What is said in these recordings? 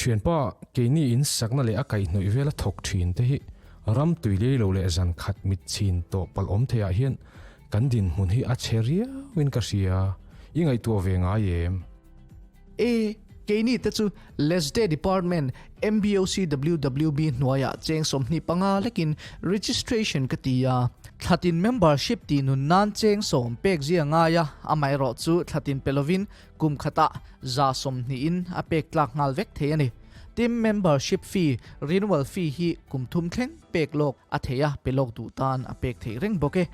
Thianpa, keini in sakna leh a kaihhnawih vela thawk thin te hi ram tui lei lo leh zan khat mit chhin tawh palh awm theiah hian kan dinhmun hi a chhe riauin ka hria, i ngaihtuah ve ngai em? E, keini te chu Lesde Department MBOCWWB hnuaiah cheng 25 lekin registration ka ti a. Thlatin membership tih nun nan cheng sawm pek zia ngai a, amaherawh chu thlatin pe lovin kum khatah 20% in a pek tlak nghal vek thei a ni. Tin, membership fee, renewal fee hi kum thum thleng pek lawk a thei a, pe lawk duh tan a pek theih reng bawk e.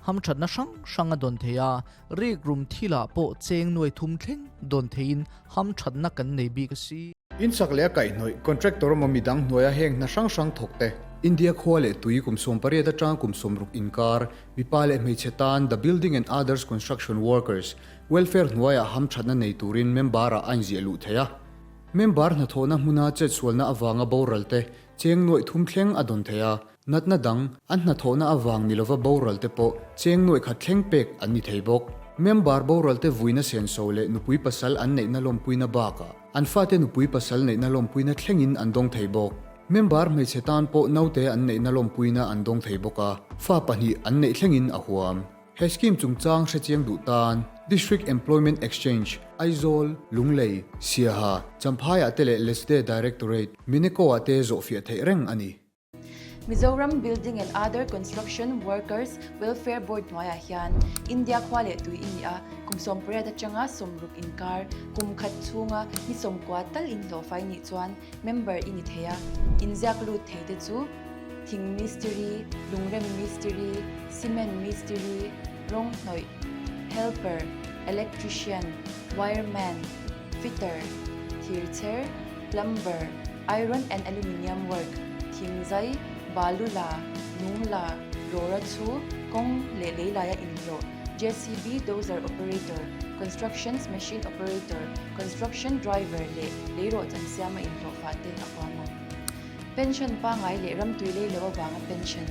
Hamthatna hrang hrang a dawn thei a, rikrum thilah pawh cheng nuai thum thleng dawn theiin hamthatna kan nei bik a si. Insak leh a kaihhnawih contractor emaw midang hnuaia heng hna hrang hrang thawk te. India khua leh tui kum 18 atanga kum 60 inkar, mipa leh hmeichhe tan The Building and Others Construction Workers Welfare hnuaiah hamthatna nei turin member-ah a inziah luh thei a. Member hnathawhna hmuna chetsualna avanga boral te cheng nuaih thum thleng a dawn thei a. Natna dang, an hnathawhna avang ni lova boral te pawh cheng nuaih khat thleng pek an ni thei bawk. Member boral te vuina senso leh nupui pasal an neihna lawmpuina bakah an fate nupui pasal neihna lawmpuina thlengin an dawng thei bawk. Member hmeichhe tan pawh naute an neihna lawmpuina an dawng thei bawk a, fa pahnih an neih thlengin a huam. He scheme chungchang hrechiang duh tan District Employment Exchange, Aizawl, Lunglei, Siaha, Champhaiah te leh Lesde Directorate, Mineko-ah te zawhfiah theih reng a ni. Mizoram Building and Other Construction Workers Welfare Board hnuaiah hian India khua leh tui i ni a, kum 18 atanga 60 inkar, kum khat chhunga ni 90 tal inhlawhfai nih chuan member i ni thei a, inziak lut thei te chu thing mistiri, lungrem mistiri, cement mistiri, rawng hnawih, helper, electrician, wireman, fitter, thirchher, plumber, iron and aluminium work, thingzai, balu la, lung la, rawra chhu, kawng leh lei laia inhlawh, JCB dozer operator, constructions machine operator, construction driver leh leirawh chan siama inhlawh fah ten a huam ang. Pension pangai leh ramtui lei lo avanga pension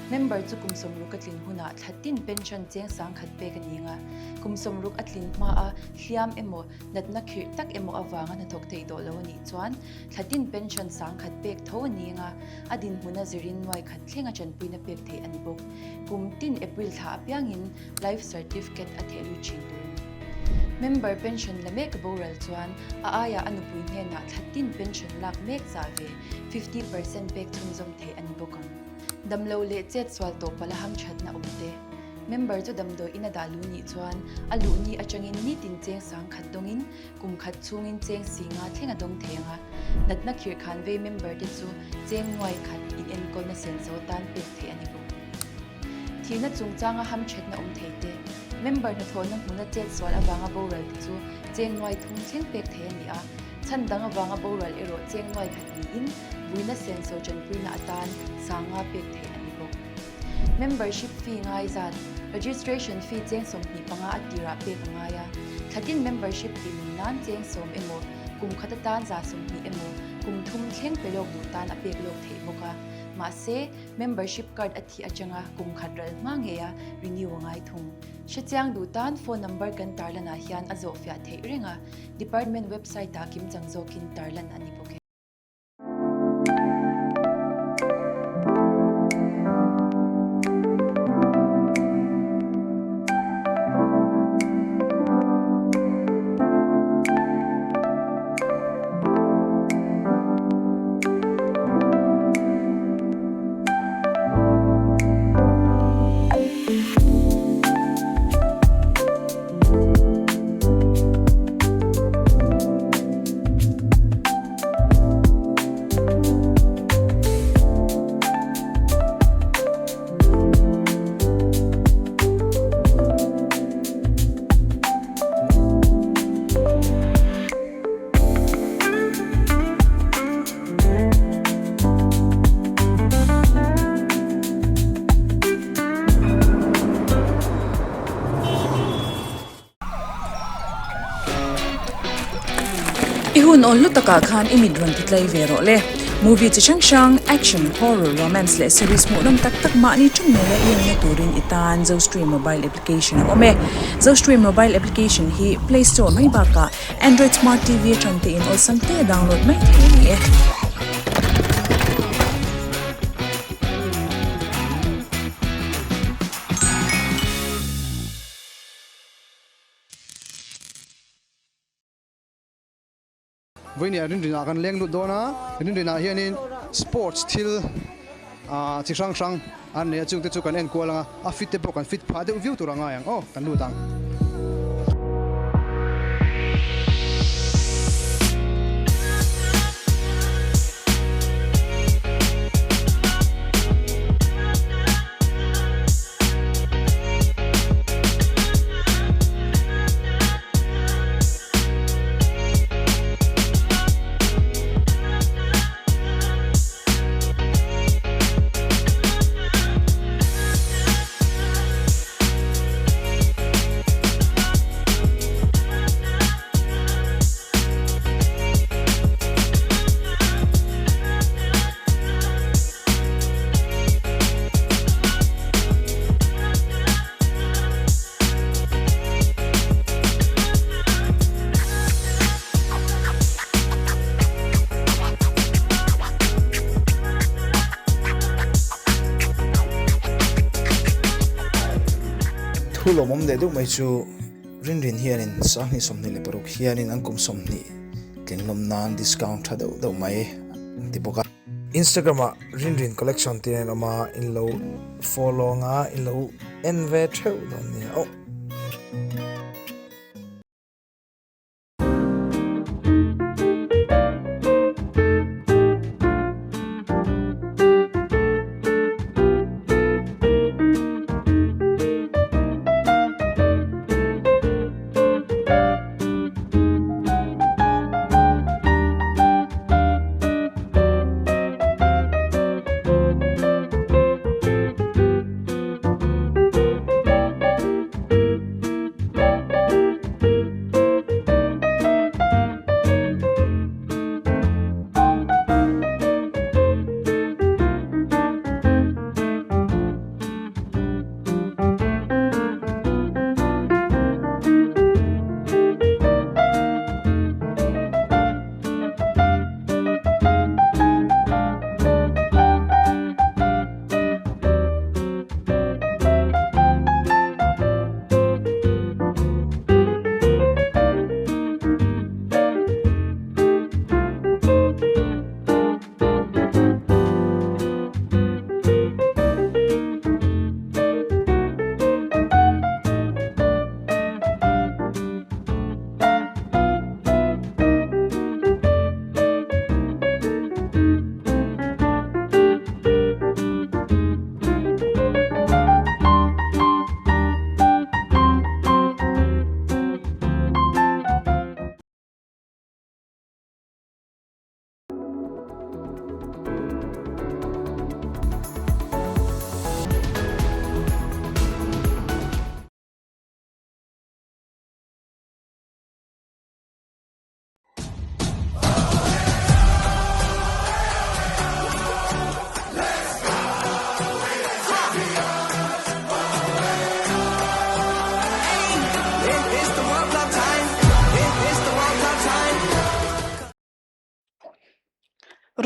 member chu kum 60 a tlin hunah thla tin pension cheng 10,000 pek a ni ang a, kum 60 a tlin hmaa hliam emaw natna khirh tak emaw avanga hnathawk theih tawh lo a nih chuan thla tin pension 10,000 pek tho a ni ang a, a dinhmuna zirin nuai khat thlenga tanpuina pek theih a ni bawk. Kum tin April thla apiangin Life Certificate a theh lut thin tur a ni. Member pension la mek boral chuan a aiah a nupui hnenah thla tin pension lak mek zah ve 50% pek chhunzawm theih a ni bawk ang. Damlo leh chet sual tawh pala hamthatna awm te. Member chu damdawi in a dah lu nih chuan a luh ni atangin nitin cheng 10,000 dawngin kum khat chhungin cheng 50 thleng a dawng thei ang a. Natna khirh khan vei member te chu cheng nuai khat in enkawlna senso tan pek theih a ni bawk. Thihna chungchanga hamthatna awm thei te, member hnathawhna hmuna chet sual avanga boral te chu cheng nuai thum thleng pek thei a ni a, chhan dang avanga boral erawh cheng nuai khat niin vuina senso tanpuina atan 50 pek theih a ni bawk. Membership fee ngai zat, Registration fee cheng 25 a tirah pek a ngai a, thlatin membership tih nun nan cheng 10 emaw, kum khat atan 20% emaw, kum thum thleng pe lawk duh tan a pek lawk theih bawk a. Mahse, membership card a thih atanga kum khat ral hma ngei a renew a ngai thung. Hrechiang duh tan phone number kan tarlanah hian a zawhfiah theih reng a, department website ah kimchang zawkin tarlan a ni bawk e. I hun awn hlu takah khan i mit rawn ti tlai ve rawh le. Movie chi hrang hrang, action, horror, romance leh series hmuhnawm tak tak mahni ṭawng ngeia i enna turin i tan Zostream mobile application a awm e. Zostream mobile application hi Play Store mai bakah Android Smart TV atang te in awlsam te download mai thei a ni e. Vawinia rinrinah kan leng lut dawn a, rinrinah hianin sports thil ah chi hrang hrang an nei a, chungte chu kan en kual ang a, a fit te pawh kan fit phah deuh viau tur a ngai ang aw, kan lut ang. Thu lawmawm leh deuh mai chu Rinrin hianin Sanghnih 26 hianin an kum 20 tlinglawm nan discount tha deuh deuh mai an ti bawk a. Instagram ah Rinrin collection tih a inawm a, in lo follow anga in lo en ve theuh dawn nia aw.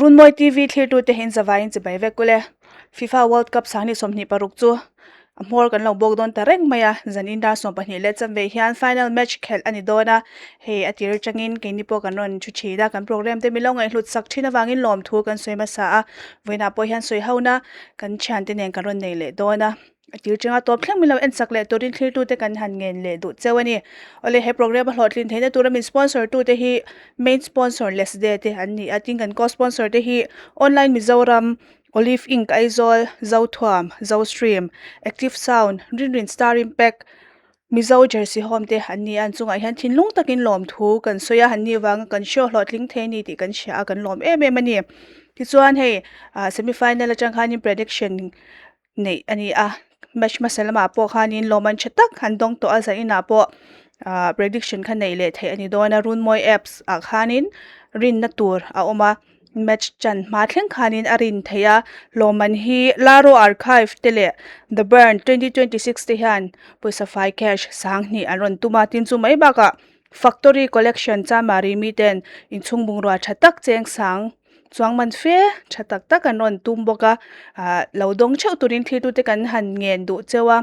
Runmawi TV thlirtute hi in zavaiin chibai vek ule. FIFA World Cup Sanghnih 26 chu a hmawr kan lo bawk dawn ta reng mai a, zan in dar 12 leh chanve hian final match khelh a ni dawn a, hei a tir atangin keini pawh kan rawn thu thin a, kan program te min lo ngaihhlut sak thin avangin lawmthu kan sawi hmasa a, vawiinah pawh hian sawi hona kan thiante nen kan rawn nei leh dawn a. A tir changa tawp thleng min lo en chak leh turin thlirtute kan han ngen leh duh cheu a ni. Awle he program a hlawhtlin theihna tura min sponsor tute hi main sponsor Lesde te an ni a, tin kan co-sponsor te hi Online Mizoram, Olive Ink Aizawl, Zothuam, Zostream, Active Sound, Rinrin Star Impact, Mizo Jersey Home te an ni a, an chungah hian thinlung takin lawmthu kan sawi a, an nih vanga kan show hlawhtling thei a ni tih kan hria a, kan lawm em em a ni. Tichuan hei semi final atang khanin prediction neih a ni a match hmasa lamah pawh khanin lawmman tha tak an dawng tawh a zaninah pawh ah prediction kha neih leh theih a ni dawn a runmawi apps ah khanin rinna tur a awm a. Match chan hma thleng khanin a rin theih a, lawmman hi Laro Archive te leh The Burn 2026 te hian pawisa fai cash 2000 an rawn tum a, tin chu mai bakah Factory Collection Chamari miten inchhung bungrua tha tak cheng sang chuang man fe tha tak tak an rawn tum bawk a, ah lo dawng theuh turin thiltute kan han ngen duh cheu a.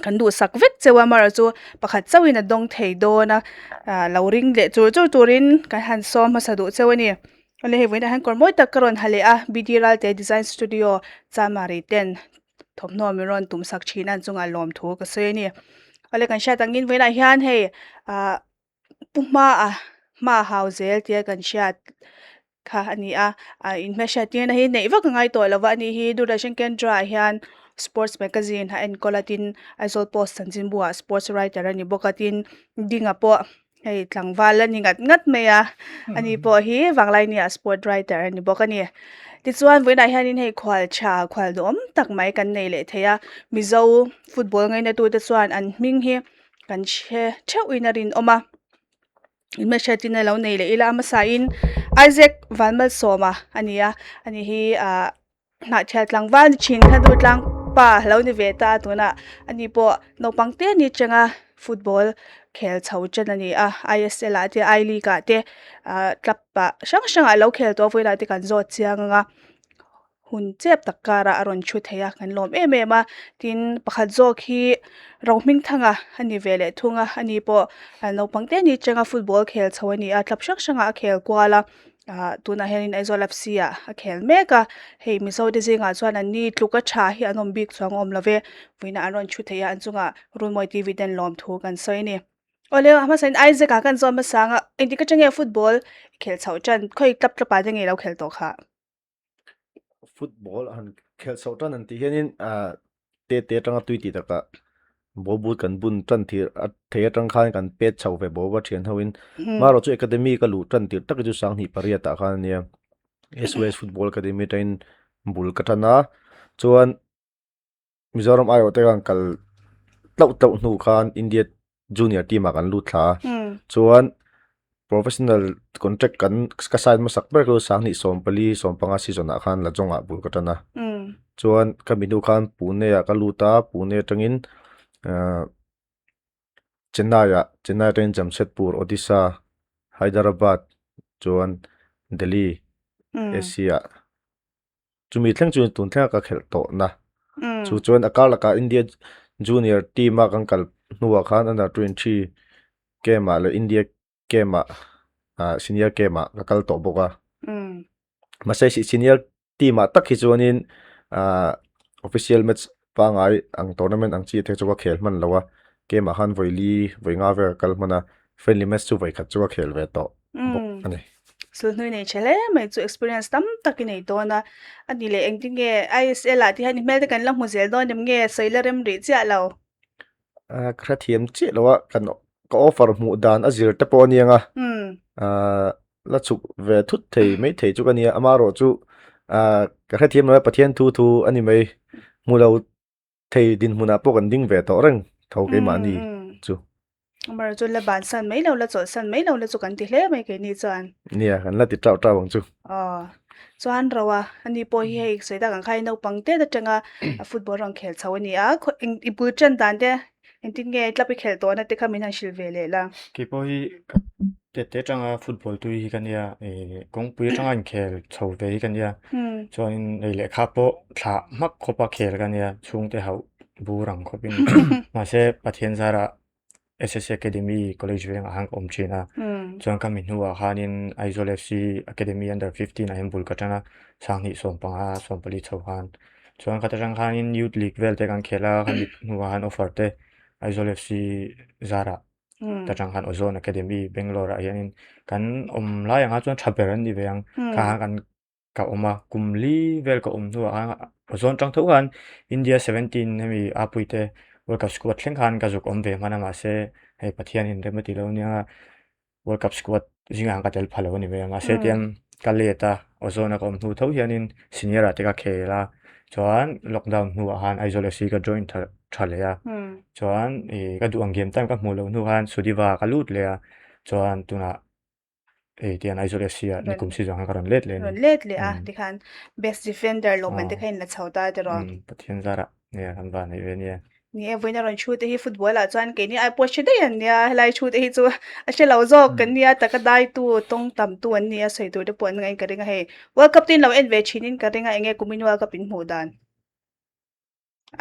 Kan duhsak vek cheu a amaherawh chu pakhat chauhin a dawng thei dawn a ah lo ring leh chur chur turin kan han sawm hmasa duh cheu a ni awle hei vawiinah hian kawr mawi tak ka rawn ha leh a B D Ralte design studio Chamari ten thawmhnaw min rawn tum sak thin a an chungah lawmthu ka sawi a ni awle kan hriat angin vawiinah hian hei ah pu hmaah hma hau zel tia kan hriat kha a ni a ah in hmehriat tirna hi neih vak a ngai tawh lo va ani hi Doordarshan Kendra ah hian sports magazine a enkawl a tin Aizawl post chanchinbu ah sports writer a ni bawk a tin Dinga pawh hei tlangval a ni ngat ngat mai a ani pawh hi Vanglaini ah sport writer a ni bawk a ni tichuan vawiinah hianin hei khual tha khual duhawm tak mai kan nei leh thei a Mizo football ngaina tute chuan an hming hi kan hre theuhin a rinawm a. Inhmehriatin a lo nei leh ila a hmasain Isaac Vanmalsawma a ni a ani hi ahh hnahthial tlangval ni thin kha nu tlang pa a lo ni ve ta a tunah ani pawh naupang te ni atanga football khel chho chen a ni a I S L ah te I league ah te ahh club ah hrang hrang ah a lo khel tawh a vawilah te kan zawt chiang ang a. Hun chep tak karah a rawn thu thei a, kan lawm em em a, tin pakhat zawk hi Rohmingthanga a ni ve leh thung a, ani pawh naupang te ni atanga football khel chho a ni a, club hrang hrangah a khel kual a, ah tunah hianin Aizawl F C ah a khel mek a, hei Mizo te zingah chuan an ni tluk a tha hi an awm bik chuang a awm lo ve, vawiinah an rawn thu thei a, an chungah Runmawi T V ten lawmthu kan sawi a ni. Awle a hmasain Isaac ah kan zawn hmasa ang a, engtik atang nge football khel chhoh tan khawi club club ah te nge i lo khel tawh kha? Football han khelh chhoh tan an tih hianin ah te te atanga tui tih takah ball boot kan bun tan thir a thei atang khan kan pet chho ve bawk a thian ho in marawh chu academy ka luh tan tirh tak hi chu sanghnih pariat ah khan ania S O S football academy atangin bul ka tan a chuan. Mizoram aiawh te khan kal tlauh tlauh hnu khan India junior team ah kan lut thla a chuan professional contract kan ka sign hmasak ber chu sanghnih 14 15 season ah khan Lajong ah bul ka tan a chuan ka mi hnu khan Pune ah ka lut a Pune atangin ahh Chennai ah Chennai atangin Jamshedpur Odisha Hyderabad chuan Delhi A C ah. Chumi thleng chu tun thlenga ka khelh tawhna. Chu chuan a kar lakah India junior team a kan kal hnuah khan under 23 camp ah leh India camp ah ah senior camp ah ka kal tawh bawk a. Mahse senior team ah tak hi chuanin ah official match pangai ang tournament ang chi te chu ka khel hman lo a. Camp ah khan vawi li vawi nga vel ka kal hman a friendly match chu vawi khat chu ka khel ve tawh bawk a ni. Sulhnui nei tha hle mai chu experience tam tak i nei dawn a, a ni leh engtin nge I S L ah te hian i hmel te kan la hmu zel dawn em nge sawi la rem rih chiah lo. Ka hrethiam chiah lo a, kan ka offer hmuh dan a zir te pawh a niang a, la chhuk ve thut thei mai thei chu ka nia, amaherawh chu ka hrethiam lo a Pathian thu thu a ni mai, hmu lo Thei dinhmunah pawh kan ding ve tawh reng tho keimahni chu. Amaherawh chu la bansan mai lo, la chawlhsan mai lo la chu kan ti hle mai keini chuan. Nia, kan la ti tauh tauh ang chu. Aw, chuan Roa, ani pawh hi hei sawi tak ang kha naupang tet atanga football rawn khel chho a ni a, i bul tan dan te engtin nge club i khelh tawhna te kha min han hrilh ve leh la. Kei pawh hi Tet te atanga football tui hi ka nia ih kawngpui atanga inkhel chho ve hi ka nia chuanin ei lehkha pawh thlah hmak khawpa khel ka nia chhungte hauh bur ang khawpin mahse Pathian zarah S S Academy college vengah khan ka awm thin a chuan ka mi hnuah khanin Aizawl F C Academy under 15 ah hian bul ka tan a sanghnih 15 14 chho khan chuan khat atang khanin youth league vel te kan khel a khami hnuah khan offer te Aizawl F C zarah ta tang khan Ozone Academy Bangalore ah hianin kan awm lai ang a chuan tha ber an ni ve ang kha khan kan ka awm a kum li vel ka awm hnuah khan Ozone tang tho khan India 17 hemi a puite World Cup squad thleng khan ka zuk awm ve hman a mahse hei Pathianin rem a ti lo nia World Cup squad zingah khan ka tel pha lo a ni ve a mahse tiang ka let a Ozone a ka awm hnu tho hianin senior ah te ka khel a chuan lockdown hnuah khan Aizawl F C ka join tha tha leh a chuan ih ka duh ang game time ka hmuh loh hnu khan Sudiva ka lut leh a chuan tunah Hei tian Aizawl FC ah nikum si zawng hian ka rawn let leh a ni. Rawn let leh a, tikhan best defender lawmman te kha in la chho ta tiraw. Umm Pathian zarah nia kan van neih ve nia. Ni e, vawiin a rawn thu te hi football ah chuan keini ai pawh hre daih an nia, helai thu te hi chu a hre lo zawk kan nia, taka daitu tawng tam tu an nia sawi tur te pawh an ngaih in ka ring a hei. World Cup te in lo en ve thin in ka ring a, enge kumin World Cup in hmuh dan?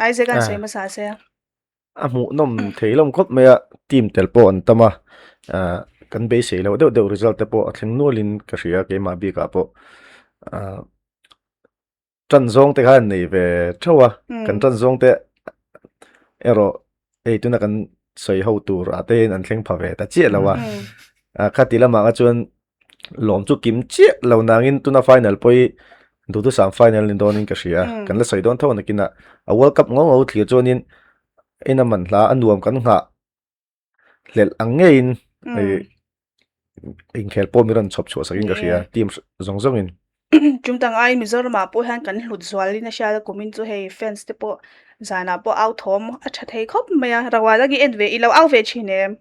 Isaac an sawi hmasa se. A hmuhnawm thei lawm khawp mai a, team tel pawh an tam a, ah kan beisei loh deuh deuh result te pawh a thleng nualin ka hria keimah bikah pawh. Ah tan zawng te kha an nei ve theuh a, kan tan zawng te erawh hei tuna kan sawi ho tur ah te hian an thleng pha ve ta chiah lo a. Ah khati lamah kha chuan Lawm chu kim chiah lo nangin tuna final pawh hi duhthusam final ni dawnin ka hria. Kan la sawi dawn tho nakinah a World Cup ngo ngo thlir chuanin en a man hla a nuam kan nghah hlelh ang ngeiin inkhel pawh mi rawn chhawp chhuah sakin ka hria team zawng zawngin. Tum dang aiin Mizoramah pawh hian kan hlut zualin a hriat a kumin chu hei fans te pawh zanah pawh au thawm a tha thei khawp mai a, Rawal a en ve i lo au ve thin em?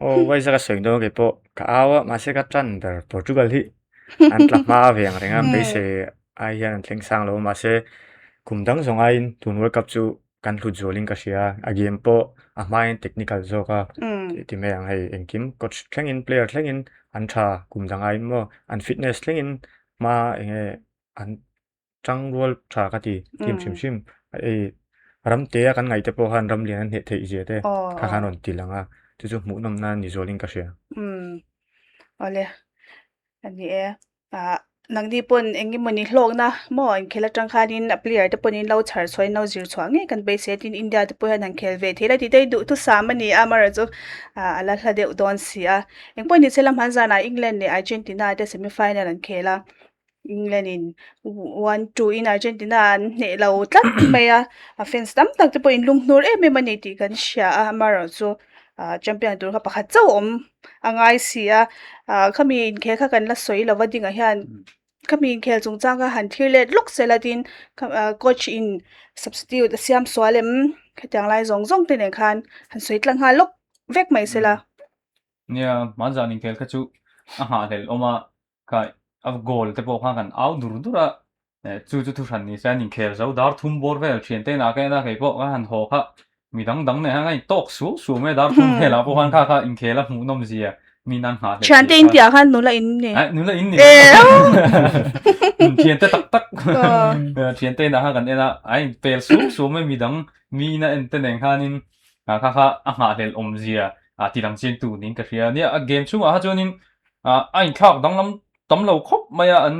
Aw Waiza ka sawi dawn kei pawh ka au a mahse ka tan ber Portugal hi an tla hma ve ang reng a beisei ai hian an thleng sang lo a mahse kum dang zawng aiin tun World Cup chu kan hlut zualin ka hria a game pawh a hmain technical zawk a tih ti mai ang hei engkim coach thlengin player thlengin an tha kum dang aiin maw an fitness thlengin hma eng nge an Tang rual tha ka ti team hrim hrim hei ram te a kan ngaih te pawh khan ram lian an hneh theih zia te kha khan rawn ti lang a chu chu hmuh nawm nan ni zualin ka hria. Umm awle a ni e ah nangni pawn eng emawni hlawkna maw inkhel atang khanin a player te pawhin lo chhar chhuah in lo zir chhuah ngei kan beisei a tin India te pawh hian han khel ve thei la tih te hi duhthusam a ni a amaherawhchu chu ah a la hla deuh dawn si a engpawh ni se la hmanzanah England leh Argentina te semi final an khel a. England in 1-2 in Argentina an hneh lo tlat mai a, a fans tam tak te pawh in lunghnur em em a ni tih kan hria a, amaherawhchu ah champion tur kha pakhat chauh awm a ngai si a, ah khami inkhel kha kan la sawi lova dingah hian khami inkhel chungchang kha han thlir let lawk sela tin coach in substitute a siam sual em hetiang lai zawng zawng te nen khan han sawi tlang nghal lawk vek mai sela. Nia, hmanzan inkhel kha chu a nghahhlelh awm a, Kha a goal te pawh khan kan au dur dur a, chu chu thuhran ni se an inkhel zo dar thum bawr vel thian te inah ka en a kei pawh ka han haw kha mi dang dang nen khan ka intawk suau suau mai a dar thum velah pawh khan kha kha inkhel a hmuh nawm zia mi nan nghah hlelh Thian te in tih ah khan nula in ni. Aih nula in ni thian te tak tak thian te inah khan kan en a a inpel suau suau mai mi dang mi ina en te nen khanin kha kha a nghah hlelh awm zia ti lang chiangtu niin ka hria nia a game chhungah kha chuanin Ah a inthlak danglam tam lo khawp mai a, an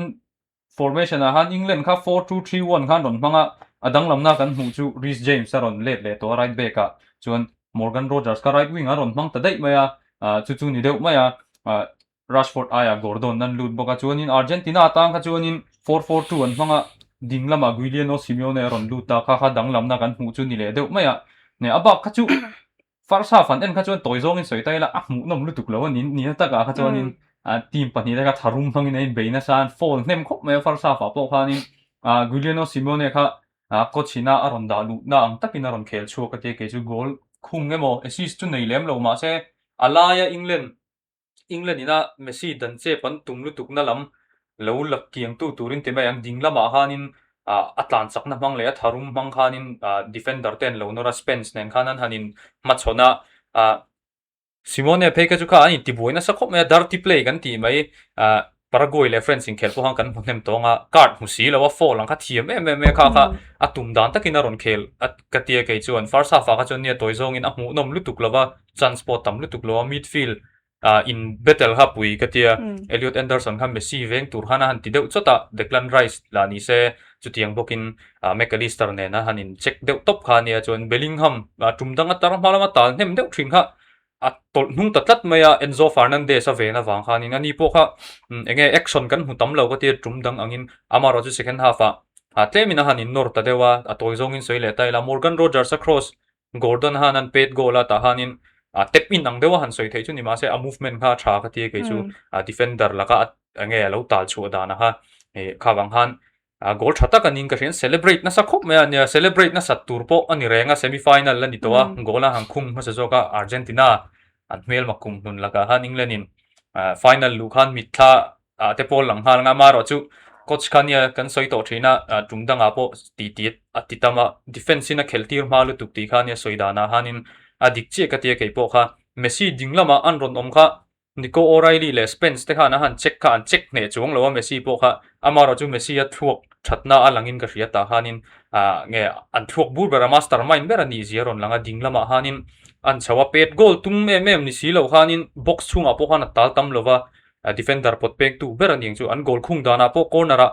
formation ah khan England kha 4-2-3-1 khan rawn hmang a, a danglamna kan hmuh chu Reece James a rawn let leh tawh a right back ah chuan Morgan Rogers kha right wing ah a rawn hmang ta daih mai a, ah chu chu ni deuh mai a, ah Rashford aiah Gordon an lut bawk a, chuanin Argentina atang kha chuanin 4-4-2 an hmang a, ding lamah Guiliano Simeone a rawn lut ta, kha kha danglamna kan hmuh chu ni leh deuh mai a, a bak kha chu Farsa fan en kha chuan tawi zawngin sawi ta ila a hmuhnawm lutuk lo a ni nihna takah kha chuanin team pahnih te kha tharum hmangin a inbei nasa a, an foul hnem khawp mai a Farsa fah pawh khanin Guiliano Simeone kha coach ina a rawn dah luhna ang takin a rawn khel chhuak a tia kei chu goal khung emaw assist chu nei lem lo mahse a laia England England ina Messi dan chep an tum lutukna lam lo la kiangtu turin ti mai ang. Ding lamah khanin a tlan chakna hmang leh a tharum hmang khanin defender te an lo nawr a, Spence nen khan an han in hmachhawn a. Simone phei kha chu kha an intibuai nasa khawp mai a, dirty play kan tih mai. Paraguay leh France inkhel pawh khan kan hmu hnem tawng a, card hmu si lo a, foul ang kha thiam em em mai a, kha kha a tum dan takin a rawn khel a ka ti a kei chuan. First half ah kha chuan nia tawi zawngin a hmuhnawm lutuk lo va, chance pawh tam lutuk lo a, midfield ah in battle kha pui ka ti a, Elliot Anderson kha Messi veng tur khan a han ti deuh chawt a, Declan Rice lah ni se chutiang bawkin Mac Allister nen a han in check deuh tawp kha a nia chuan Bellingham tum dang a tar hma lama tal hnem deuh thin kha A tawlh hnung ta tlat mai a, Enzo Fernandez a ven avang khanin ani pawh kha eng nge action kan hmu tam lo ka tia tum dang angin amaherawh chu second half ah ah tlemin a han innawr ta deuh a, a tawi zawngin sawi leh ta ila Morgan Rogers a cross Gordon han an pet goal a tah khanin ah tap in ang deuh a han sawi theih chu ni mahse a movement kha a tha ka tia kei chu defender laka a eng nge a lo tal chhuah dan a kha ih kha vang khan A goal tha tak a niin ka hria, celebrate nasa khawp mai a nia, celebrate nasat tur pawh a ni reng a, semi final a ni tawh a, goal a han khung hmasa zawk a, Argentina an hmelma kum hlun lakah khan England in. Final luh khan mitthla ah te pawh lang nghal ang a, amaherawhchu coach kha nia kan sawi tawh thin a, tum dangah pawh ti ti a ti tam a, defence in a khelh tir hma lutuk tih kha nia sawi danah khanin a dik chiah ka tia kei pawh kha Messi ding lamah an rawn awm kha Nico O'Reilly leh Spence te khan a han check kha an check hneh chuang lo a Messi pawh kha amaherawhchu Messi a thluak thatna a langin ka hria tah khanin ah nge an thluak bur ber a mastermind ber a nih zia a rawn lang a ding lamah khanin an chho a pet goal tum em em ni si lo khanin box chhungah pawh khan a tal tam lo va defender pawt pek tu ber a ni ang chu an goal khung danah pawh corner ah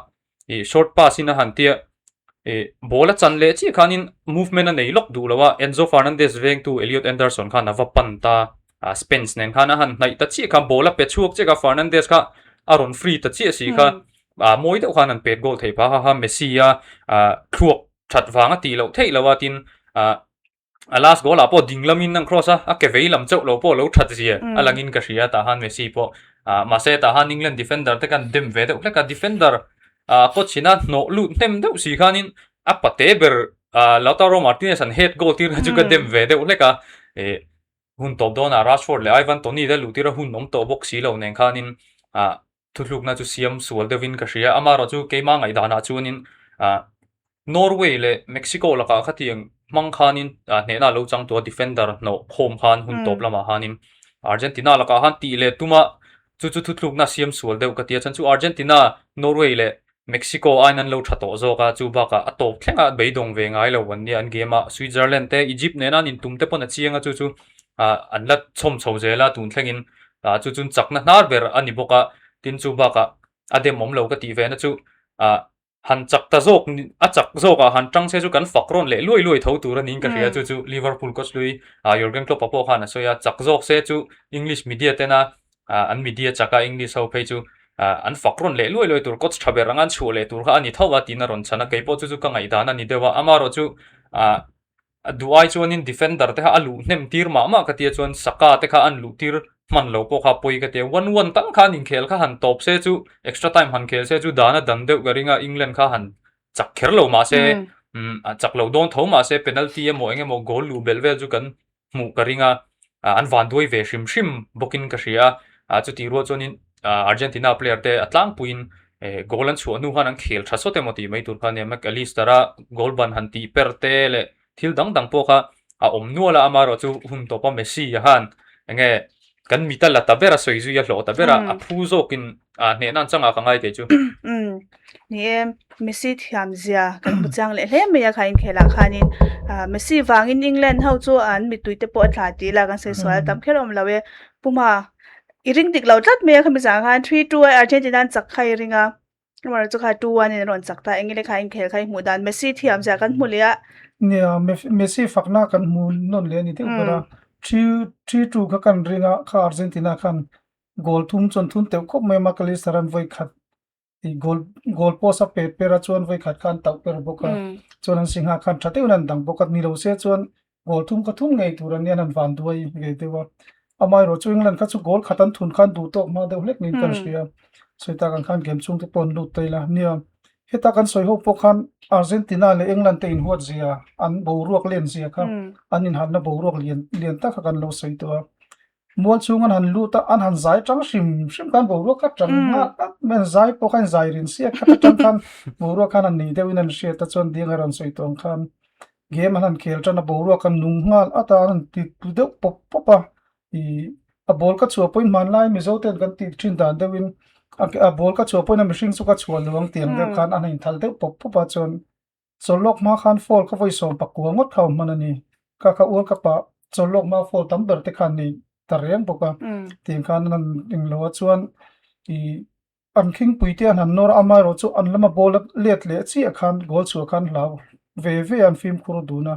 ih short pass in a han tia ih ball a chan leh chiah khanin movement a nei lawk duh lo a Enzo Fernandez vengtu Elliot Anderson khan a va pan ta a Spence nen khan a han hnaih ta chiah kha ball a pe chhuak chiah kha Fernandez kha a rawn free ta chiah si kha ah mawi deuh khan an pet goal thei phah a ha Messi a ah thluak that vang a tih loh theih lo a tin ah a last goal ah pawh ding lamin an cross a a ke vei lam chauh lo pawh lo that zia a langin ka hria tah han Messi pawh ah mahse tah han England defender te khan dem ve deuh hlek a defender ah coach ina hnawh lut hnem deuh si khanin a pate ber ah Lautaro Martinez an head goal tir kha chu ka dem ve deuh hlek a eh hun tawp dawnah Rashford leh Ivan Toney te luh tir a hun awm tawh bawk si lo nen khanin ah Thuthlukna chu siam sual deuhin ka hria. Amaherawh chu keimah ngaihdanah chuanin Norway leh Mexico lakah khatiang hmang khanin hnehna lo chang tua defender hnawh khawm khan hun tawp lamah khanin Argentina lakah khan tih leh tuma chu chu thuthlukna siam sual deuh ka ti a. Chhan chu Argentina, Norway leh Mexico aiin an lo tha tawh zawk a, chu bakah a tawp thlenga beidawng ve ngai lo an nia an game a. Switzerland te, Egypt nena an intum te pawn a chiang a chu chu an la chhawm chho zel a tun thlengin ah chu chun chakna hnar ber a ni bawk a tin chu bakah a dem awm lo ka tih ve na chu ah han chak ta zawk a chak zawk ah han tang se chu kan fak rawn leh luai luai tho tur a niin ka hria chu chu Liverpool coach hlui ah Jurgen Klopp a pawh khan a sawi a chak zawk se chu English media tena ah an media chak a English ho phei chu ah an fak rawn leh luai luai tur coach tha ber anga an chhuah leh tur kha a ni tho a tiin a rawn chhan a keipawh chu chu ka ngaihdan a ni deuh a amaherawhchu ah A duh ai chuanin defender te kha a luh hnem tir mah mah ka tia chuan Saka te kha an luh tir hman lo pawh kha pawi ka tia. One one tal kha an inkhel kha han tawp se chu extra time han khel se chu dan a dan deuh ka ring a England kha han chak kher lo mah se umm a chak lo dawn tho mah se penalty emaw eng emaw goal luh belh vel chu kan hmuh ka ring a an vanduai ve hrim hrim bawkin ka hria a chutih rual chuanin Argentina player te a tlangpuiin goal an chhuah hnu khan an khel tha sawt emaw tih mai tur kha ania Mac Allister a goal ban han tih per te leh thil dang dang pawh kha a awm nual a amaherawh chu hun tawp a Messi a khan enge kan mit a la ta ber a sawi zui a hlawh ta ber a a phu zawkin hnehna an changah ka ngai kei chu. Ni e, Messi thiam zia kan hmu chiang leh hle mai a kha inkhelah khanin Messi vangin England ho chu an mittui te pawh a tla tih ila kan sawi sual a tam kher awm lo e. Puma i ring dik lo tlat mai a khami zan khan 3-2 a Argentina an chak kha i ring a amaherawhchu chu kha 2-1 in an rawn chak ta eng nge kha inkhel kha i hmuh dan Messi thiam zia kan hmu leh a. Nia Messi fakna kan hmu nawn leh a ni deuh ber a 3-2 kha kan ring a kha Argentina khan goal thum chuan thun teuh khawp mai a Mac Allister an vawi khat ih goal goal post a pet per a chuan vawi khat khan tauh per bawk a chuan an singha khan tha deuhin an dang bawk a ni lo se chuan goal thum kha thum ngei tur an nia an han van duai ve deuh a amaherawh chu England kha chu goal khat an thun khan duh tawk hma deuh hlek niin kan hria sawi tak ang khan game chhung te pawh an lut ta ila nia heta kan sawi ho pawh khan Argentina leh England te inhuat zia an boruak len zia kha an inhalna boruak lian lian tak kha kan lo sawi tawh a. Mual chhung an han lut a, an han zai tang hrim hrim khan boruak kha tang nghal at mai a, an zai pawh khan zai rin siak khat atang khan boruak khan an nei deuhin an hriat a chuan ding a rawn sawi tawh ang khan game an han khel tan a boruak an nung nghal at a an han ti tlu deuh pawp pawp a ih a ball ka chhuah pawhin hmanlai Mizo ten kan tih thin dan deuhin a ball ka chhuah pawhin a mihring chu ka chhuah lo ang tih ang deuh khan an han inthal deuh pawp pawp a chuan Chawlhlawk hma khan foul ka vawi sawm pakua ngawt kha awm hman a ni. Ka kha World Cup ah chawlhlawk hma foul tam ber te khan nei ta reng bawk a. Tiang khan an han englo a chuan ih an khingpui te an han nawr a, amaherawh chu an lama ball a let leh chiah khan goal chhuah khan hlau ve ve a an fimkhur dun a.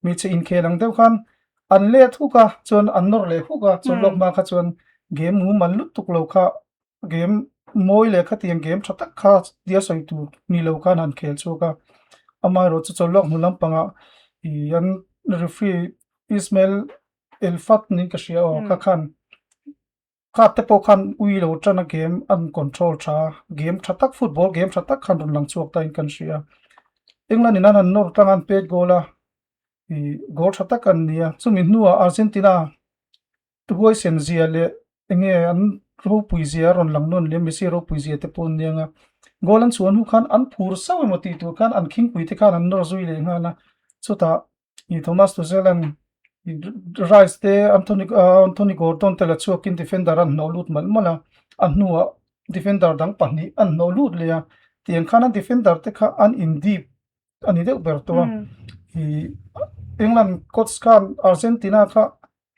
Hmeichhe inkhel ang deuh khan an let huk a chuan an nawr leh huk a, chawlhlawk hma kha chuan game mumal lutuk lo kha Game mawi leh khatiang game tha tak kha tia sawi tur ni lo khan han khel chhuak a, amaherawh chu chawlhlawk hnu lampangah ih an referee Ismail Elfat niin ka hria aw kha khan card te pawh khan ui lo tan a game an control tha a, game tha tak football game tha tak khan rawn lang chhuak ta in kan hria. England in an han nawr tlang a an pet goal a ih goal tha tak an ni a, chumi hnuah Argentina Huaisen zia leh enge an ropui zia a rawn lang nawn leh Messi ropui zia te pawh an niang a. Goal an chhuah hnu khan an phur sauh emaw tih tur khan an khingpui te khan an nawr zui leh nghal a. Chutah i Thomas Tuchel an Rice te Anthony Anthony Gordon te la chhuakin defender an hnawh lut malh malh a. A hnuah defender dang pahnih an hnawh lut leh a. Tiang khan an defender te kha an in deep a ni deuh ber tawh a. I England coach khan Argentina kha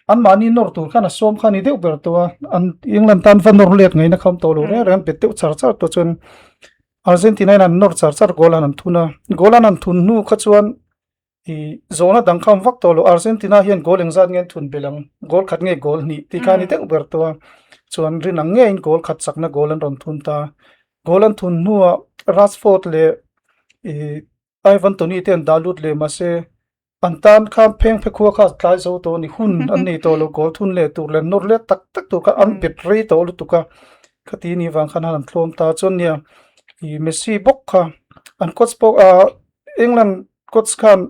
anmahni nawr tur khan a sawm kha a ni deuh ber tawh a. An England tan va nawr let ngaihna kha a awm tawh lo reng reng a, bet deuh char char tawh chuan Argentina in an nawr char char goal an an thun a. Goal an an thun hnu kha chuan i zawhna dang kha a awm vak tawh lo. Argentina hian goal engzat nge an thun belh ang, goal khat nge goal hnih tih kha a ni deuh ber tawh a. Chuan rin ang ngeiin goal khat chakna goal an rawn thun ta. Goal an thun hnuah Rashford leh i Ivan Toney te an dah lut leh mahse an tan khan pheng phe khua kha tlai zo tawh a ni. Hun an nei tawh lo goal thun leh tur leh nawr let tak tak tur kha an bet rei tawh lutuk a. Khati ni vang khan an thlawm ta chuan nia i Messi bawk kha an coach pawh ah England coach khan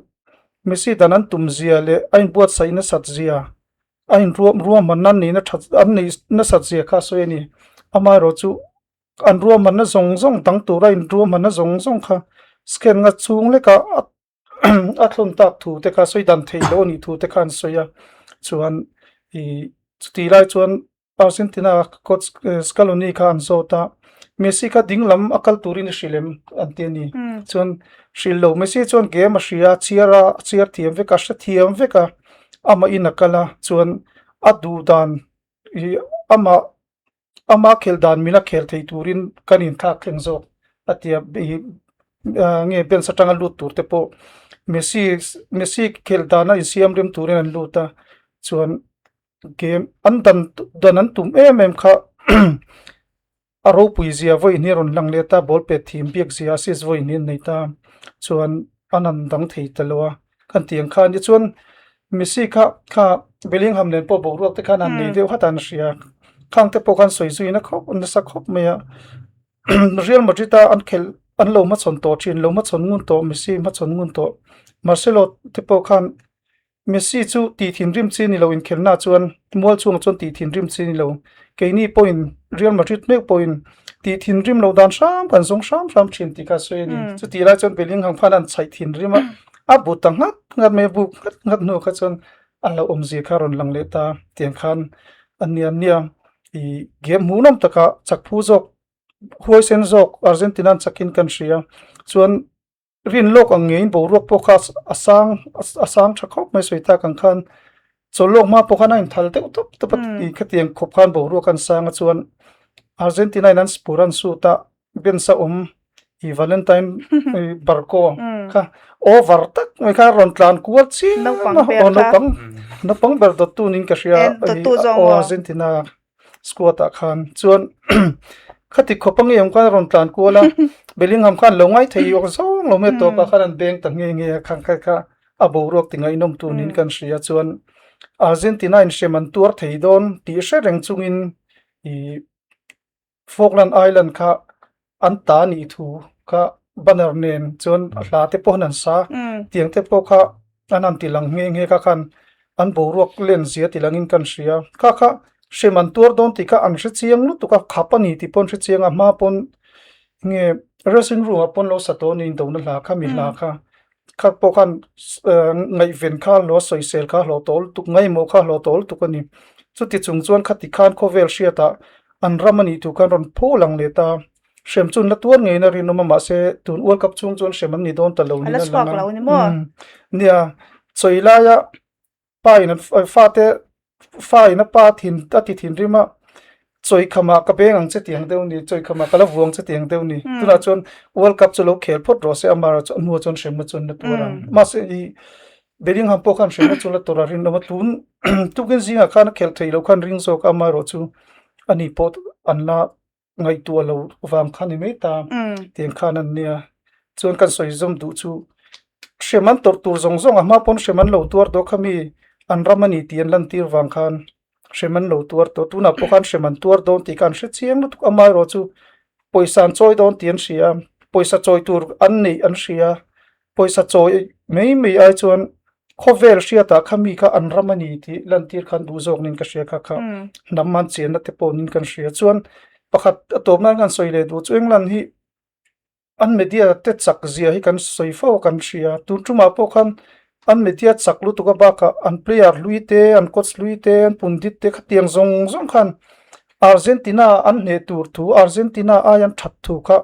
Messi dan an tum zia leh a inbuatsaih nasat zia a inruam ruahmanna an neihna that an neih nasat zia kha a sawi a ni. Amaherawhchu An ruahmanna zawng zawng dang tura in ruahmanna zawng zawng kha scan nga chhung leka a a thlun tak thu te kha sawi dan theih loh a nih thu te kha an sawi a chuan ih chutih lai chuan Argentina coach Scaloni kha an zawt a Messi kha ding lam a kal turin i hrilh em an ti a ni chuan hrilh lo Messi chuan game a hria a chhiar a a chhiar thiam vek a hre thiam vek a amah in a kal a chuan a duh dan ih amah Ama khelh dan mila khel thei turin kan inthlak thleng zawk a ti a, ih nge bench atanga lut tur te pawh Messi Messi khelh dana insiam rem turin an lut a, chuan game an dan dan an tum em em kha a ropui zia vawi hnih a rawn lang leh ta, ball pet thim biak zia assist vawi hnih an nei ta, chuan an han dang thei ta lo a. Kan tih ang khan tichuan Messi kha kha Bellingham nen pawh boruak te khan an nei deuh hat a an hria. Khang te pawh khan sawi zui na khawp nasa khawp mai a. Real Madrid a an khelh an lo hmachhawn tawh thin lo hmachhawn ngun tawh Messi hmachhawn ngun tawh Marcelo te pawh khan Messi chu tih thinrim chi ni lo inkhelhna chuan mual chhungah chuan tih thinrim chi ni lo. Keini pawhin Real Madrid mek pawhin tih thinrim loh dan hram kan zawng hram hram thin tih kha a sawi a ni. Chutih lai chuan Bellingham khan an chhaih thinrim a, a bu ta nghat nghat mai a, bu nghat nghat hnuah kha chuan a hlauh awmzia kha a rawn lang leh ta tiang khan a nia nia. Ih game hmuhnawm takah chak phu zawk huaisen zawk Argentina an chakin kan hria chuan Rin lawk ang ngeiin boruak pawh kha a sang a sang tha khawp mai sawi tak ang khan chawl lawk hma pawh khan a inthal deuh tawp tawp a tih khatiang khawp khan boruak an sang a chuan Argentina in an spur an sut a bench a awm i Valentine Barco kha over tak mai kha a rawn tlan kual chiam a aw naupang naupang ber dawttu niin ka hria aw Argentina squad ah khan chuan khati khawp ange awm khan a rawn tlan kual a Bellingham khan lo ngai thei awk zawng lo mai a tawp ah khan an beng ta nge nge a khang kha kha a boruak ti ngaihnawm tur niin kan hria chuan Argentina in hrem an tuar thei dawn tih hre reng chungin ih Falkland Island kha an ta nih thu kha banner nen chuan a hla te pawh an sa tiang te pawh kha an han ti lang nghe nghe kha khan an boruak len zia ti langin kan hria kha kha hrem an tuar dawn tih kha an hre chiang lutuk a khap a ni tih pawh an hre chiang a hma pawn nge dressing room ah pawn lo sa tawh a ni indona hla kha mi hla kha kha pawh khan ngaihven kha hlawh a sawisel kha hlawh tawh lutuk ngaimawh kha hlawh tawh lutuk a ni chuti chung chuan khati khan khawvel hriatah an ram a nih thu khan rawn pho lang leh ta hrem chu an la tuar ngeiin a rinawm a mahse tun World Cup chhung chuan hrem an ni dawn ta lo niin a lang a nia chawi laia pa in an fate fa in a pa thin a ti thinrim a chawi khamah ka beng ang che tiang deuh ni chawi khamah ka la vuang che tiang deuh ni tunah chuan World Cup chu lo khel phawt rawh se amah erawh chu a hnuah chuan hremna chu an la tuar ang mahse ih Bellingham pawh khan hremna chu la tur a rinawm a tun tukin zingah khan a khelh theih loh khan ring zawk a amaherawh chu ani pawh an la ngaihtuah lo vang kha ni mai ta tiang khan an nia chuan kan sawi zawm duh chu hrem an tawrh tur zawng zawng a hma pawn hrem an lo tuar tawh kha mi an ram a ni tih an lantir vang khan hrem an lo tuar tawh tunah pawh khan hrem an tuar dawn tih kha an hre chiang lutuk amaherawh chu pawisa an chawi dawn tih an hria pawisa chawi tur an neih an hria pawisa chawi mai mai ai chuan. Khawvel hriatah kha mi kha an ram a ni tih lantir khan duh zawk niin ka hria kha kha hnam an chenna te pawh niin kan hria. Chuan pakhat a tawp nan kan sawi leh duh chu England hi an media te chak zia hi kan sawi fo a kan hria. Tun tumah pawh khan an media chak lutuk a bakah an player hlui te, an coach hlui te, an pundit te khatiang zawng zawng khan Argentina an hneh tur thu, Argentina ai an that thu kha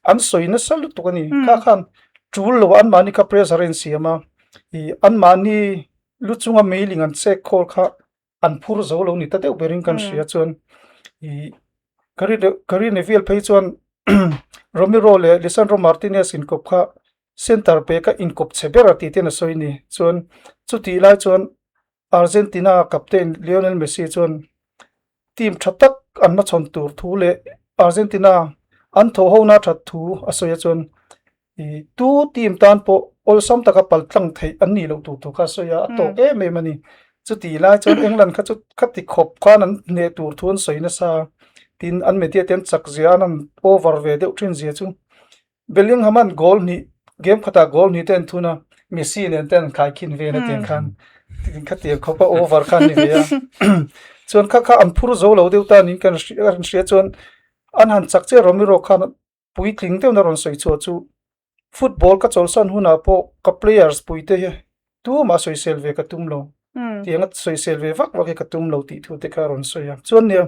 an sawi nasa lutuk a ni. Kha khan tul lo a anmahni kha pressure a insiam a, ih anmahni lu chunga meiling an chek khawl kha an phur zo lo ni ta deuh berin kan hria chuan ih Gary Neville phei chuan Romero leh Lisandro Martinez inkawp kha center peka inkawp chhe ber a tih ten a sawi a ni. Chuan chutih lai chuan Argentina captain Lionel Messi chuan team tha tak an hmachhawn tur thu leh Argentina an thawh hona that thu a sawi a chuan ih tu team tan pawh awlsam taka pal tlang theih an nih loh tur thu kha a sawi a, a tawk em em a ni. Chuti lai chuan England kha chu khati khawp khan an hneh tur thu an sawi nasa a, tin an media te an chak zia an han over ve deuh thin zia chu Bellingham an goal hnih game khatah goal hnih te an thun a, Messi nen te an khaikhin vel a tiang khan khatiang khawp a over khan ni ve a. Chuan kha kha an phur zo lo deuh ta niin kan hria hria chuan an han chak chiah Romero khan puitling deuhna rawn sawi chhuah chu football ka chawlhsan hunah pawh ka players puite hi tumah sawisel ve ka tum lo. Tiang a sawisel ve vak vak hi ka tum lo tih thu te kha a rawn sawi a. Chuan nia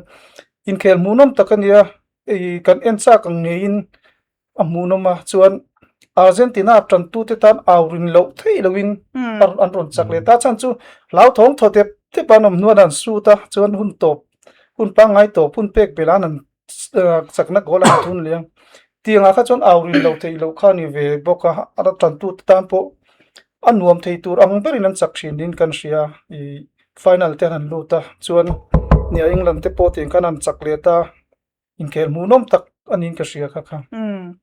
inkhel hmuhnawm tak a nia Hei kan en chak ang ngeiin a hmuhnawm a, chuan Argentina tantute tan au rin loh theih loin an rawn chak leh ta. Chhan chu hlauthawng thaw tep tep an awm hnuan an sut a, chuan hun tawp hun pangngai tawp hun pek belh an an chakna goal an thun leh ang. Tiangah kha chuan au rin loh theih loh kha a ni ve bawk a, a tantute tan pawh a nuam thei tur ang berin an chak thin niin kan hria. Ih final te an han lut a, chuan nia England te pawh tiang khan an chak leh ta. Inkhel hmuhnawm tak a niin ka hria kha kha. Umm.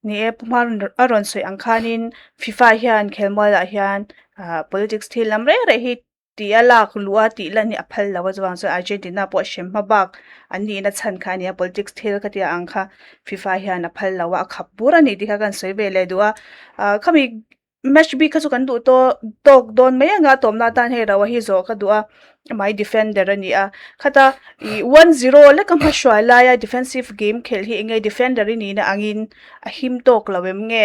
Ni e, Pu Hmar a rawn sawi ang khanin FIFA hian khelmualah hian ah politics thil lam reng reng hi tih a lak luh a tih lan hi a phal lo a chuvang chuan Argentina pawh a hrem hma bak an nihna chhan kha a ni a politics thil kha tia ang kha FIFA hian a phal lo a a khap bur a ni tih kha kan sawi ve leh duh a ah khami Match bik kha chu kan duh tawh tawk dawn mai anga tawmna atan hei Rawa hi zawh ka duh a my defender a ni a khata ih 1-0 leka hmahruai laia defensive game khelh hi enge defender i nihna angin a him tawk lo em nge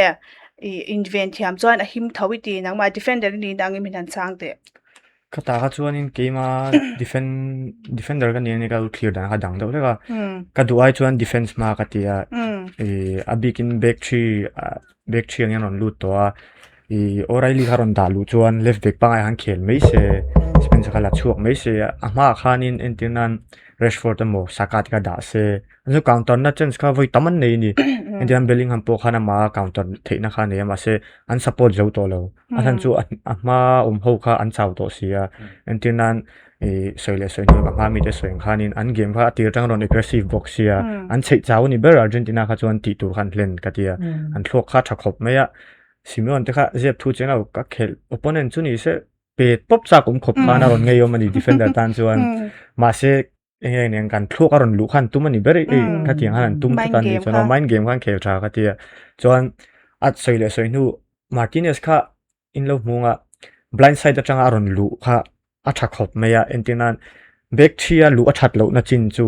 ih inven thiam chuan a him tho i ti nangmah defender i nihna angin min han chhang teh. Khata kha chuanin keima defend defender ka nia ni ka lo thlir dan kha dang deuh hlek a ka duh ai chuan defense hma ka ti a ih a bikin back three ah back three ang hian rawn lut tawh a ih O'Reilly kha rawn dah luh chuan left back pangngai khan khel mai se Spencer kha la chhuak mai se a hmaah khanin entir nan Rashford emaw Saka te kha dah se chu counter na chance kha vawi tam an nei a ni entir nan Bellingham pawh khan amah a counter theihna kha a nei a mahse an support zo tawh lo. A hlan chu a hma awm ho kha an chau tawh si a, entir nan ih sawi leh sawi hnu a hma mite sawi ang khanin an game kha a tir atang rawn aggressive bawk sia, an chheih chau a ni ber Argentina kha chuan tih tur kha an hlen ka ti a, an thluak kha a tha khawp mai a, Simeone te kha zep thu chiang lo ka khelh opponent chu ni se pet pawp chak awm khawp khan a rawn ngeiawm a ni defender tan chuan mahse eng nge eng kan thluak a rawn luh khan tum a ni ber ei khatiang khan an tum thut a ni chuan aw mind game khan khel tha ka tia chuan a sawi leh sawi hnu Martinez kha in lo hmung a blind side atanga a rawn luh kha a tha khawp mai a entir nan back three a luh a that lohna chin chu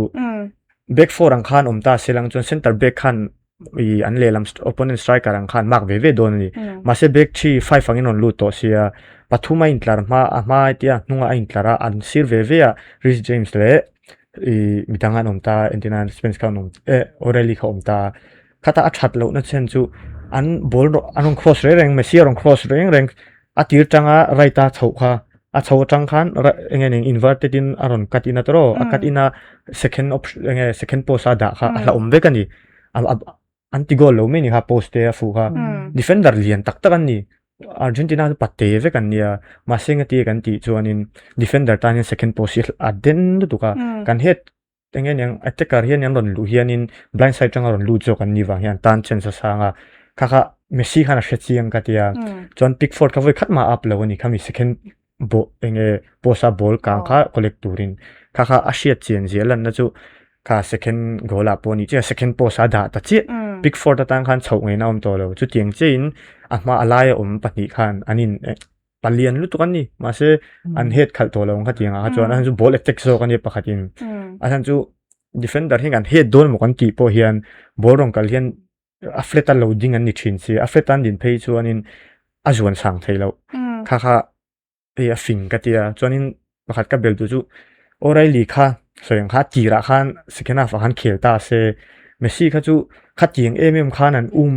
back four ang khan awm ta se lang chuan center back khan ih an lehlam opponent striker ang khan mark ve ve dawn a ni. Mahse back three five angin rawn lut tawh sia pathum a intlar hma a hma tia hnungah a intlar a an sir ve ve a Reece James leh ih midang an awm ta entir nan Spence kha an awm eh O'Reilly kha a awm ta khata a that lohna chhan chu an ball an rawn cross reng reng Messi a rawn cross reng reng a tir tanga right a chhoh kha a chho atang khan eng nge ning inverted in a rawn cut in a tawrh aw a cut in a second option eng nge second post a dah kha a hlauhawm vek a ni an ti goal lo mai ni kha post te a fuh kha defender lian tak tak an ni Argentina chu pate vek an nia mahse engati kan tih chuanin defender tan hian second post hi a den lutuk a kan head Eng nge niang attacker hian an rawn luh hianin blind side atanga rawn lut zawk an nih vang hian an tan chance a sang a, kha kha Messi khan a hre chiang ka tia, chuan Pickford kha vawi khat mah a up lo a ni khami second ball eng nge post a ball kang kha collect turin kha kha a hriat chian zia lanna chu kha second goal ah pawh a nih chiah second post a dah ta chiah Pickford atang khan chhoh ngei na a awm tawh lo chutiang chiahin a hma a laia awm pahnih khan an in. Palian lutuk an ni. Mahse an head khalh tawh lo ang kha tiang ah kha chuan a chhan chu ball attack zawk a nia pakhatin. A chhan chu defender hian kan head dawn emaw kan tih pawh hian ball rawn kal hian a flat a lo ding an ni thin si. A flat a an din phei chuanin a zuan sang thei loh. Kha kha hei a fing ka tia. Chuanin pakhat ka bel duh chu O'Reilly kha sawi ang kha a tirah khan second half ah khan khel ta se Messi kha chu khatiang em em khan an um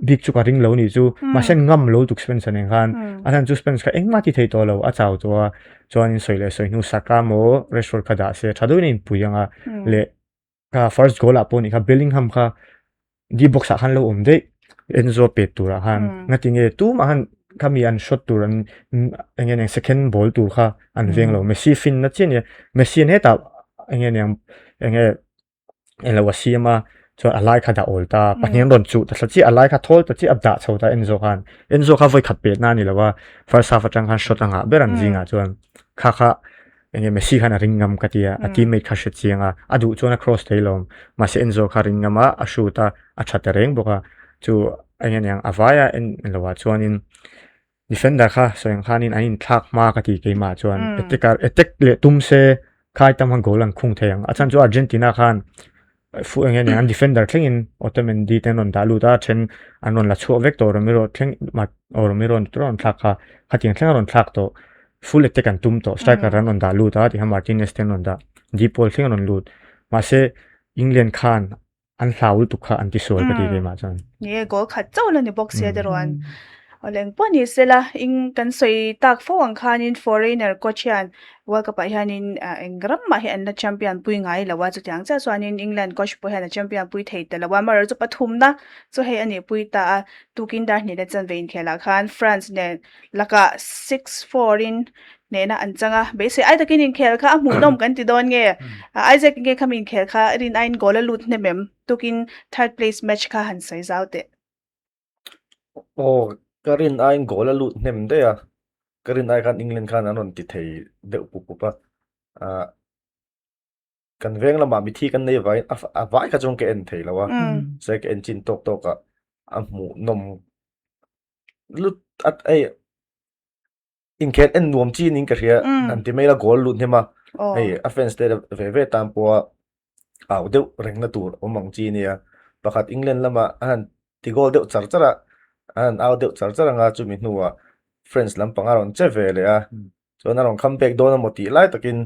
bik chu ka ring lo nih chu mahse an ngam lo tuk Spence a nen khan a chhan chu Spence kha engmah ti thei tawh lo a chau tawh a chuanin sawi leh sawi hnu Saka maw Rashford kha dah se tha deuhin a inpui ang a leh kha first goal ah pawh nih kha Bellingham kha D box ah khan lo awm daih Enzo pet tur ah khan ngati nge tumah khan khami an shot tur an eng nge second ball tur kha an veng lo Messi fin na chiah ania Messi an hetah eng nge niang eng nge englo a siam a chuan a lai kha dah awl ta pahnih an rawn chuh ta thla chiah a lai kha thawl ta chiah a dah chho ta Enzo khan Enzo kha vawi khat pet na a ni lo a first half atang khan shot a ngah ber an zingah chuan kha kha Enge Messi khan a ring ngam ka ti a, a teammate kha hre chiang a, a duh chuan a cross thei lo. Mahse Enzo kha ring ngam a, a shoot a, a tha ta reng bawk a. Chu enge niang a vaia en lo ah chuanin defender kha sawi ang khanin an inthlak hma ka ti keimah chuan attack a attack leh tum se khai tam khan goal an khung thei ang. A chhan chu Argentina khan fu enge niang an defender thlengin Otamendi te an rawn dah lut a, then an rawn la chhuak vek tawh Romero thleng Romero ni tur a rawn thlak kha, khatiang thleng a rawn thlak tawh. Full attack an tum tawh, striker an rawn dah lut a, tihian Martinez te an rawn dah, De Paul thleng an rawn lut. Mahse England khan an hlau lutuk kha an tisual ka ti keimah chuan. Ni e, goal khat chauh la ni bawk sia te rawn. Awle engpawh ni sela, eng kan sawi tak fo ang khanin foreigner coach hian World Cup ah hianin eng ram mah hi an la champion pui ngai lo a, chutiang chiah chuanin England coach pawh hian a champion pui thei ta lo a, amaherawhchu chu pathumna chu hei a nih pui ta a, tukin dar hnih leh chanve inkhelah khan France nen Lakah 6-4 in hnehna an chang a, beisei ai takin inkhel kha a hmuhnawm kan ti dawn nge? Isaac nge khami inkhel kha rin aiin goal a lut hnem em? Tukin third place match kha han sawi zau teh. Aw, ka rin aiin goal a lut hnem daih a, ka rin ai khan England khan an rawn ti thei deuh pup pup a, ah kan veng lamah mithi kan nei vaiin a vai kha chuan ka en thei lo a, se ka en chin tawk tawk ah a hmuhnawm lut at ei inkhel en nuam chi ning ka hria an ti mai la goal lut hnem a hei a fans te ve ve tan pawha au deuh reng na tur awm ang chi nia pakhat England lama a han ti goal deuh char char a a han au deuh char char anga chumi hnuah France lampang a rawn che ve leh a chuan a rawn come back dawn emaw tih lai takin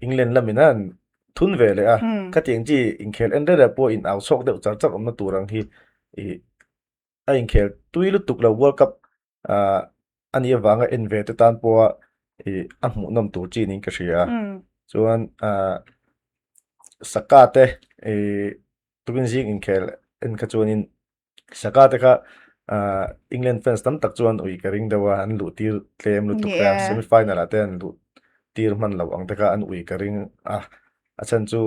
England lamin a han thun ve leh a khatiang chi inkhel en reng reng pawh in au chhuak deuh char char awmna tur ang hi ih a inkhel tui lutuk lo World Cup ah a nih avanga en ve te tan pawha ih a hmuhnawm tur chi niin ka hria a chuan ah Saka te ih tukin zing inkhel en kha chuanin Saka te kha ah England fans tam tak chuan ui ka ring deuh a an luh tir tlem lutuk te a semi final ah te an luh tir hman loh ang te kha an ui ka ring a a chhan chu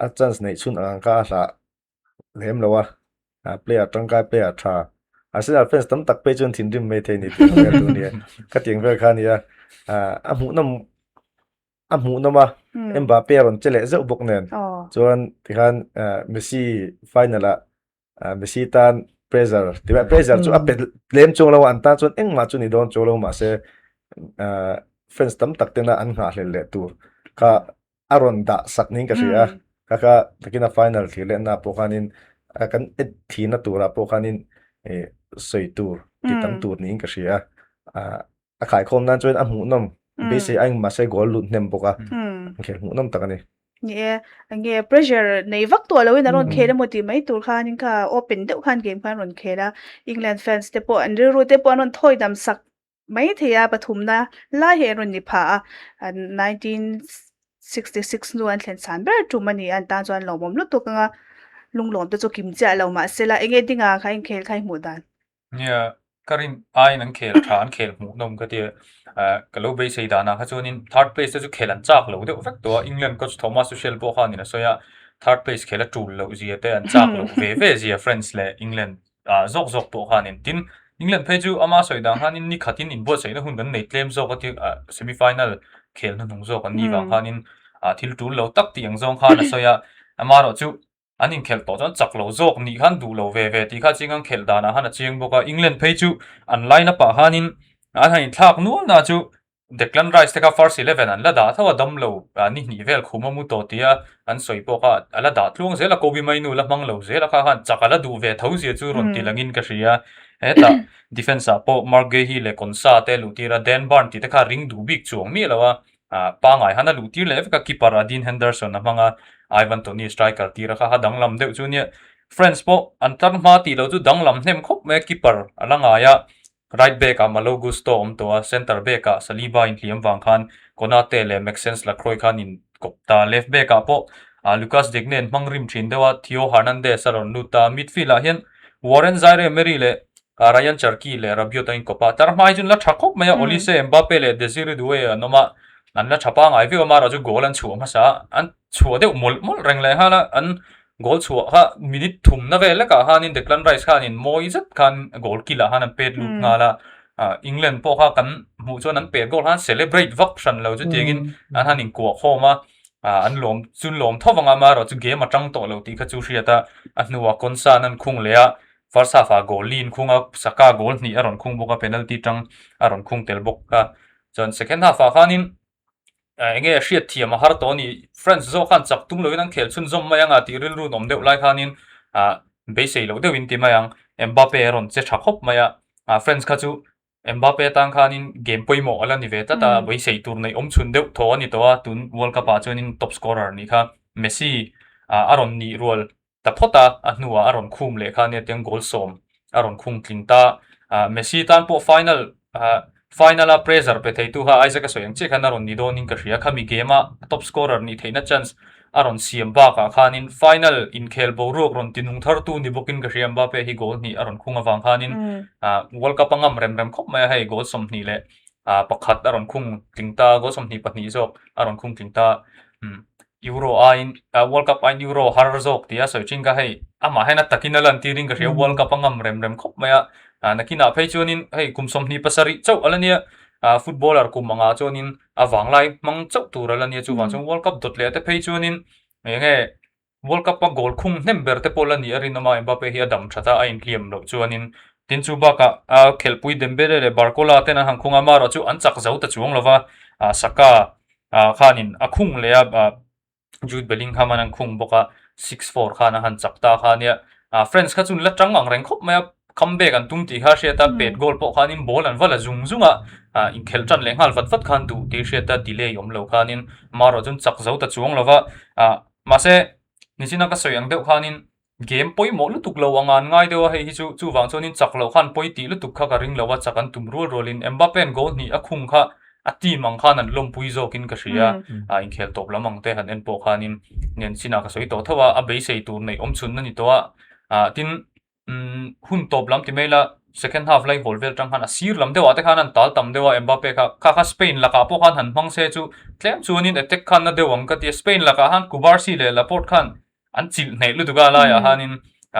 a chance neih chhun ang kha a hlah lem lo a, player tangkai player tha Arsenal fans tam tak phei chuan thinrim mai thei ni tih ang vel tur a nia khatiang vel kha a nia a hmuhnawm a hmuhnawm a Mbappe a rawn che leh zeuh bawk nen chuan tikhan Messi final ah Messi tan pressure tih pressure chu a pe tlem chuang lo a an tan chuan engmah chu ni dawn chuang lo mahse fans tam tak tena an nghahhlelh leh tur kha a rawn dah sak niin ka hria a, kha kha takin a final thlir leh na pawh khanin kan en thihna turah pawh khanin ih sawi tur ti tam tur niin ka hria a, a khaikhawm nan chuan a hmuhnawm beisei a engmah se goal lut hnem bawk a, inkhel hmuhnawm tak a ni. Ni e, enge pressure nei vak tawh loin a rawn khel emaw tih mai tur khanin kha open deuh khan game khan a rawn khel a, England fans te pawh an rilru te pawh an rawn thawi dam sak mai thei a, pathumna lai hi an rawn ni phah a, 1966 hnu an thlen chhan ber tum a ni a, an tan chuan lawmawm lutuk anga lunglawm te chu kim chiah lo mahse la enge dinga kha inkhel kha i hmuh dan? Nia, ka rin aiin an khel tha, an khel hmuhnawm ka ti a, ka lo beisei danah kha chuanin third place te chu khel an chak lo deuh vek tawh a, England coach Thomas Tuchel pawh khanin a sawi a, third place khel a tul loh zia te, an chak loh ve ve zia France leh England ah zawk zawk pawh khanin tin England phei chu ama sawi dan khanin ni khatin inbuatsaihna hun kan nei tlem zawk a ti ah semi final khel hnuhnung zawk an nih vang khanin ah thil tul lo tak tih ang zawng khan a sawi a amaherawh chu an inkhelh tawh chuan chak lo zawk nih khan duh lo ve ve tih kha chiang ang khelh danah khan a chiang bawk a England phei chu an line up ah khanin. An han inthlak nual na chu Declan Rice te kha first 11 an la dah tho a, dam lo ni hnih vel khum a mu tawh tia an sawi pawh kha a la dah tluang zel a, Kobbie Mainoo la hmang lo zel a kha khan chak a la duh ve tho zia chu rawn ti langin ka hria. Hetah defence ah pawh Marc Guehi leh Konsa te luh tir a, Dan Burn tih te kha ring duh bik chuang miah lo a, pangai han a luh tir leh vek a, keeper a Dean Henderson a hmang a, Ivan Toney striker tir a kha kha danglam deuh chu nia. France pawh an tlar hma tih loh chu danglam hnem khawp mai a, keeper a la ngai a, Right back ah Malo Gusto awm tawh a, centre back ah Saliba inhliam vang khan Konate leh Maxence Lacroix khan in kawp ta. Left back ah pawh Lucas Digne an hmang rim thin deuh a, Theo Hernandez a rawn lut ta. Midfield ah hian Warren Zaire Emery leh Rayan Cherki leh Rabiot an inkawp a, tlar hma hi chu an la tha khawp mai a, Olise, Mbappe leh Desire Doue an awm a, an la tha pangai viau a, amaherawhchu goal an chhuah hmasa a, an chhuah deuh mawlh mawlh reng leh nghal a, an Goal chhuah kha minute thumna vel lekah khanin Declan Rice khanin mawi zet khan goal kilah khan an pet lut nghal a, England pawh kha kan hmuh chuan an pet goal khan celebrate vak hran lo chutiangin an han inkuah khawm a, an lawm chu lawm tho vang a, amaherawhchu game a tang tawh lo tih kha chu hriat a, a hnuah Konsa-an an khung leh a, first half ah goal li inkhung a, Saka goal hnih a rawn khung bawk a, penalty tang a rawn khung tel bawk a, chuan second half ah khanin Eng nge hriat thiam a har tawh a ni. France zawk khan chak tum loin an khel chhunzawm mai ang a tih rilru awm deuh lai khanin beisei loh deuhin ti mai ang. Mbappe a rawn che tha khawp mai a, France kha chu Mbappe atan khanin game pawimawh a la ni ve tlat a, beisei tur neih awm chhun deuh thaw a ni tawh a, tun World Cup ah chuanin top scorer nih kha Messi a rawn nih rual ta phawt a, a hnuah a rawn khum leh kha ania tiang goal sawm a rawn khung tling ta. Messi tan pawh final final a pressure pe theitu kha Isaac a sawi ang chiah khan a rawn ni dawnin ka hria. Khami game a top scorer nih theihna chance a rawn siam bakah khanin final inkhel boruak rawn ti nung thartu ni bawkin ka hria. Mbappe hi goal hnih a rawn khung avang khanin World Cup a ngam rem rem khawp mai a, hei goal 20 leh pakhat a rawn khung tling ta, goal 22 zawk a rawn khung tling ta. Euro aiin World Cup aiin Euro har zawk tia sawi thin ka hei amah hian a takin a lan tirin ka hria World Cup a ngam rem rem khawp mai a nakinah phei chuanin hei kum 27 chauh a la nia footballer kum angah chuanin a vanglai hmang chauh tur a la nia chuvang chuan World Cup dawt leh te phei chuanin eng nge World Cup a goal khung hnem ber te pawh la nih a rinawm a Mbappe hi a dam that a a inhliam loh chuanin tin chu bakah a khelhpui Dembele leh Barcola ten an han khung a amaherawhchu chu an chak zo ta chuang lova Saka khanin a khung leh a Jude Bellingham an an khung bawk a 6-4 khan a han chak ta kha ania France kha chun la tang ang reng khawp mai a comeback an tum tih kha hriat a pet goal pawh khanin ball an va la zung zung a inkhelh tan leh nghal vat vat khan duh tih hriat a delay awm lo khanin amaherawh chuan chak zo ta chuang lova mahse nichina ka sawi ang deuh khanin Game pawimawh lutuk lo anga an ngai deuh a, hei hi chu chuvang chuanin chak loh khan pawi tih lutuk kha ka ring lo a, chak an tum rual rualin Mbappe-a'n goal hnih a khung kha a team ang khan an lawmpui zawkin ka hria a, inkhel tawp lam ang te han en pawh khanin nen chinah ka sawi tawh tho a, a beisei tur neih awm chhun a ni tawh a, ah tin hun tawp lam ti mai la second half lai hawl vel tang khan a sir lam deuhah te khan an tal tam deuh a Mbappe kha, kha kha Spain lakah pawh khan han hmang se chu tlem chuanin attack khan na deuh ang ka ti a, Spain lakah khan Cubarsi leh Laporte khan an chilh hneh lutuk a laiah khanin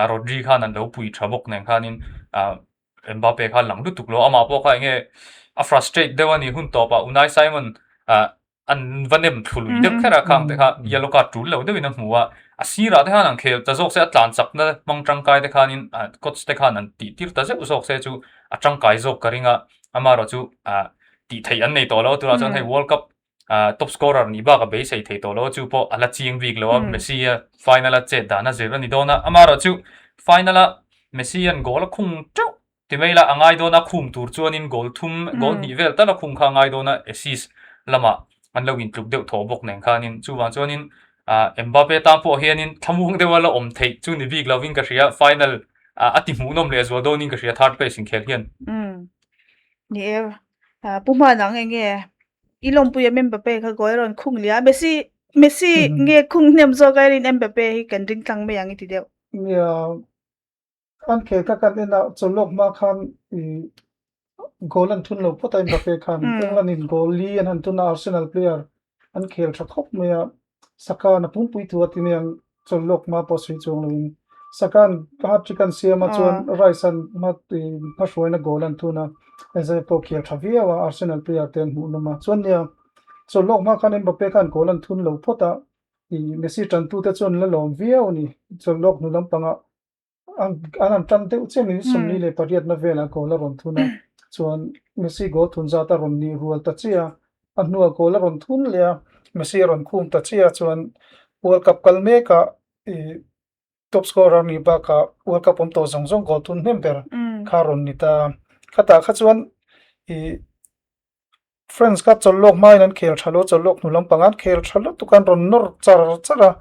Rodri khan an lo pui tha bawk nen khanin Mbappe kha lang lutuk lo amah pawh kha enge a frustrate deuh a ni hun tawpah Unai Simon an va nem thlu lui deuh kher a khang te kha yellow card tul lo deuhin a hmu a a sirah te khan an khel ta zawk se a tlan chakna hmang tangkai te khanin coach te khan an tih tir ta zeuh zawk se chu a tangkai zawk ka ring a amaherawhchu tih theih an nei tawh lo tunah chuan hei World Cup top scorer nih bak a beisei thei tawh lo a chu pawh a la chiang bik lo a Messi a final a chet dan a zir a ni dawn a amaherawh chu final a Messi an goal a khung teuh ti mai la a ngai dawn a khum tur chuanin goal thum goal hnih vel tal a khung kha a ngai dawn a assist lamah an lo intluk deuh thaw bawk nen khanin chuvang chuanin Mbappe tan pawh hianin thlamuang deuha la awm theih chu ni bik lovin ka hria final a ti hmuhnawm leh zual dawnin ka hria third place inkhel hian. Ni e Pu hman ang enge I lawmpui em Mbappe kha goal a rawn khung leh a, Messi Messi nge khung hnem zawk a rin Mbappe hi kan ring tlang mai ang i ti deuh. Nia, an khel kha kan en a, chawlhlawk hma khan i goal an thun lo phawt a Mbappe khan, England in goal li an han thun a, Arsenal player an khel tha khawp mai a, Saka na pumpui thu a ti mai ang chawlhlawk hma pawh sawi chuang loin. Saka'n hat-trick an siam a chuan Rice an hma hmahruaina goal an thun a, Eze pawh khel tha viau a, Arsenal player te an hmuh nawm a. Chuan nia, chawlhlawk hma khan Mbappe khan goal an thun lo phawt a, ih Messi tantute chuan la lawm viau a ni. Chawlhlawk hnu lampangah. an an an tan deuh chiah minute 48 na velah goal a rawn thun a, chuan Messi goal thun zat a rawn nih rual ta chiah a, a hnuah goal a rawn thun leh a, Messi a rawn khum ta chiah a, chuan World Cup kal mekah ih top scorer nih bakah World Cup awm tawh zawng zawng goal thun hnem ber kha a rawn ni ta a, khatah kha chuan ih France kha chawlh lawk hmain an khel tha lo, chawlh lawk hnu lampang an khel tha lutuk a, an rawn nawr char char a,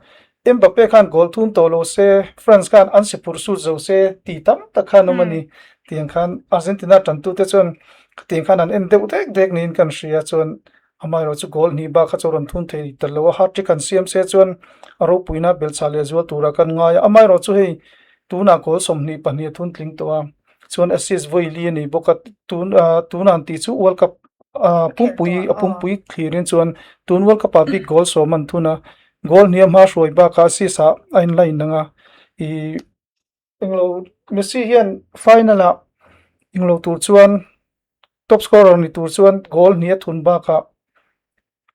Mbappe khan goal thun tawh lo se, France khan an si phurh sut zo se tih tam tak khan awm a ni. Tiang khan Argentina tantute chuan khatiang khan an en deuh dek dek niin kan hria chuan amaherawh chu goal hnih bak kha chu rawn thun thei ta lo a, hat-trick an siam se chuan a ropuina belchhah leh zual turah kan ngai a, amaherawh chu hei tunah goal 22 a thun tling tawh a. chuan assist vawi li a nei bawk a tun ah tunah an tih chu world cup ah pumpui a pumpui thlir in chuan tun world cup ah bik goal sawm an thun a goal hniam hma hruai bakah assist ah a in line ang a ih englo Messi hian final ah englo tur chuan top scorer ni tur chuan goal hnih a thun bakah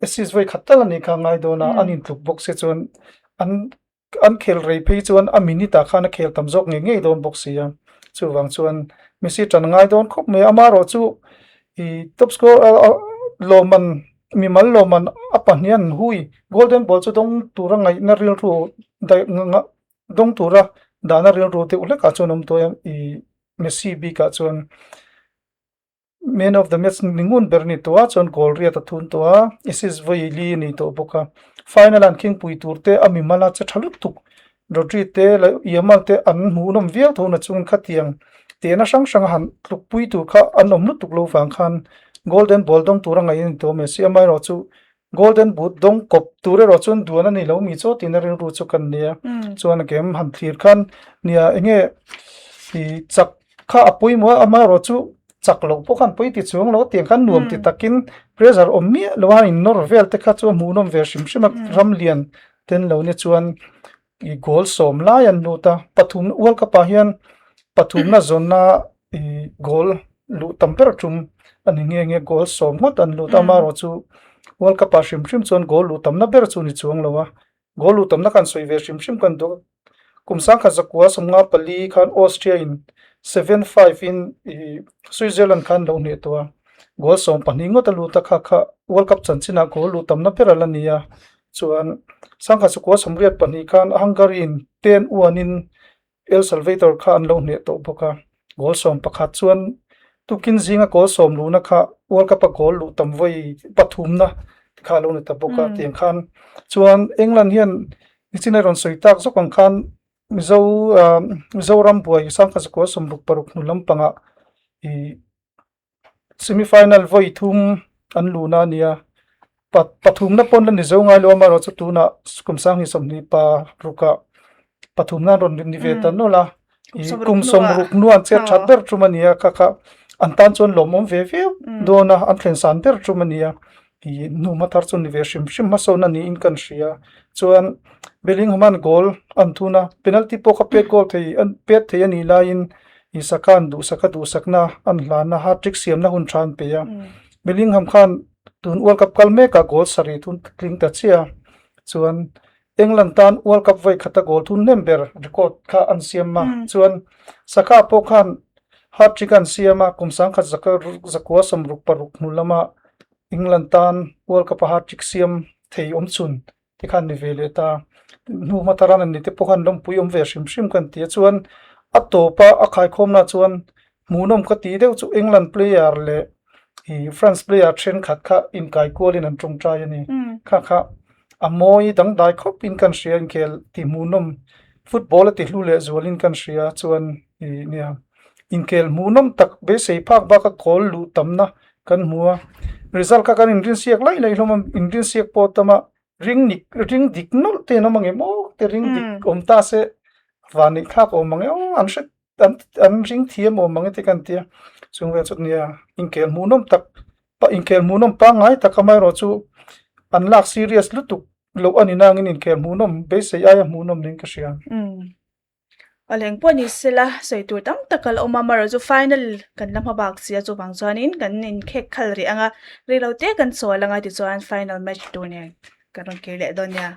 assist vawi khat tal a nih kha a ngai dawn a an intluk bawk se chuan an An khel rei phei chuan a minute ah khan a khel tam zawk ngei ngei dawn bawk si a, chuvang chuan Messi tan a ngai dawn khawp mai a, amaherawh chu ih top scorer lawmman mimal lawmman a pahnih an hui golden ball chu dawng tura ngaihna rilru daih dawng tura dahna rilru deuh hlekah chuan awm tawh a ih Messi bikah chuan. Man of the match ni ngun ber ni tawh a, chuan goal riat a thun tawh a, assist vawi li a nei tawh bawk a. Final an khingpui tur te a mimal a che tha lutuk. Rodri te leh Yamal te an hmuhnawm viau tho na chungin khatiang tehna hrang hrang a han tlukpui tur kha an awm lutuk lo vang khan golden ball dawng tur a ngaih a ni tawh Messi amaherawh chu Golden boot dawng kawp tur erawh chuan duan a ni lo mi chaw tiin a rilru chu kan nia. Chuan a game han thlir khan nia enge i chak kha a pawimawh a amaherawh chu chak loh pawh khan pawi ti chuang lo tiang khan nuam ti takin pressure awm miah lo a in nawr vel te kha chu a hmuhnawm ve hrim hrim a ram lian ten lo nia chuan i goal sawm lai an lut a pathum World Cup ah hian pathumna zawnna i goal luh tam ber tum a ni nghe nghe goal sawm ngawt an lut a amaherawh chu World Cup ah hrim hrim chuan goal luh tamna ber chu ni chuang lo a goal luh tamna khan sawi ve hrim hrim kan duh a kum sangkhat zakua sawmnga pali khan Austria in 7-5 in i Switzerland khan lo hneh tawh a goal 12 ngawt a lut a kha kha World Cup chanchinah goal luh tamna ber a la ni a. Chuan sangha chukua 82 khan Hungary in ten uanin El Salvador kha an lo hneh tawh bawk a, goal 11 chuan tukin zinga goal sawm luhna kha World Cup a goal luh tam vawi pathumna kha a lo ni ta bawk a tiang khan chuan England hian nichin a rawn sawi tak zawk ang khan Mizo Mizoram buai sangha chukua 66 hnu lampangah ih Semi final vawi thum an luhna a ni a, pa pathumna pawn la ni zo ngai lo amaherawh chu tunah kum sanghnih sawmhnih pa rukah pathumna an rawn ni ve ta nawlh a, ih kum sawmruk hnuah an chet that ber tum a ni a, kha kha an tan chuan lawmawm ve viau dawn a, an thlen san ber tum a ni a, ih hnu hma thar chu ni ve hrim hrim hmasawn a niin kan hria, chuan Bellingham-a'n goal an thun a, penalty pawh kha pet goal thei pet thei a nih laiin Isaka'n duhsaka duhsakna an hlan a, hat-trick siamna hun tha an pe a. Bellingham khan tun World Cup kal mekah goal sarih thun tling ta chiah a, chuan England tan World Cup vawi khata goal thun hnem ber record kha an siam a, chuan Saka pawh khan hat-trick an siam a, kum sangkhat zakua 66 hnu lama England tan World Cup a hat-trick siam thei awmchhun te khan ni ve leh ta hnu hma taran an ni te pawh khan lawmpui awm ve hrim hrim kan ti a chuan a tawp a a khaikhawmna chuan hmuhnawm ka tih deuh chu England player leh ih France player thenkhat kha inkai kualin an tawngtai a ni kha kha a mawi dangdai khawp in kan hria inkhel tih hmuhnawm football a ti hlu leh zualin kan hria chuan ih nia inkhel hmuhnawm tak beisei phak bak a goal luh tamna kan hmu a result kha kan inrinsiak laih laih hlawm a inrinsiak pawh a tam a ring nik ring dik nawlh te an awm ang em aw te ring dik awm ta se van neih thlak awm ang e aw an hre an an ring thiam awm ang e te kan tia chung vel chu nia inkhel hmuhnawm tak inkhel hmuhnawm pangngai tak amaherawh chu an lak serious lutuk loh a ni nangin inkhel hmuhnawm beisei aia hmuhnawm niin ka hria. A leng pawh ni sela sawi tur tam tak a la awm a amaherawh chu final kan la hma bak si a chuvang chuanin kan inkhek khal rih ang a rei lo te kan chawl ang a tichuan final match tur nen kan rawn kir leh dawn nia.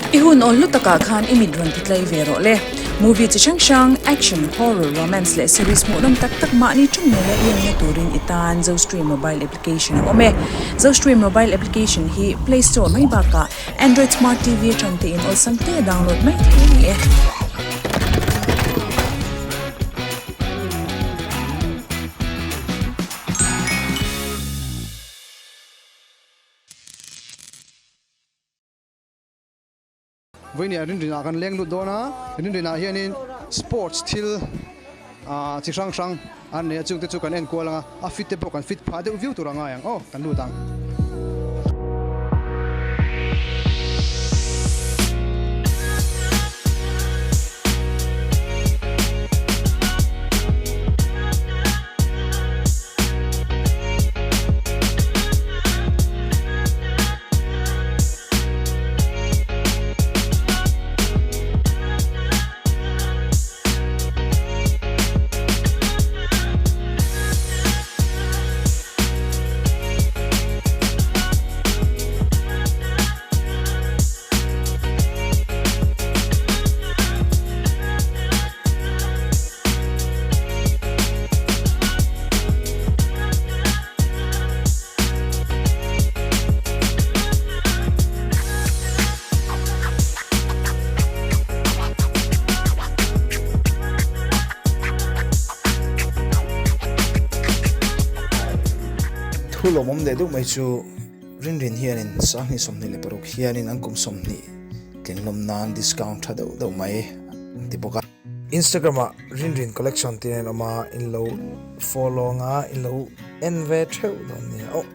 I hun awl hlu takah khan i mit rawn ti tlai ve rawh le. Movie chi hrang hrang, action, horror, romance leh series hmuhnawm tak tak mahni ṭawng ngeia i enna turin i tan Zostream mobile application a awm e. Zostream mobile application hi Play Store mai bakah Android Smart TV atang te in awlsam te download mai thei a ni e. Vawinia Rinrinah kan leng lut dawn a, Rinrinah hianin sports thil chi hrang hrang an nei a, chungte chu kan en kual ang a, a fit te pawh kan fit phah deuh viau tur a ngai ang aw, kan lut ang. Thu lawmawm leh deuh mai chu Rinrin hianin sanghnih 26 hianin an kum 20 tlinhlawm nan discount tha deuh deuh mai an ti bawk a. Instagram ah Rinrin collection tih a inawm a, in lo follow anga in lo en ve theuh dawn nia aw.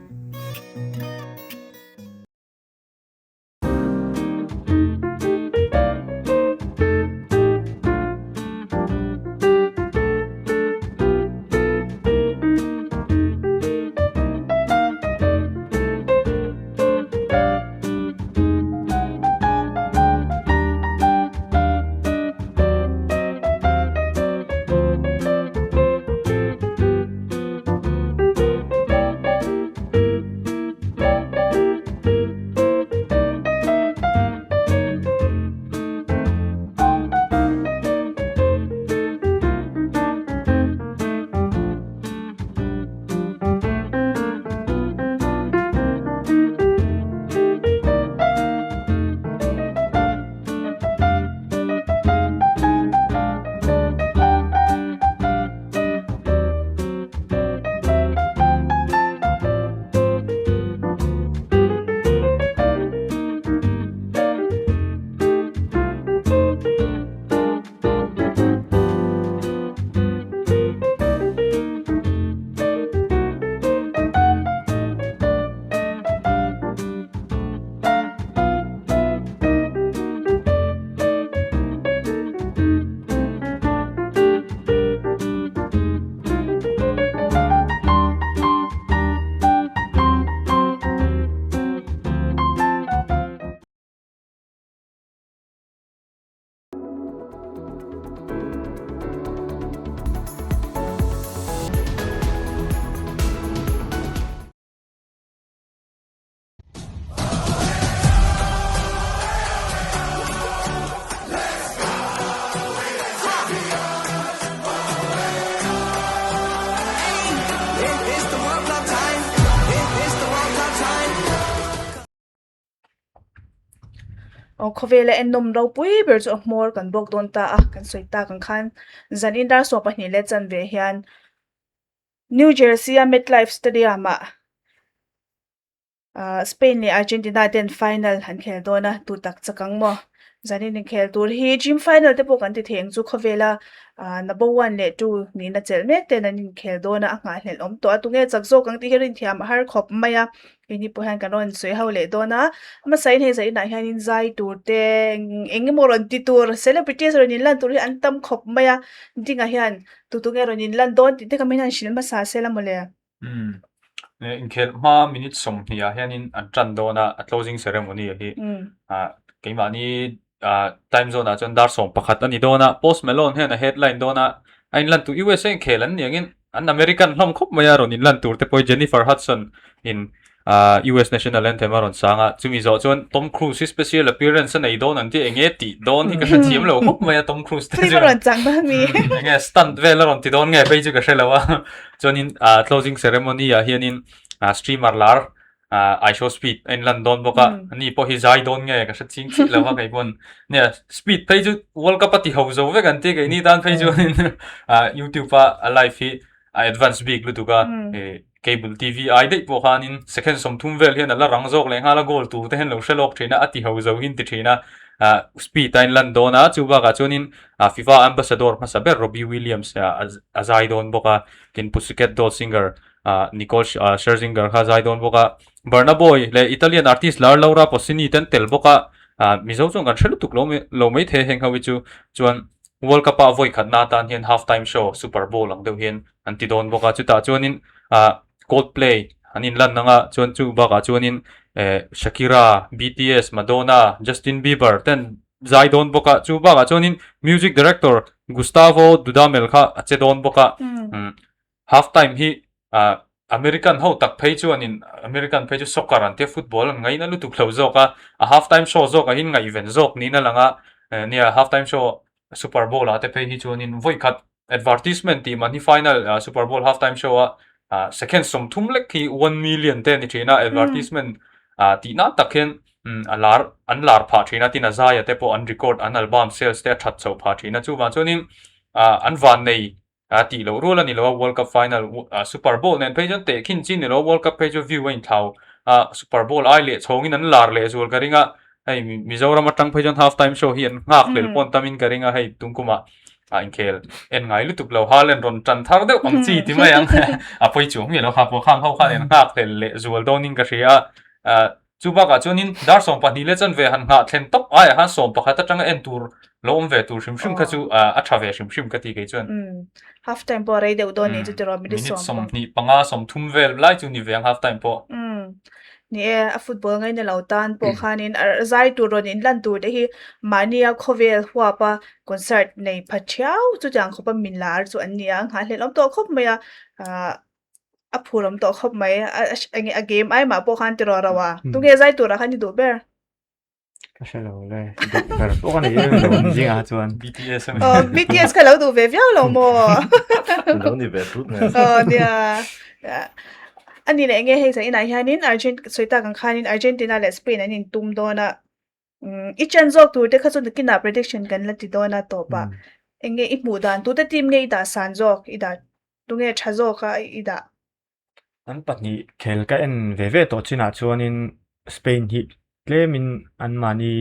Aw khawvela ennawm ropui ber chu a hmawr kan bawk dawn ta a kan sawi tak ang khan zanin dar 12 leh chanve hian New Jersey a MetLife Stadium ah Ahh Spain leh Argentina ten final an khel dawn a, tu tak chak ang maw? Zanin inkhel tur hi gym final te pawh kan ti thei ang chu khawvela ahh number one leh two nihna chelh mek ten an inkhel dawn a, a nghahhlelh awm tawh a, tunge chak zawk ang tih hi rinthiam a har khawp mai a, keini pawh hian kan rawn sawi ho leh dawn a, hmasa in hei zainah hianin zai tur te eng emaw rawn ti tur celebrities rawn inlan tur hi an tam khawp mai a, dingah hian tu tunge rawn inlan dawn tih te kha min han hrilh hmasa se la mawle. Umm. Inkhelh hma minute 20 ah hianin an tan dawn a, a closing ceremony a hi. Ah keimahni ah time zone ah chuan dar 11 a ni dawn a, Post Malone hian a headline dawn a, a inlan tur USA inkhel an ni angin an American hlawm khawp mai a rawn inlan tur te pawh hi Jennifer Hudson in. US national anthem a rawn sang a, chumi zawh chuan Tom Cruise hi special appearance a nei dawn an tia enge tih dawn hi ka hre thiam lo khawp mai a Tom Cruise te chu. rawn chang dawn mi. Enge stunt vel a rawn ti dawn nge phei chu ka hre lo a. Chuanin closing ceremony ah hianin streamer lar I show speed a inlan dawn bawk a, ani pawh hi zai dawn nge ka hre ching chiah lo a kei pawn. Nia speed phei chu World Cup a ti ho zo vek an tia keini tan phei chuanin YouTube a live hi a advance bik lutuk a. Cable TV ai daih pawh khanin second 30 vel hian a la rang zawk leh nghal a, goal tur te hian lo hre lawk thin a, a ti ho zo hin ti thin a, ah speed a inlan dawn a, chu bakah chuanin ah FIFA ambassador hmasa ber Robbie Williams a zai dawn bawk a, tin Pussycat Dolls singer ah Nicole Scherzinger kha a zai dawn bawk a, Burna Boy leh Italian artist lar Laura Pausini te an tel bawk a, ah Mizo chuan kan hre lutuk lo lo maithei heng ho hi chu, chuan World Cup a vawi khatna atan hian half time show Super Bowl ang deuh hian an ti dawn bawk a chutah chuanin ah Coldplay an inlan ang a chuan chu bakah chuanin eh Shakira, BTS, Madonna, Justin Bieber te an zai dawn bawk a chu bakah chuanin music director Gustavo Dudamel kha a che dawn bawk a umm half time hi ah American ho tak phei chuanin American phei chu soccer an tia football an ngaina lutuk lo zawk a a half time show zawkah hian ngaihven zawk niin a lang a eh nia half time show Super Bowl ah te phei hi chuanin vawi khat advertisement tih man hi final Super Bowl half time show a second 30 lek hi 1 million te a ni thin a advertisement tih nan tak hian a lar an lar phah thin a tin a zaia te pawh an record an album sales te a that chhoh phah thin a chuvang chuanin an van nei A tih loh rual a ni lo a, World Cup final Super Bowl nen phei chuan tehkhin chi a ni lo a, World Cup phei chu view a inthlau a, Super Bowl ai leh chhawngin an lar leh zual ka ring a, hei Mizoram atang phei chuan half time show hi an nghak hlel pawn tamin ka ring a, hei tungkumah a inkhel en ngai lutuk lo, Haaland rawn tan thar deuh ang chi ti mai ang, a pawi chuang miah lo kha pawh khang ho khan en nghak hlel leh zual dawnin ka hria a. Chu bakah chuanin dar 12 leh chanve han nghah thlen tawp aiah khan 11 atanga en tur lo awm ve tur hrim hrim kha chu a tha ve hrim hrim ka ti kei chuan. Umm half time pawh a rei deuh dawn nih chu tiraw minute sawm 25 30 vel lai chu ni ve ang half time pawh. Umm ni e a football ngaina lo tan pawh khanin a zai tur rawn inlan tur te hi mahnia khawvel huapa concert nei pha thiau chutiang khawpa min lar chu an ni a nghahhlelh awm tawh khawp mai a ah A phur awm tawh khawp mai. Enge a game ai mah pawh khan ti rawh ro a. Tunge zai turah khan i duh ber? Ka hre lo le. Duh ber pawh ka nei em lo an zingah chuan. BTS a mi. Aw BTS kha lo duh ve viau lo maw? Lo ni ve tut mai. Aw nia. Ani leh enge hei zan inah hianin Argent sawi tak ang khanin Argentina leh Spain an intum dawn a. I chan zawk tur te kha chu nakinah prediction kan la ti dawn a tawpah. Enge i hmuh dan tute team nge i dah san zawk i dah Tunge tha zawk a i dah? An pahnih khel ka en ve ve tawh chinah chuanin Spain hi tlemin anmahni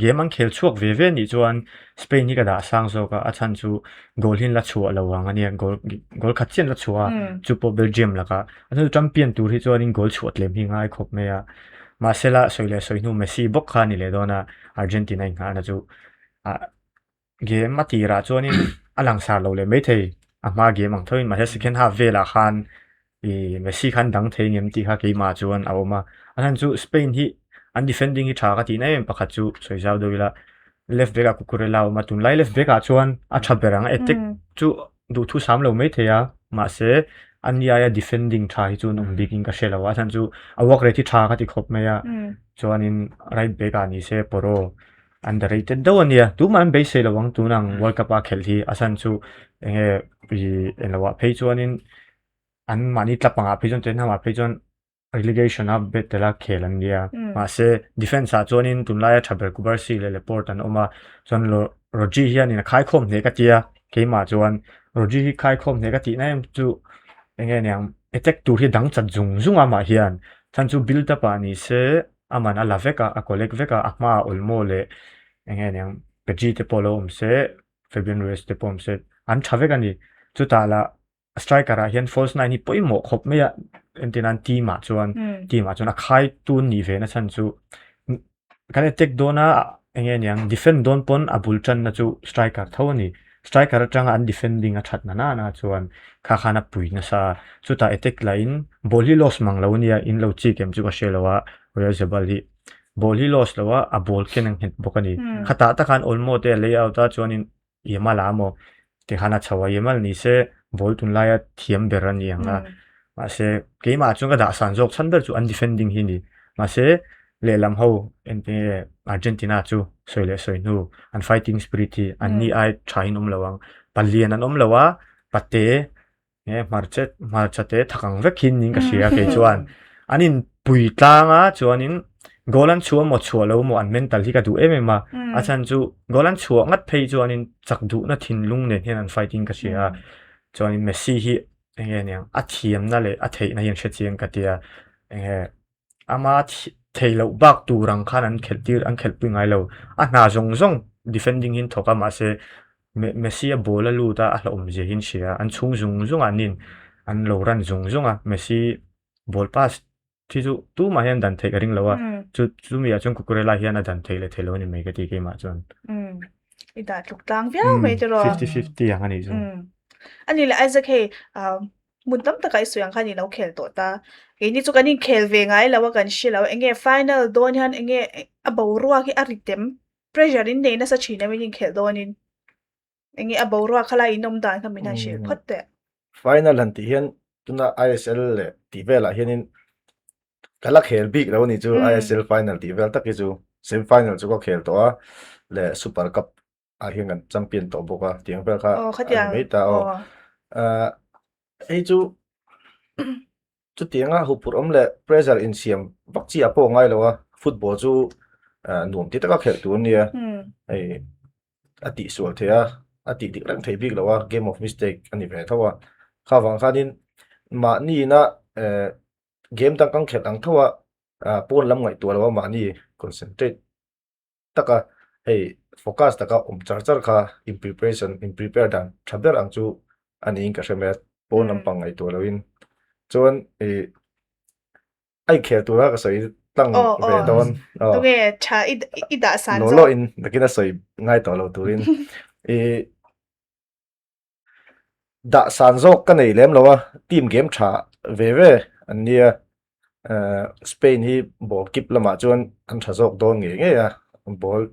game an khel chhuak ve ve anih chuan Spain hi ka dah sang zawk a, a chhan chu goal hi an la chhuah lo ang a nia, goal goal khat chiah an la chhuah a, chu pawh Belgium lakah. A chhan chu champion tur hi chuanin goal chhuah tlem hi ngai khawp mai a, mahsela sawi leh sawi hnu Messi bawk kha a ni leh dawn a, Argentina inngahna chu ah Game a tirah chuanin a langsar lo leh maithei a hma game ang thoin mahse second half velah khan ih Messi khan dang thei ngem tih kha keimah chuan a awm a. A chhan chu Spain hi an defending hi tha ka tihna em pakhat chu sawi zau deuh ila left back ah Cucurella a awm a tunlai left back ah chuan a tha ber ang a attack chu duhthu sam lo maithei a mahse a ni aia defending tha hi chu an awm bikin ka hre lo a a chhan chu a work rate hi tha ka ti khawp mai a chuanin right back ah ni se Porro Underrated deuh a nia, tumah an beisei lo ang tun ang World Cup a khelh hi a chhan chu enge ih englo ah phei chuanin an mahni club angah phei chuan Tottenham ah phei chuan relegation a bet tel a khel an nia mahse defence ah chuanin tunlaia tha ber Cubarsi leh Laporte an awm a chuan Rodri hianin a khaikhawm hneh ka tia keimah chuan Rodri hi khaikhawm hneh ka tihna em chu enge niang attack tur hi dang chat zung zung a mah hian chhan chu build up ah ni se A man a la vek a, a collect vek a, a hmaah Olmo leh eng nge niang Pedri te pawh lo awm se, Fabian Ruiz te pawh awm se, an tha vek a ni. Chutah lah striker ah hian false nine hi pawimawh khawp mai a, entir nan team ah chuan team ah chuan a khai tun nih ve na chhan chu kan attack dawn a eng nge niang defend dawn pawn a bul tanna chu striker tho a ni. Striker atanga an defending a that na na na chuan kha khan a pui nasa a, chutah attack lah in ball hi loss mang lo ania in lo chik em chu ka hre lo a, Oyarzabal hi ball hi loss lo a, a ball ken a nghet bawk a ni. Khatah tak khan Olmo te a lay out a chuanin Yamal a maw tikhan a chho a, Yamal ni se ball tunlaia thiam ber a ni ang a. Mahse keimah chuan ka dah san zawk chhan ber chu an defending hi a ni. Mahse lehlam ho engtinge Argentina chu sawi leh sawi hnu an fighting spirit hi an ni ai tha in awm lo ang. Palian an awm lo a, pate nge hmarcha hmarcha te thak ang vek hin niin ka hria kei chuan. An in pui tlang a chuanin goal an chhuah maw chhuah lo maw an mental hi ka duh em em a. A chhan chu goal an chhuah ngat phei chuanin chak duhna thinlung nen hian an fight in ka hria a. Chuanin Messi hi enge aniang a thiamna leh a theihna hi an hrechiang ka tia enge ama theih loh bak tur ang khan an khelh tir an khelh pui ngai lo a hna zawng zawng defending hi an thawk a mahse Messi a ball a lut a a hlauhawm zia hi an hria an chhung zung zung ah an in an lo run zung zung a Messi ball pass Thi chu tumah hian dan theih ka ring lo a, chu chumi ah chuan Cucurella hian a dan theih leh theih lo a ni mai ka ti keimah chuan. Umm, i dah tluk tlang viau mai tiraw. Fifty fifty ang a nih chu. Umm, a ni leh Isaac hei hmun tam takah i sawi ang khan i lo khel tawh ta. Keini chu kan inkhel ve ngai lo a kan hre lo, enge final dawn hian enge a boruak hi a ri tem, pressure in nei nasa thin em in inkhelh dawnin. Enge a boruak kha lai in awm dan kha min han hrilh phawt teh. Final han tih hian tuna ISL leh tih velah hianin ka la khel bik lo a ni chu ISL final tih vel tak hi chu semi final chu ka khel tawh a leh super cup ah hian kan champion tawh bawk a tiang vel kha a ni mai ta aw. Hei chu Chutianga huphurh awm leh pressure insiam vak chi ah pawh a ngai lo a, football chu nuam ti taka khelh tur a nia, hei a tihsual theih a, a tih dik reng theih bik lo a, game of mistake a ni ve tho a, kha vang khanin mahni ina game dang kan khelh ang tho a, pawn lam ngaihtuah lo a mahni concentrate taka hei focus taka awm char char kha in preparation in prepare dan tha ber ang chu a niin ka hre mai a pawn lampang ngaihtuah loin chuan ih a inkhel tura ka sawi tlang ve dawn aw tunge tha i i dah san zawk law law in nakin a sawi ngai tawh lo turin ih Dah san zawk ka nei lem lo a, team game tha ve ve an nia. Spain hi ball kip lamah chuan an tha zawk dawn ngei ngei a, ball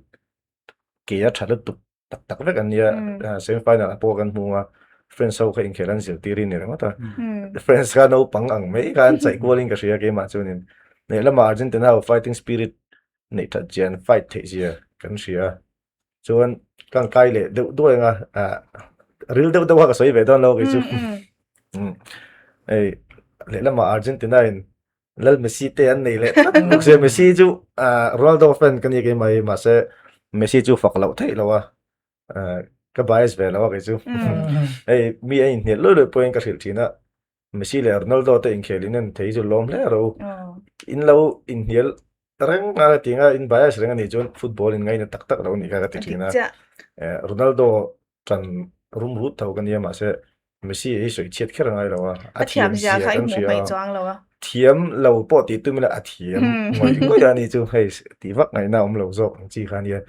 ke a tha lutuk tak tak vek an nia. Semi final ah pawh kan hmu a, France ho kha inkhel an zirtir hi a ni ringawt a. France kha naupang ang mai kha an chaih kualin ka hria keimah chuanin. Lehlamah Argentina ho fighting spirit neih that zia an fight theih zia kan hria a. Chuan ka han kai leh deuh duai ang a, ah ril deuh deuh a ka sawi ve dawn lo kei chu. Hei lehlamah Argentina in Lal Messi te an nei leh tlat bawk sia, Messi chu ah Ronaldo fan ka ni keimah hi mahse Messi chu fak loh theih lo a, ah ka bias ve lo a kei chu. Hei mi a inhnial luih luih pawhin ka hrilh thin a, Messi leh Ronaldo te inkhel in en thei chu lawm hle ro. In lo inhnial reng a ti nga in bias reng anih chuan football in ngaina tak tak lo anih kha ka ti thin a. Ronaldo tan rum rut tho ka nia mahse Messi hi sawi chhiat kher a ngai lo a. A thiam zia kha i hmuh hmaih chuang lo a. Thiam lo pawh tih tum ila a thiam ngawih ngawih a ni chu hei tih vak ngaihna a awm lo zawk ang chi kha ania.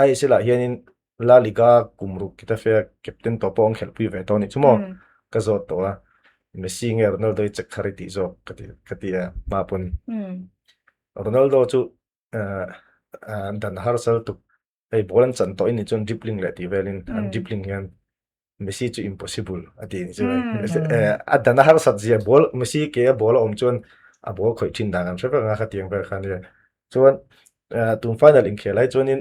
ISL ah hianin La Liga kum ruk Getafe a captain tawh pawh an khelhpui ve tawh a nih chu maw? Ka zawt tawh a, Messi nge Ronaldo hi check thar i tih zawk ka ti ka ti a hma pawn. Ronaldo chu dan harsal tuk hei ball an chan tawh in nih chuan dribbling leh tih velin an dribbling hian Messi chu impossible a ti nih chu a dan a harsat zia ball Messi ke a ball a awm chuan a ball khawih thin dan an hre vek ang a khatiang vel kha ania. Chuan tun final inkhel ai chuanin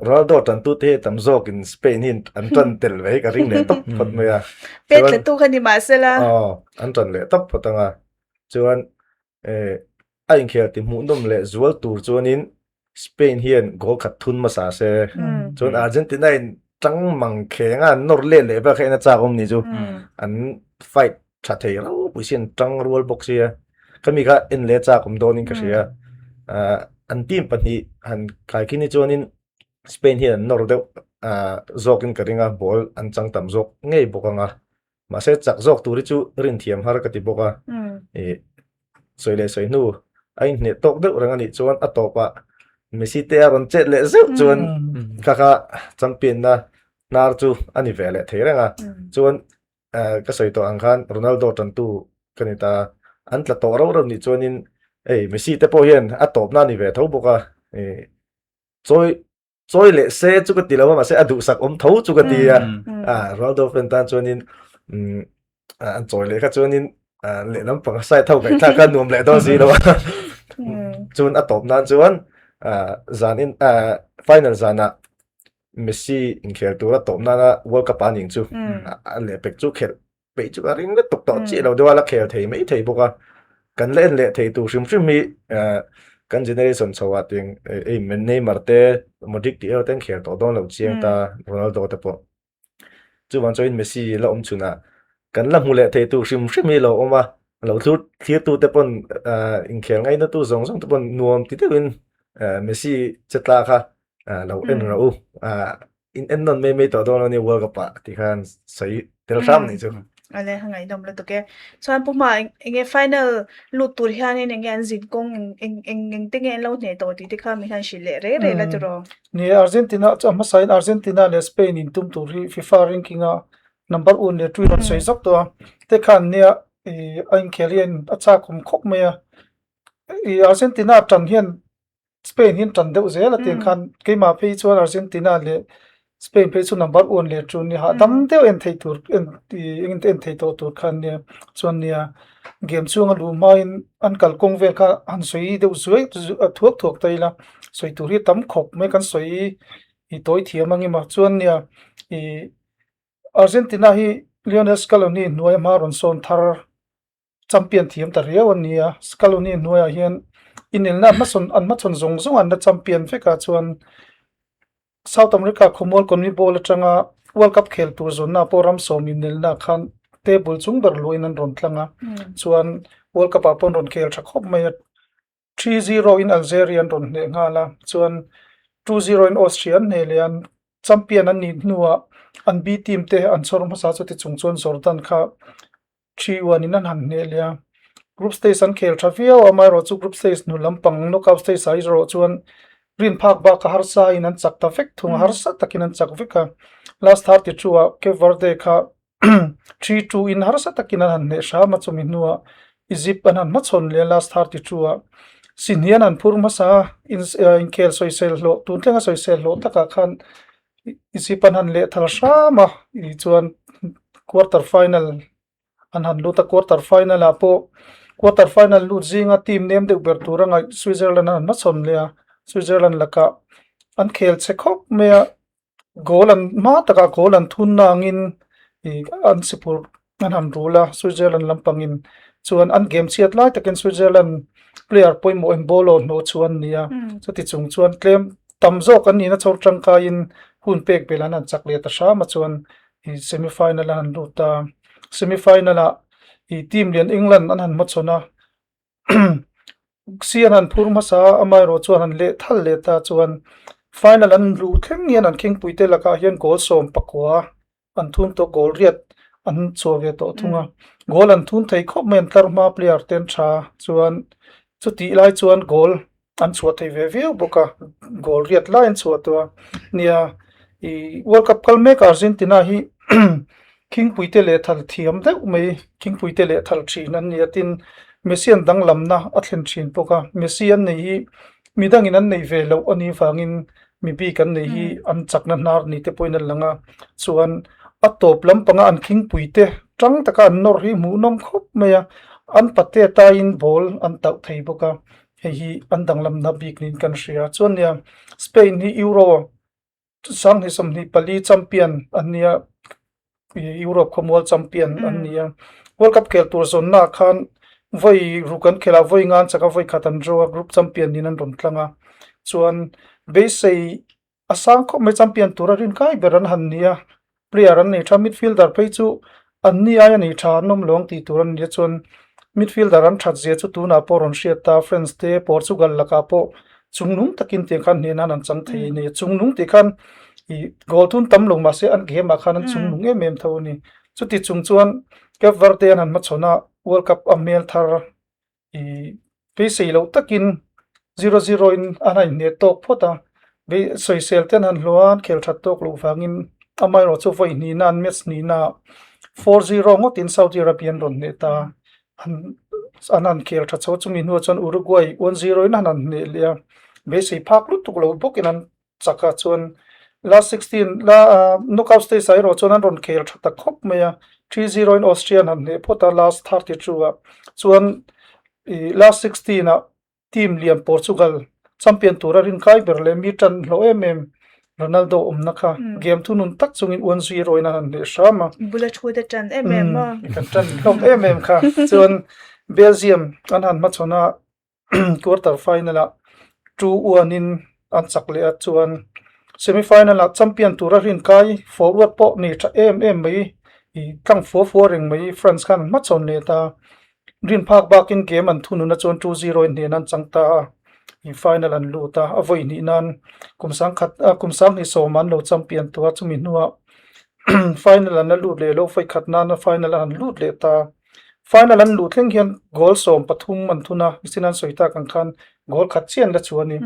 Ronaldo tantute hi tam zawkin Spain hi an tan tel ve hi ka ring leh tawp phawt mai a. Pet tla tu kha ni mahsela. Aw, an tan leh tawp phawt ang a. Chuan a inkhel ti hmuhnawm leh zual tur chuanin Spain hian goal khat thun hmasa se. Chuan Argentina in tang mang kheng a, an nawr let leh vel kha en a chak awm ni chu. An fight tha thei ropui si an tang rual bawk sia. Khami kha en leh chak awm dawnin ka hria. An team pahnih han kai khi ni chuanin Spain hian an nawr deuh zawkin ka ring a, ball an chang tam zawk ngei bawk ang a. Mahse chak zawk tur hi chu rin thiam har ka ti bawk a. Ih sawi leh sawi hnu a inhneh tawk deuh reng a nih chuan a tawpah Messi te a rawn chet leh zeuh chuan kha kha champion na hnar chu a ni ve leh thei reng a. Chuan ka sawi tawh ang khan Ronaldo tantu ka ni ta an tla tawh rauh rauh nih chuanin hei Messi te pawh hian a tawpna a ni ve tho bawk a ih chawi chawi leh se chu ka ti lo a mahse a duhsak awm tho chu ka ti a ah Ronaldo fan tan chuanin. An chawi leh kha chuanin lehlam panga side ho ngaihthlak kha nuam leh dawn si lo a. Chuan a tawp nan chuan zanin final zanah Messi inkhel tura tawp nana World Cup a ning chu a lehpek chu khelh peih chu a ring lutuk tawh chiah lo deuh a, la khel thei mai thei bawk a. Kan la en leh thei tur hrim hrim hi kan generation chho ah tiang ei Neymar te Modric tih erawh te an khel tawh dawn lo chiang ta Ronaldo te pawh. Chuvang chuan Messi la awm chhun ah kan la hmu leh thei tur hrim hrim hi lo awm a, lo thlir thlir tu te pawn inkhel ngaina tu zawng zawng te pawn nuam ti deuhin Messi che tla kha lo en rawh u. In en nawn mai mai tawh dawn lo nia World Cup ah tih khan sawi tel hram anih chu. Ale a ngaihnawm lutuk e. Chuan Pu Hma eng nge final lut tur hianin eng nge an zin kawng eng eng eng te nge an lo hneh tawh tih te kha min han hrilh leh rei rei la tiraw. Ni e, Argentina chu a hmasain Argentina leh Spain in tum tur hi FIFA ranking a number un leh tui rawn sawi zawk tawh a. Te khan nia ih a inkhel hian a chak awm khawp mai a. Ih Argentina tan hian Spain hi an tan deuh zel a tiang khan keimah phei chuan Argentina leh Spain phei chu number one leh chu nia hahdam deuh en thei tur en ih en thei tawh tur kha ania chuan nia game chhunga luh hmain an kalkawng vel kha han sawi deuh zuai thuak thuak ta ila sawi tur hi a tam khawp mai kan sawi ih tawi thiam ang emaw chuan nia ih Argentina hi Lionel Scaloni hnuai a hma rawn sawn thar. Champion thiam ta riau an ni a, Scaloni hnuaiah hian inelna an hmasawn an hmachhawn zawng zawng an la champion vek ah chuan South America khawmual CONMEBOL atanga World Cup khel tur zawnna pawh ram sawm inelna khan table chung ber luahin an rawn tlang a, chuan World Cup ah pawh an rawn khel tha khawp mai a. 3-0 in Algeria an rawn hneh nghal a, chuan 2-0 in Austria an hneh leh a, champion an nih hnuah an B team te an chhawr hmasa chuti chung chuan Jordan kha 3-1 in an han hneh leh a. Group stage an khel tha viau a, amaherawhchu group stage hnu lampang knockout stage ah erawh chuan rin phak bak a harsa in an chak ta vek thung a, harsa takin an chak vek a. Last 32 ah Cape Verde kha 3-2 in harsa takin an han hneh hram a, chumi hnuah Egypt an han hmachhawn leh a last 32 ah Sihni an han phur hmasa a, inkhel sawisel hlawh tun thlenga sawisel hlawh takah khan Egypt an han leh thal hram a, tichuan quarter final an han lut a, quarter final ah pawh quarter final lut zinga team nem deuh ber tur a ngaih Switzerland an han hmachhawn leh a, Switzerland lakah an khel chhe khawp mai a. Goal an hma takah goal an thun na angin ih an sipur an han rul a Switzerland lampangin chuan an game chhiat lai takin Switzerland player pawimawh Embolo hnawh chu an ni a chuti chung chuan tlem tam zawk an nihna chhawr tangkaiin hun pek belh an han chak leh ta hram a chuan ih semi final an han lut a semi final ah ih team lian England an han hmachhawn a. Si an han phur hmasa a, amaherawh chuan han leh thal leh ta chuan final an luh thleng hian an khingpuite lakah hian goal 19 an thun tawh goal riat an chhuah ve tawh thung a, goal an thun thei khawp mai an tlar hma player te an tha chuan chutih lai chuan goal an chhuah thei ve viau bawk a, goal riat lai an chhuah tawh a, nia ih world cup kal mek Argentina hi Khingpuite leh thal thiam deuh mai, khingpuite leh thal thin an ni a tin Messi an danglamna a thlen thin bawk a, Messi an nei hi midangin an neih ve loh a nih vangin mi bik an nei hi an chakna hnar ni te pawhin an lang a, chuan a tawp lampanga an khingpuite tang taka an nawr hi hmuhnawm khawp mai a, an pate taiin ball an tauh thei bawk a, hei hi an danglamna bik niin kan hria. Chuan nia Spain hi Euro 2024 champion an ni a, Europe khawmual champion an ni a. World Cup khel tur zawnna ah khan vawi ruk an khelh a, vawi nga an chak a, vawi khat an draw a, group champion niin an rawn tlang a. Chuan beisei a sang khawp mai champion tura rinkai ber an han ni a. Player an nei tha, midfielder phei chu an ni aia nei tha an awm lo ang tih tur an ni a chuan midfielder an that zia chu tunah pawh rawn hriat ta France te Portugal lakah pawh chungnung takin tiang khan hneh nan an chang thei a ni. Chungnung tih khan ih goal thun tam lo mahse an game ah khan an chungnung em em tho a ni. Chuti chung chuan Cape Verde an han hmachhawn a World Cup a hmel thar ih beisei loh takin 0-0 in an han inhneh tawk phawt a, sawisel te an han hlawh a, an khel that tawk loh vangin amaherawh chu vawi hnihna an match hnihna ah 4-0 ngawtin Saudi Arabia an rawn hneh ta a, an an han khel tha chho chumi hnuah chuan Uruguay 1-0 in an han hneh leh a, beisei phak lutuk lo bawkin an chak a chuan last 16 la knockout stage ah erawh chuan an rawn khel tha ta khawp mai a. 3-0 in Austria an han hneh phawt a last 32 ah chuan ih last 16 ah team lian Portugal champion tura rinkai ber leh mi tan hlawh em em Ronaldo awmna kha game thunun tak chungin 1-0 in an han hneh hram a. Bula thu te tan em em a. Kan tan hlawm em em kha. Chuan Belgium an han hmachhawn a quarter final ah 2-1 in an chak leh a chuan semi final ah champion tura rinkai forward pawh nei tha em em mai ih tlang fua fua reng mai France khan an hmachhawn leh ta. Rin phak bakin game an thununa chuan 2-0 in hnen an chang ta a, ih final an lut a, a vawi hnih nan kum sangkhat ah kum sanghnih sawm an lo champion tawh a, chumi hnuah final an la lut leh lo vawi khat nana final an lut leh ta. Final an luh thleng hian goal 13 an thun a, mihring an sawi tak ang khan goal khat chiah an la chu a ni.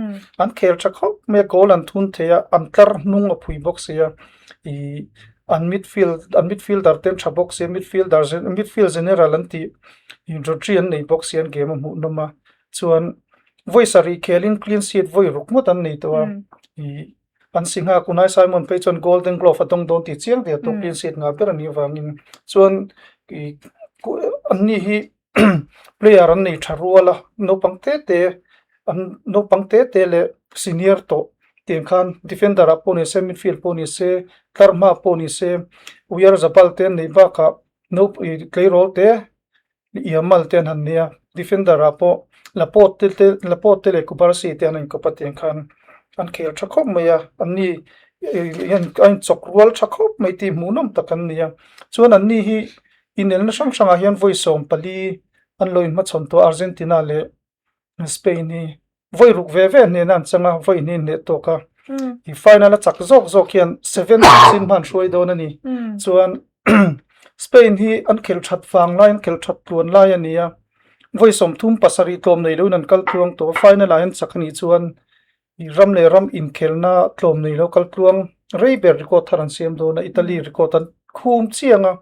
An khel tha khawp mai a, goal an thun thei a, an tlar hnung a phui bawk si a, ih an midfield an midfielder te an tha bawk si a, midfielder midfield general an tih ih Rodri an nei bawk si an game a hmuh nawm a, chuan vawi sarih khelin clean sheet vawi ruk ngawt an nei tawh a, ih an si nghak Unai Simon phei chuan golden glove a dawng dawn tih chiang der tawh clean sheet ngah ber a nih avangin chuan ih anni hi player an nei tha rual a naupang te te an naupang te te leh senior tawh tiang khan defender ah pawh ni se midfield pawh ni se tlar hma pawh ni se Oyarzabal te an neih bakah naup ih tleirawl te Yamal te an han nei a defender ah pawh Laporte te Laporte leh Cubarsi te an inkawp a tiang khan an khel tha khawp mai a anni ih hian a inchawk rual tha khawp mai tih hmuhnawm tak an ni a chuan anni hi inelna hrang hrangah hian vawi 14 an lo inhmachhawn tawh a Argentina leh Spain hi vawi ruk ve ve hnena an chang a vawi hnih hneh tawk a i final a chak zawk zawk hian 7 sin hman hruai dawn a ni chuan Spain hi an khel that vang lai an khel that tluan lai a ni a vawi 37 tlawm nei loin an kal tluang tawh a final ah hian chak a nih chuan I ram leh ram inkhelna tlawm nei lo kal tluang rei ber record thar an siam dawn a, Italy record an khum chiang a.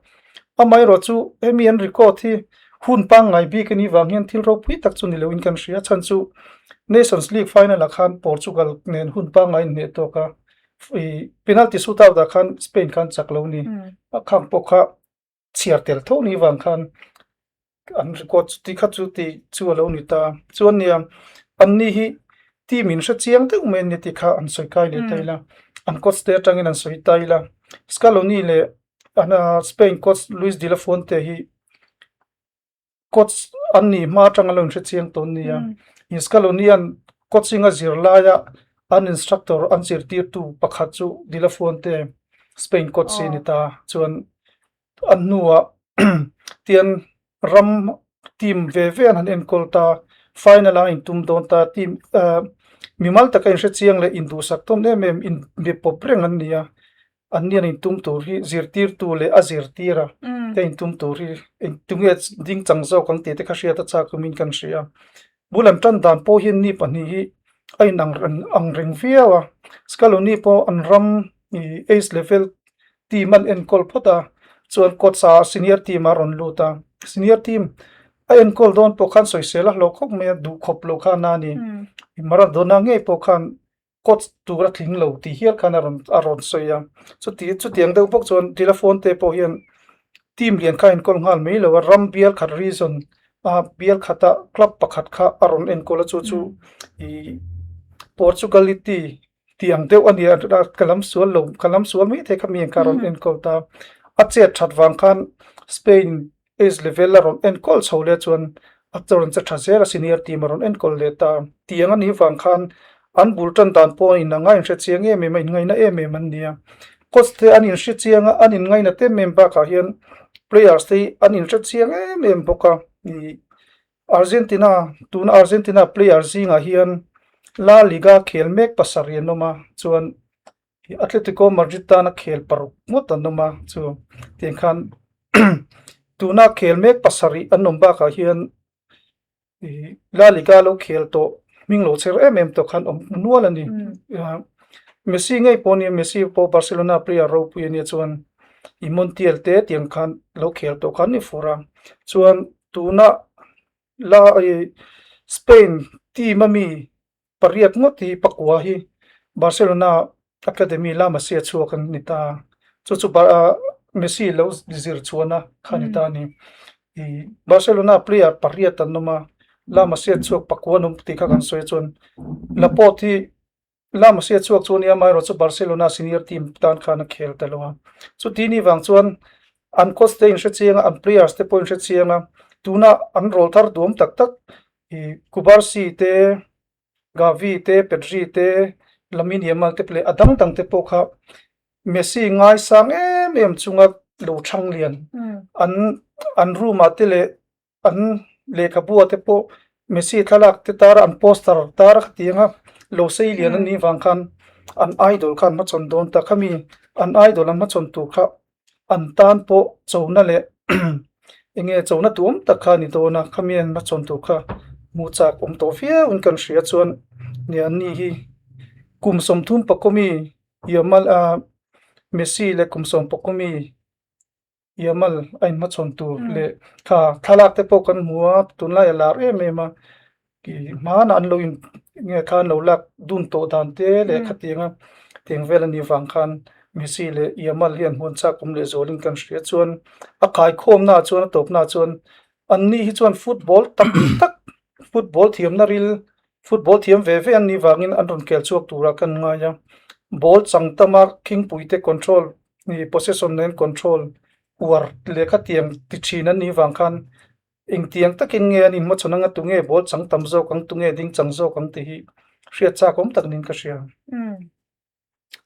Amaherawh chu hemi an record hi hun pangngai bik a nih vang hian thil ropui tak chu ni loin kan hria. Chhan chu Nations League final ah khan Portugal nen hun pangngai an hneh tawk a, i penalty shootout ah khan Spain khan chak lo a ni. A khang pawh kha chhiar tel tho ni vang khan an record chu ti kha chu ti chu a lo ni ta chuan nia anni hi team in hre chiang deuh mai ania tih kha an sawi kai leh ta ila an coach te atangin an sawi ta ila Scaloni leh an Spain coach Luis de la Fuente hi coach an nih hma atanga lo inhre chiang tawh an ni a Scaloni an coaching a zir laia an instructor an zirtirtu pakhat chu de la Fuente Spain coach hi a ni ta chuan an hnuah tian ram team ve ve an han enkawl ta final ah a intum dawn ta team ah mimal taka inhre chiang leh induhsak tawn em em inbe pawp reng an ni a an ni an intum tur hi zirtirtu leh a zirtir a te intum tur hi engtinge ding chang zawk ang tih te kha hriat a chak awmin kan hria bul an tan dan pawh hian ni pahnih hi a in ang reng ang reng viau a Scaloni pawh an ram ih age level team an enkawl phawt a chuan coach ah senior team a rawn lut a senior team a enkawl dawn pawh khan sawisel a hlawh khawp mai a duhkhawp loh khan a ni Maradona ngei pawh khan coach tur a tling lo tih hial khan a rawn a rawn sawi a chuti chutiang deuh bawk chuan telephone te pawh hian team lian kha a enkawl nghal mai lo a ram bial khat region a bial khata club pakhat kha a rawn enkawl a chu chu ih Portugality tih ang deuh a ni a ka lam sual lo ka lam sual mai thei kha mi ang kha a rawn enkawl ta a chet that vang khan Spain Age level a rawn enkawl chho leh chuan a rawn che tha zel a, senior team a rawn enkawl leh ta. Tiang a nih vang khan an bul tan dan pawh a inang a, a inhre chiang em em a, inngaihna em em an ni a. Coach te an inhre chiang a, an inngaihna tem em bakah hian players te hi an inhre chiang em em bawk a. Ih Argentina, tuna Argentina player zingah hian La Liga khel mek pasarih an awm a, chuan Atletico Madrid tana khel paruk ngawt an awm a chu tiang khan tuna khel mek pasarih an awm bakah hian ih La Liga lo khel tawh hming lo chher em em tawh khan awm nual a ni Messi ngei pawh nia Messi pawh Barcelona player ropui ania chuan ih Montiel te tiang khan lo khel tawh khan ni fur a chuan tuna la ih Spain team ami Pariat ngawt hi pakua hi Barcelona Academy La Masia chhuak an ni ta. Chu chu. Messi lo zir chhuahna kha a ni ta a ni. I Barcelona player pariat an awm a, La Masia chhuak pakua an awm tih kha kan sawi a chuan Laporte hi La Masia chhuak chu a nia amaherawhchu chu Barcelona senior team tan khan a khel ta lo a. Chuti ni vang chuan an coach te inhre chiang a, an players te pawh inhre chiang a, tuna an rawl thar duam tak tak i Cubarsi te, Gavi te, Pedri te, Lamine Yamal te leh a dang dang te pawh kha Messi ngaisang em em chunga lo thang lian an an room ah te leh an lehkhabu ah te pawh Messi thlalak te tar a an poster tar a khatiang a lo sei lian an nih vang khan an idol kha an hmachhawn dawn ta khami an idol an hmachhawn tur kha an tan pawh chona leh eng nge chona duhawm tak kha a ni dawn a khami an hmachhawn tur kha hmuh chak awm tawh viau in kan hria chuan nia an ni hi kum 30 pakawmi Yamal a Messi leh kum 10 pakawmi Yamal a inhmachhawn tur leh kha thlalak te pawh kan hmu a tunlai a lar em em a ih hmanah an lo in nge kha an lo lak dun tawh dan te leh khatiang a tiang vel a nih vang khan Messi leh Yamal hian hmuan chak awm leh zualin kan hria chuan a kaikhawmna ah chuan a tawpna ah chuan an ni hi chuan football tak tak football thiamna ril football thiam ve ve an nih vangin an rawn kel chhuak turah kan ngai a ball chang tama khingpui te control ih possession nen control uar leh khatiang ti thin an nih vang khan Engtiang takin nge an inhmachhawn anga tunge ball chang tam zawk ang, tunge ding chang zawk ang tih hi hriat chak awm tak niin ka hria. Umm.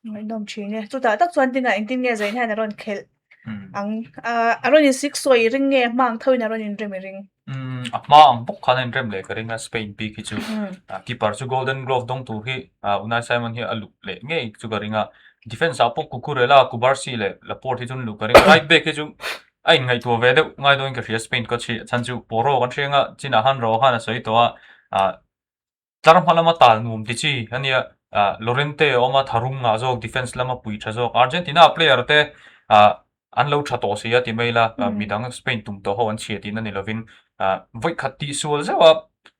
Ngaihnawm thin e. Chutah tak chuan tinah engtin nge Zain hian a rawn khelh ang? A rawn in sik sawi i ring nge hma ang thoin a rawn inrem i ring? Umm, a hma ang bawk khan a inrem leh ka ring a, Spain bik hi chu. Keeper chu Golden Glove dawng tur hi Unai Simon hi a luh leh ngei chu ka ring a. Defence ah pawh Cucurella, Cubarsi leh Laporte hi chu an luh ka ring a. Right back hi chu A inngaihtuah ve deuh ngai dawhin ka hria Spain coach hi a chhan chu Porro kan hriang a, chinah khan Roa khan a sawi tawh a, ah tlar hma lama tal nuam ti chi a nia, ah Llorente a awm a, tharum ngah zawk defence lama pui tha zawk Argentina player te ah an lo tha tawh si a ti mai ila, midang Spain tum tawh ho an chhia tihna ni lovin ah vawi khat tih sual zeuh a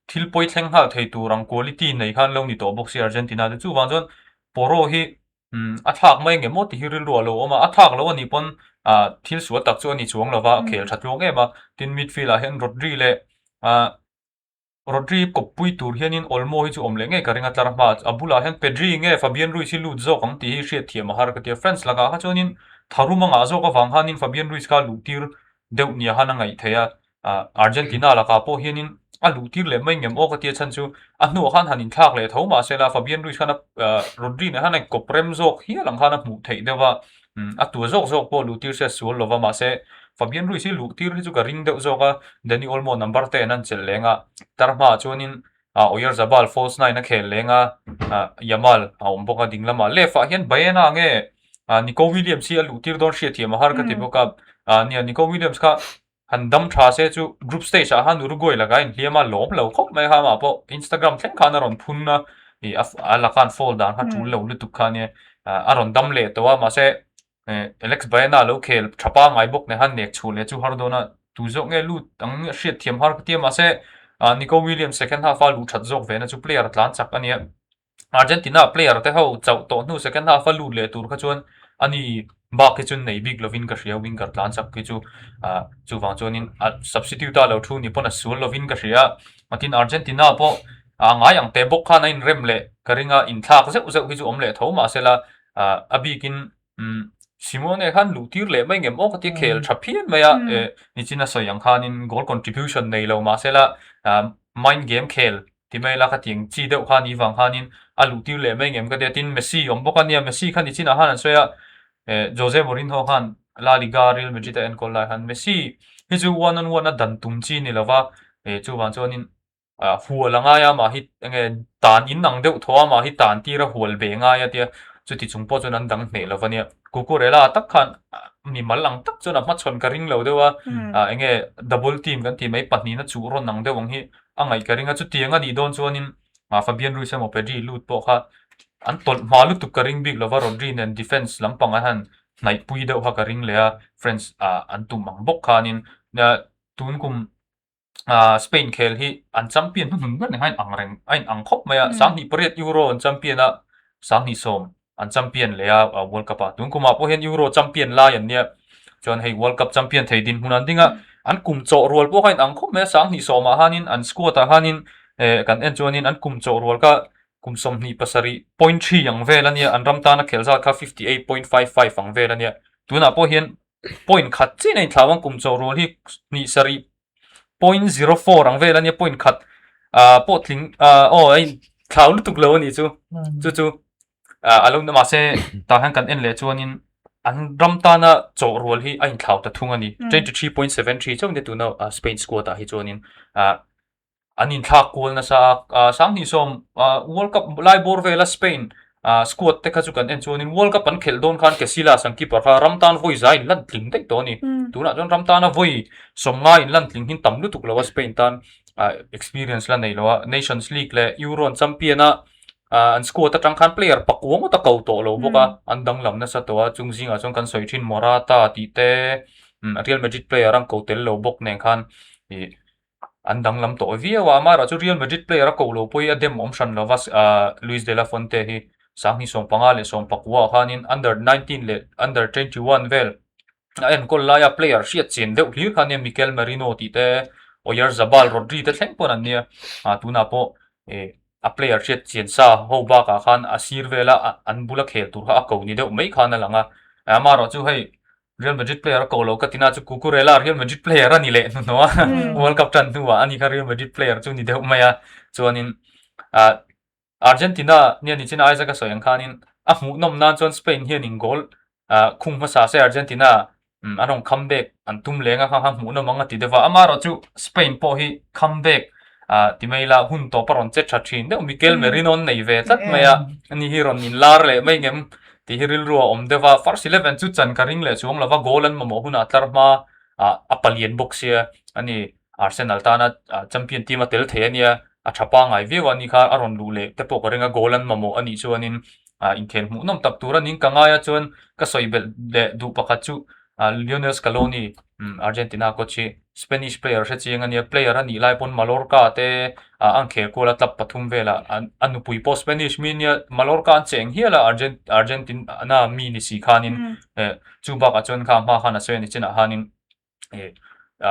thil pawi thleng nghal thei tur ang quality nei khan lo ni tawh bawk si Argentina te chuvang chuan Porro hi Umm a thlak mai nge maw tih hi rilru a lo awm a, a thlak lo a nih pawn ah thil sual tak chu a ni chuang lo va, a khel tha tluang em a, tin midfield ah hian Rodri leh ah Rodri kawppui tur hianin Olmo hi chu awm leh ngei ka ring a tlar hma a bulah hian Pedri nge Fabian Ruiz hi lut zawk ang tih hi hriat thiam a har ka ti a, France lakah kha chuanin tharum a ngah zawk avang khanin Fabian Ruiz kha luh tir deuh nia khan a ngaih theih a, ah Argentina lakah pawh hianin a luh tir leh mai ngem aw ka tia chhan chu a hnuah khan han inthlak leh tho mahse la Fabian Ruiz khan a ah Rodri nen khan a inkawp rem zawk hial ang khan a hmuh theih deuh a, umm a tua zawk zawk pawh luh tir se a sual lova mahse Fabian Ruiz hi luh tir hi chu ka ring deuh zawk a, Dani Olmo number ten an chelh leng a, tar hmaah chuanin ah Oyarzabal false nine a khel leng a, ah Yamal a awm bawk a ding lamah left ah hian Baena nge ah Nico Williams hi a luh tir dawn hriatthiam a har ka ti bawk a, ah nia Nico Williams kha Han dam tha se chu group stage ah khan Uruguay lakah a inhliam a, lawm lo khawp mai kha amah pawh Instagram thleng khan a rawn phun a, ih a laka an foul dan kha tul lo lutuk kha ania, a rawn dam leh tawh a mahse Alex Baena lo khel tha pangngai bawk nen khan nek chhuah leh chu har dawn a, tu zawk nge lut ang hriat thiam har ka ti a mahse Nico Williams second half a luh that zawk ve na chu player tlan chak ania. Argentina player te ho chauh tawh hnu second half a lut leh tur kha chuan ani bak hi chuan nei bik lovin ka hria winger tlan chak hi chu ah chuvang chuanin a substitute a lo thu ni pawn a sual lovin ka hria a tin Argentina pawh a ngai ang teh bawk khan a inrem leh ka ring a inthlak zeuh zeuh hi chu awm leh tho mahsela ah a bikin umm Simone khan luh tir leh mai ngem aw ka tia khel tha phian mai a eh nichin a sawi ang khanin goal contribution nei lo mahsela ah mind game khel Ti mai la khatiang chi deuh kha ni vang khanin a luh tir leh mai ngem ka tia tin Messi awm bawk a nia Messi kha nichinah khan an sawi a eh Jose Mourinho khan La Liga Real Madrid a enkawl lai khan Messi hi chu one on one a dan tum chi ni lova eh chuvang chuanin ah hual a ngai a amah hi enge tan in ang deuh thaw a amah hi tan tir a hual ve ngai a tia chuti chung pawh chuan an dang hneh lova nia Cucurella tak khan mimal ang tak chuan a hmachhawn ka ring lo deuh a ah enge double team kan tih mai pahnihna chuh rawn ang deuh ang hi a ngaih ka ring a, chutiang a nih dawn chuanin ah Fabian Ruiz emaw Pedri lut pawh kha an tawlh hma lutuk ka ring bik lova Rodri nen defence lampang an han hnaih pui deuh kha ka ring leh a, France ah an tum ang bawk khanin tun kum ah Spain khel hi an champion hnuhnun ber nen khan a inang reng a inang khawp mai a, 2008 Euro an champion a, 2010 an champion leh a World Cup ah tun kumah pawh hian Euro champion lai an nia. Chuan hei World Cup champion thei dinhmun an ding a, an kum chawh rual pawh kha inang khawp mai a, 20 sawmah khanin an squad ah khanin eh kan en chuanin an kum chawh rual kha kum 27.3 ang vel a nia, an ram tana khelh zat kha 58.55 ang vel a nia. Tunah pawh hian point khat chiah in a inthlau ang kum chawh rual hi hnih sarih 0.04 ang vel a nia, point khat ah pawh tling ah aw a inthlau lutuk lo a nih chu, chu chu a lo mahse tah hian kan en leh chuanin an ram tana chawh rual hi a inthlau ta thung a ni. 23.73 chauh nia tuna Spain squad ah hi chuanin ah an inthlak kual nasa a, 20 World Cup lai bawr vela Spain squad te kha chu kan en chuanin World Cup an khelh dawn khan Casillas an keeper kha ram tan vawi za inlan tling daih tawh a ni. Tunah chuan ram tana vawi sawmnga inlan tling hi tam lutuk lo a Spain tan experience la nei lo a, Nations League leh Euro an champion a an squad atang khan player pakua ngawt a ko tawh lo bawk a, an danglam nasa tawh a, chung zingah chuan kan sawi thin Morata tih te Real Madrid player an ko tel lo bawk nen khan ih an danglam tawh viau a, amaherawh chu Real Madrid player a ko lo pawh hi a dem awm hran lova Luis de la Fuente hi 2015 leh 19 ah khanin under 19 leh under 21 vel a enkawl laia player hriat chian deuh hlir kha ania Mikel Merino tih te Oyarzabal Rodri te thleng pawn an nia ah tunah pawh ih a player hriat chian sa ho bakah khan a sir vela an bula khel tur kha a ko ni deuh mai khan a lang a, amaherawh chu hei Real Madrid player a ko lo ka ti na chu Cucurella Real Madrid player a ni leh hnuhnawh a, World Cup tan hnuah a ni kha Real Madrid player chu ni deuh mai a, chuanin ah Argentina nia nichin Isaac a sawi ang khanin a hmuhnawm nan chuan Spain hianin goal ah khung hmasa se Argentina an rawn comeback an tum leng a kha kha hmuhnawm ang a ti deuh a, amaherawh chu Spain pawh hi comeback ah ti mai ila hun tawp a rawn che tha thin deuh Mikel Merino an nei ve tlat mai a, ani hi rawn inlar leh mai ngem tih hi rilru a awm deuh a, first eleven chu chan ka ring leh chuang lova goal an mamawh hunah tlar hma ah a palian bawk sia ani Arsenal tana champion team a tel thei a nia, a tha pangngai viau a ni kha a rawn luh leh te pawh ka ring a, goal an mamawh a nih chuanin inkhel hmuhnawm tak tur a ning ka ngai a chuan ka sawi belh leh duh pakhat chu Lionel Scaloni Argentina coach hi Spanish player hre chiang a nia, player a nih lai pawn Mallorca te a inkhel kual a club pathum velah a nupui pawh Spanish mi nia Mallorca an cheng hial a Argentina mi ni si khanin chu bakah chuan kha hma khan a sawi a ni chinah khanin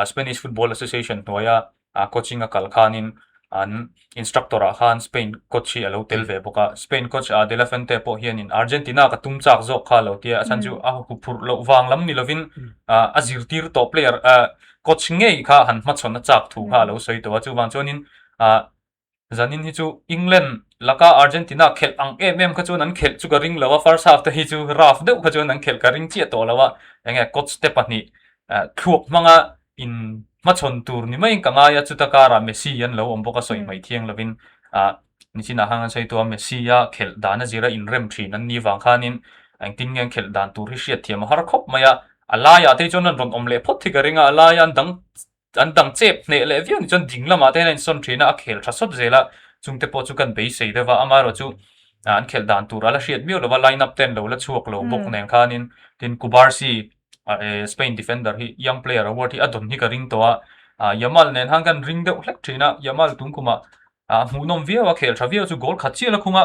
Spanish Football Association hnuaia coaching a kal khanin an instructor ah khan Spain coach hi a lo tel ve bawk a. Spain coach De La Fuente pawh hianin Argentina ka tum chak zawk kha a lo ti a, a chhan chu a huphurh loh vang lam ni lovin a zirtir tawh player coach ngei kha han hmachhawn a chak thu kha a lo sawi tawh a, chuvang chuanin Zanin hi chu England laka Argentina khelh ang em em kha chuan an khelh chu ka ring lo a, first half te hi chu rough deuh kha chuan an khelh ka ring chiah tawh lo a, enge coach te pahnih thluak hmanga in hmachhawn tur ni maiin ka ngai a, chuta karah Messi an lo awm bawk a sawi hmaih thiang lovin ah nichinah khan an sawi tawh a, Messi a khelh dan a zira inrem thin an nih vang khanin engtin nge an khelh dan tur hi hriat thiam a har khawp mai a, a laiah te hi chuan an rawn awm leh phawt hi ka ring a, a laia an dang An dang chep hneh leh viau ni chuan ding lamah te hian a insawn thin a, a khel tha sawt zel a, chungte pawh chu kan beisei deuh a, amaherawh chu an khelh dan tur a la hriat miau lo va, line up te an lo la chhuak lo bawk nen khanin tin Cubarsi Spain defender hi young player award hi a dawn hi ka ring tawh a, Yamal nen khan kan ring deuh hlek thin a, Yamal tum kumah A hmuhnawm viau a, khel tha viau chu goal khat chiah la khung a,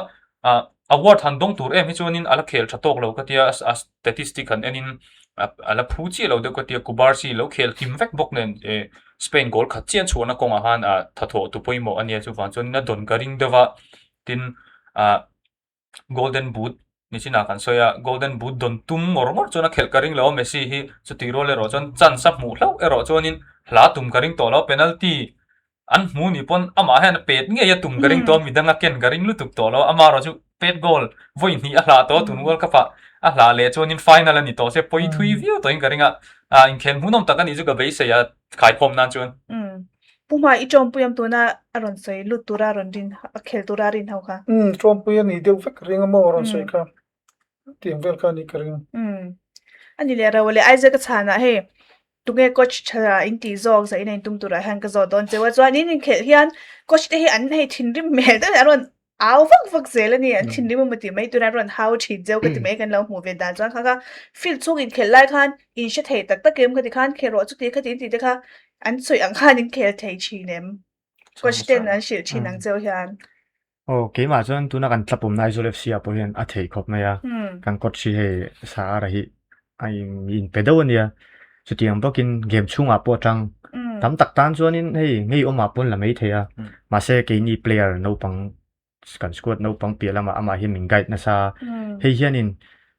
award han dawng tur em hi chuanin a la khel tha tawk lo ka tia, a statistic han enin a la phu chiah lo deuh ka tia, Cubarsi lo khel kim vek bawk nen Spain goal khat chiah an chhuahna kawngah khan thathawh tu pawimawh a nia chuvang chuanin a dawn ka ring deuh a, tin Golden Boot nichinah kan sawi a, Golden Boot dawn tum ngawr ngawr chuan a khelh ka ring lo a, Messi hi chutih rual erawh chuan chance a hmuh hlauh erawh chuanin hla tum ka ring tawh lo, penalty an hmu ni pawn amah hian a pet ngei a tum ka ring tawh a, midang a ken ka ring lutuk tawh lo, amaherawh chu pet goal vawi hnih a hlah tawh a, tun World Cup ah a hlah leh chuanin final a ni tawh se pawi thui viau tawhin ka ring a, inkhel hmuhnawm tak a nih chu ka beisei a khaikhawm nan chuan. Pu Hma, i ṭawmpui am tuna a rawn sawi lut tura rawn rin a khel tura rin ho kha. Umm, ṭawmpui a nih deuh vek ka ring a maw a rawn sawi kha. Tiang vel kha a nih ka ring. Umm, a ni leh ro leh Isaac a chhanah hei tunge coach tha in tih zawk zah in a intum turah hian ka zawh dawn cheu a chuan in inkhelh hian coach te hi an hei thinrim hmel deuh an rawn au vak vak zel a ni an thinrim emaw tih mai tura rawn hau thin cheu ka ti mai kan lo hmuh ve dan chuan kha kha field chhung inkhelh lai khan in hre thei tak tak em ka ti khan khel rawh chuti khati in tih te kha an sawi ang khan in khel thei thin em coach ten an hrilh thin ang cheu hian. Aw keimah chuan tuna kan tlap awmna Aizawl FC ah pawh hian a thei khawp mai a kan coach hi hei Sahara hi a in pe deuh a nia. Chutiang bawkin game chhungah pawh atang tam tak tan chuanin hei ngei awmah pawn la mai thei a, mahse keini player naupang kan squad naupang piah lamah amah hi min guide nasa. Hei hianin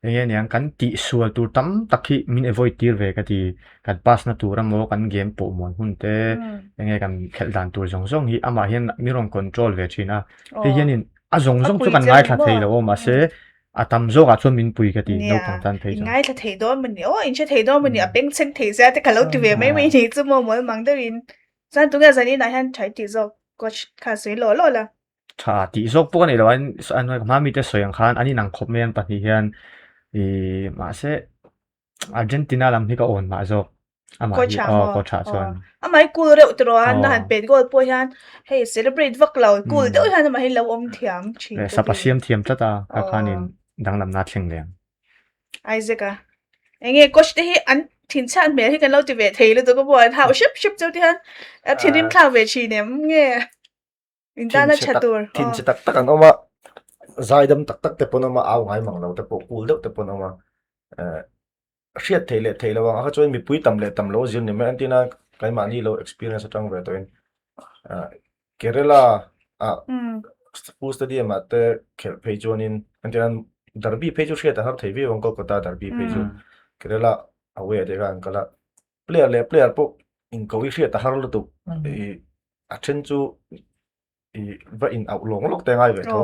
eng nge niang kan tihsual tur tam tak hi min avoid tir ve ka ti. Kan pass na tur emaw kan game pawh muan hun te eng nge kan khelh dan tur zawng zawng hi amah hian min rawn control ve thin a. Hei hianin a zawng zawng chu kan ngaithla thei lo aw mahse a tam zawkah chuan min pui ka ti naupang tan phei chuan. Ngaithla thei dawn maw ni aw in hre thei dawn maw ni a bengchheng thei zia te ka lo ti ve mai mai ni chu maw mawl mang deuhin. Chuan tunge zaninah hian tha i tih zawk coach khan sawi lawh lawh la. Tha tih zawk pawh ka nei lo a, an hma mite sawi ang khan an inang khawp mai an pahnih hian ih mahse Argentina lam hi ka awn mah zawk amah hi aw coach ah chuan. Amah hi cool reuh tiraw a na han pet goal pawh hian hei celebrate vak lo cool deuh hian amah hi lo awm thiam thin ka ti. Sap a siam thiam tlat a kha khanin danglamna a thleng leh ang. Isaac a enge coach te hi an thinchhiat hmel hi kan lo ti ve thei lutuk a pawh an hauh hrep hrep cheu te hian a thinrim thlak ve thin em nge in tana tha tur thinchhe tak tak an awm a zaidam tak tak te pawn awm a au ngai mang lo te pawh cool deuh te pawn awm a hriat theih leh theih lo ang a kha chuan mipui tam leh tam lo zir ni mai an tina keimahni lo experience atang ve tawhin Kerala ah school stadium ah te khelh phei chuanin entirnan derby phei chu hriat a har thei viau ang Kolkata derby phei chu Kerala away ah te khan an kal a player leh player pawh inko hi hriat a har lutuk ih a then chu ih va in auh lawng lawk te a ngai ve tho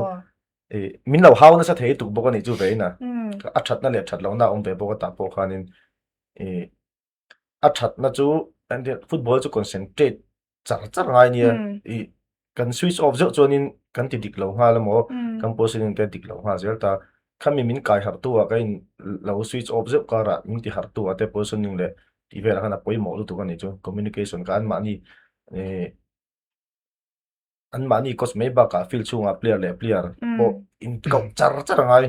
ih min lo hau nasa thei tuk bawk a nih chu ve in a a thatna leh that lohna a awm ve bawk a tah pawh khanin ih. A thatna chu football chu concentrate char char ngai nia i kan switch off zeuh chuanin kan ti dik lo nghal emaw kan positioning te dik lo nghal zel ta khami min kai harh tu ah ka in lo switch off zeuh karah min ti harh tu ah te positioning leh tih velah khan a pawimawh lutuk a nih chu communication kha anmahni ih anmahni coach mai bakah field chhungah player leh player pawh inkauh char char a ngai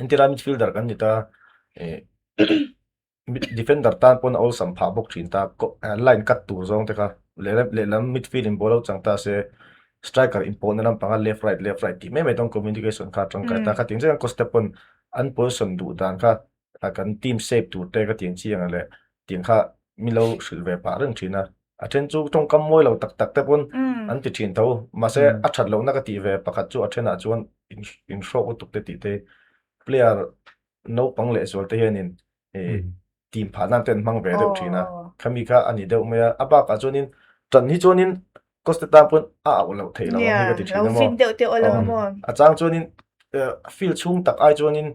entirah midfielder kan ni ta ih defender tan pawn a awlsam phah bawk thin ta line cut tur zawng te kha lehlam lehlam midfield in ball lo chang ta se striker inpawhna lampanga left right left right tih mai mai dawn communication kha a tangkai ta kha tiang chiang coach te pawn an position duh dan kha kan team shape tur te ka tiang chiang leh tiang kha min lo hrilh ve pah reng thin a a then chu tawngkam mawi lo tak tak te pawn an ti thin tho mahse a that lohna ka tih ve pakhat chu a thenah chuan inhrawk lutuk te tih te player naupang leh zual te hianin ih team phah nan te an hmang ve deuh thin a khami kha a ni deuh mai a a bakah chuanin tan hi chuanin coach te tan pawn a auh loh theih loh ang hi ka ti thin a maw a chang chuanin field chhung tak ai chuanin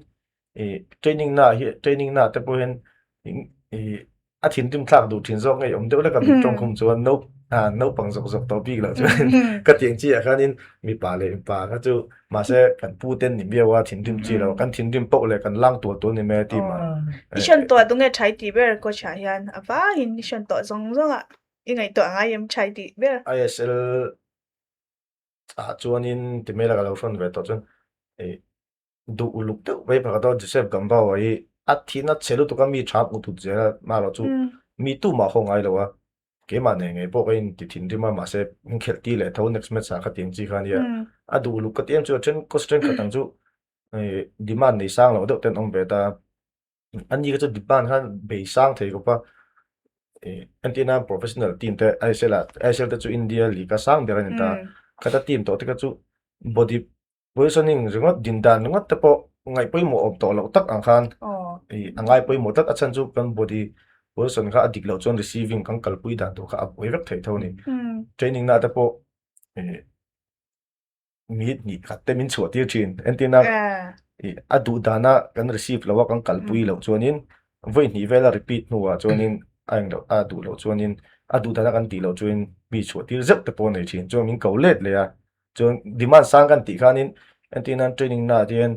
ih training na hi training na te pawh hian ih a thinrim thlak duh thin zawk ngei awm deuh lek a mit tawng khum chuan no ah naupang zawk zawk tawh bik loh chuan ka ti ang chiah khanin mipa leh mipa kha chu mahse kan pu ten ni miau a thinrim chi lo kan thinrim poh leh kan lang tual tual ni mai a team ah I hrawn tawh tunge thai tih ber coach ah hian a vangin i hrawn tawh zawng zawng ah i ngaihtuah ngai em thai tih ber. ISL ah chuanin ti mai la ka lo hrawn ve tawh chuan ih duh uluk deuh mai pakhat a Joseph Gambao hi a thihna chhe lutuk a mi tha hmuh tut zel a marawh chu mi tumah haw ngai lo a keimah nei ngei pawh ka in ti thinrim a mahse min khelh ti leh tho next match ah kha tiang chi kha ania a duh uluk ka ti em chu a then coach thenkhat ang chu demand nei sang lo deuh ten awm ve ta Ani kha chu demand khan bei sang thei khawp a, ih entir nan professional team te ISL ah ISL te chu India league a sang ber a ni ta, khata team tawh te kha chu body positioning ringawt din dan ringawt te pawh ngaih pawimawh awm tawh loh tak ang khan ih a ngai pawimawh tlat a chhan chu kan body position kha a dik loh chuan receiving kan kalpui dan tur kha a buai vek thei tho a ni. Training na te pawh ih mi hnih khat te min chhuah tir thin entirna ih a duh dana kan receive lo a kan kalpui loh chuanin vawi hnih vela repeat hnuah chuanin a eng loh a duh loh chuanin a duh dana kan tih loh chuanin mi chhuah tir zeuh te pawh a nei thin chuan min ko let leh a chuan demand sang kan tih khanin entirna training naah te hian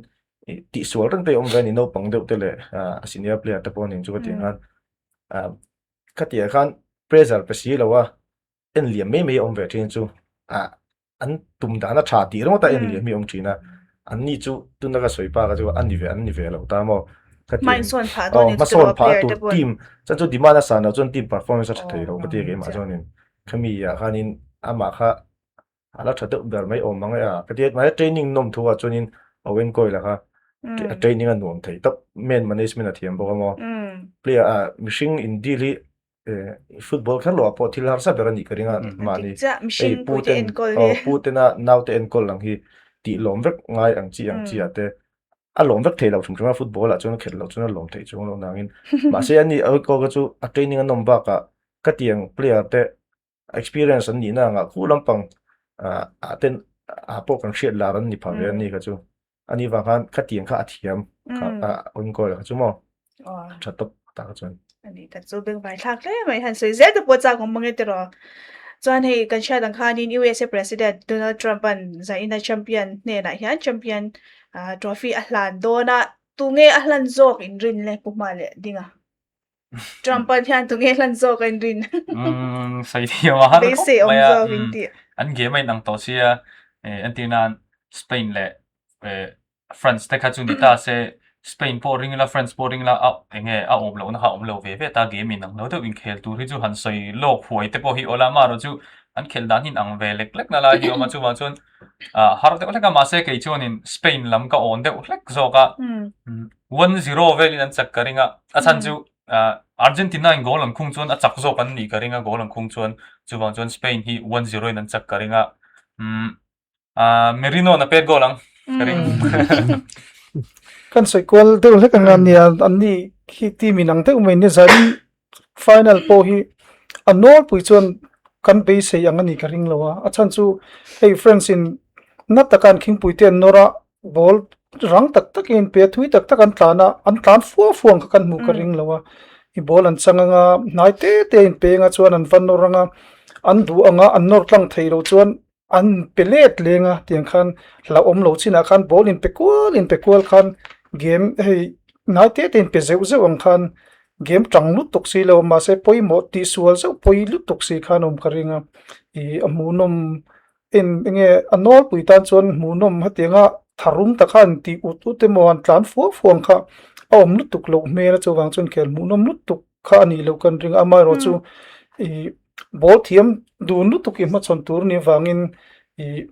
ih tihsual reng te a awm ve a ni naupang deuh te leh ah a senior player te pawh a nih chu ka tih ang khan ah khatiang khan pressure pe si lo a en liam mai mai a awm ve thin chu ah an tum dan a tha tih ringawt a en liam hi a awm thin a an ni chu tuna ka sawi pa kha chu a ni ve an ni ve lo ta maw ka ti hmasawn phah dawn hmasawn phah tur team chuan chu demand a san loh chuan team performance a tha thei lo ka ti a keimah chuanin khami ah khanin amah kha a la tha deuh ber mai awm ang e a ka ti a mahse training nawm thu ah chuanin Owen Coyle-a kha. A training a nuam thei tawp. Man management a thiam bawk a maw. Player ah mihring in deal hi football kher loah pawh thil harsa ber a nih ka ring a mahni hei pu ten aw pu tena naute enkawl ang hi tih lawm vek ngai ang chi ang chi ah te a lawm vek thei lo hrim hrim a football ah chuan a khelh loh chuan a lawm theih chuang loh nangin mahse ani Oiko kha chu a training a nawm bakah ka tiang player te experience an nihna angah khu lampang ah ten ah pawh kan hriat lar an ni phah ve a ni kha chu ani vang khan khatiang kha a thiam kha a enkawl kha chu maw tha tawp tak a chuan. Ani tak chu bengvai thlak hle mai han sawi zel te pawh chak awm mang e tiraw. Chuan hei kan hriat ang khanin USA President Donald Trump an zaina champion hnenah hian champion trophy a hlan dawn a, tunge a hlan zawk inrin le Pu Hma leh Dinga? Trump an hian tunge hlan zawk a inrin. Umm sawi thiam a har khawp mai a an game a inang tawh sia entir nan Spain leh France te kha chu ni ta se Spain pawh ring ila France pawh ring ila a enge a awm lohna kha a awm lo ve ve ta game inang lo deuh inkhel tur hi chu han sawi lawk huai te pawh hi awla amaherawh chu an khelh dan hi inang ve lek lek na lai hi a awm a chuvang chuan ah har deuh hlek a mahse kei chuanin Spain lam ka awn deuh hlek zawk a 1-0 velin an chak ka ring a a chhan chu ah Argentina in goal an khung chuan a chak zawk an nih ka ring a goal an khung chuan chuvang chuan Spain hi 1-0 in an chak ka ring a umm ah Merino na pet goal ang ka ring. Kan sawi kual deuh hlek ang a nia an ni khi team in ang deuh mai nia zanin final pawh hi a nawlpui chuan kan beisei ang a nih ka ring lo a a chhan chu hei France in na taka an khingpui te an nawr a ball rang tak tak in pe a thui tak tak an tlan a an tlan fua fua ang kha kan hmuh ka ring lo a i ball an chang anga hnai te te a in peng a chuan an va nawr anga an duh anga an nawr tlang thei lo chuan An pe let leng a tiang khan hlauhawm lo chinah khan ball in pe kual in pe kual khan game hei hnai te te in pe zeuh zeuh ang khan game tang lutuk si lo mahse pawimawh tih sual zeuh pawi lutuk si khan awm ka ring a ih a hmuhnawm en enge a nawlpui tan chuan hmuhnawm hetianga tharum tak khan tih ut ut emaw an tlan fua fua ang kha a awm lutuk loh hmel a chuvang chuan khel hmuhnawm lutuk kha a nih loh kan ring a amaherawh chu ih ball thiam dun lutuk i hmachhawn tur ni vangin ih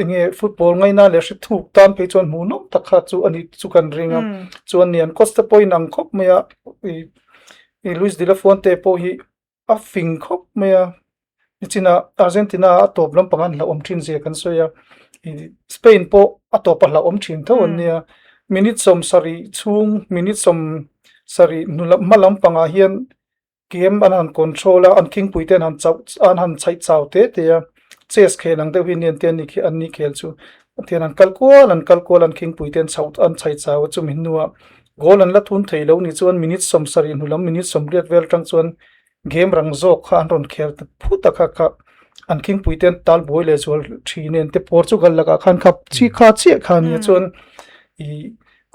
enge football ngaina leh hre thuk tan phei chuan hmuh nawm tak kha chu a nih chu kan ring a chuan ni an coach te pawh in ang khawp mai a ih ih Luis de la Fuente pawh hi a fing khawp mai a nichinah Argentina a tawp lampang an hlauhawm thin zia kan sawi a ih Spain pawh a tawp a hlauhawm thin tho an nia minute 70 chhung minute 70 hnu lam hma lampangah hian Game an han control a, an khingpui te an han chauh an han chhaih chau te te a, chess khel ang deuh hi nia an ti a an ni khel chu tihian an kal kual an kal kual an khingpui te an chhoh an chhaih chau a chumi hnuah goal an la thun thei lo ni chuan minute 70 hnu lam minute 80 vel atang chuan game rang zawk kha an rawn khel ta phut a kha kha an khingpui te an tal buai leh zual thin a ente Portugal lakah khan kha chi kha chiah kha ania chuan ih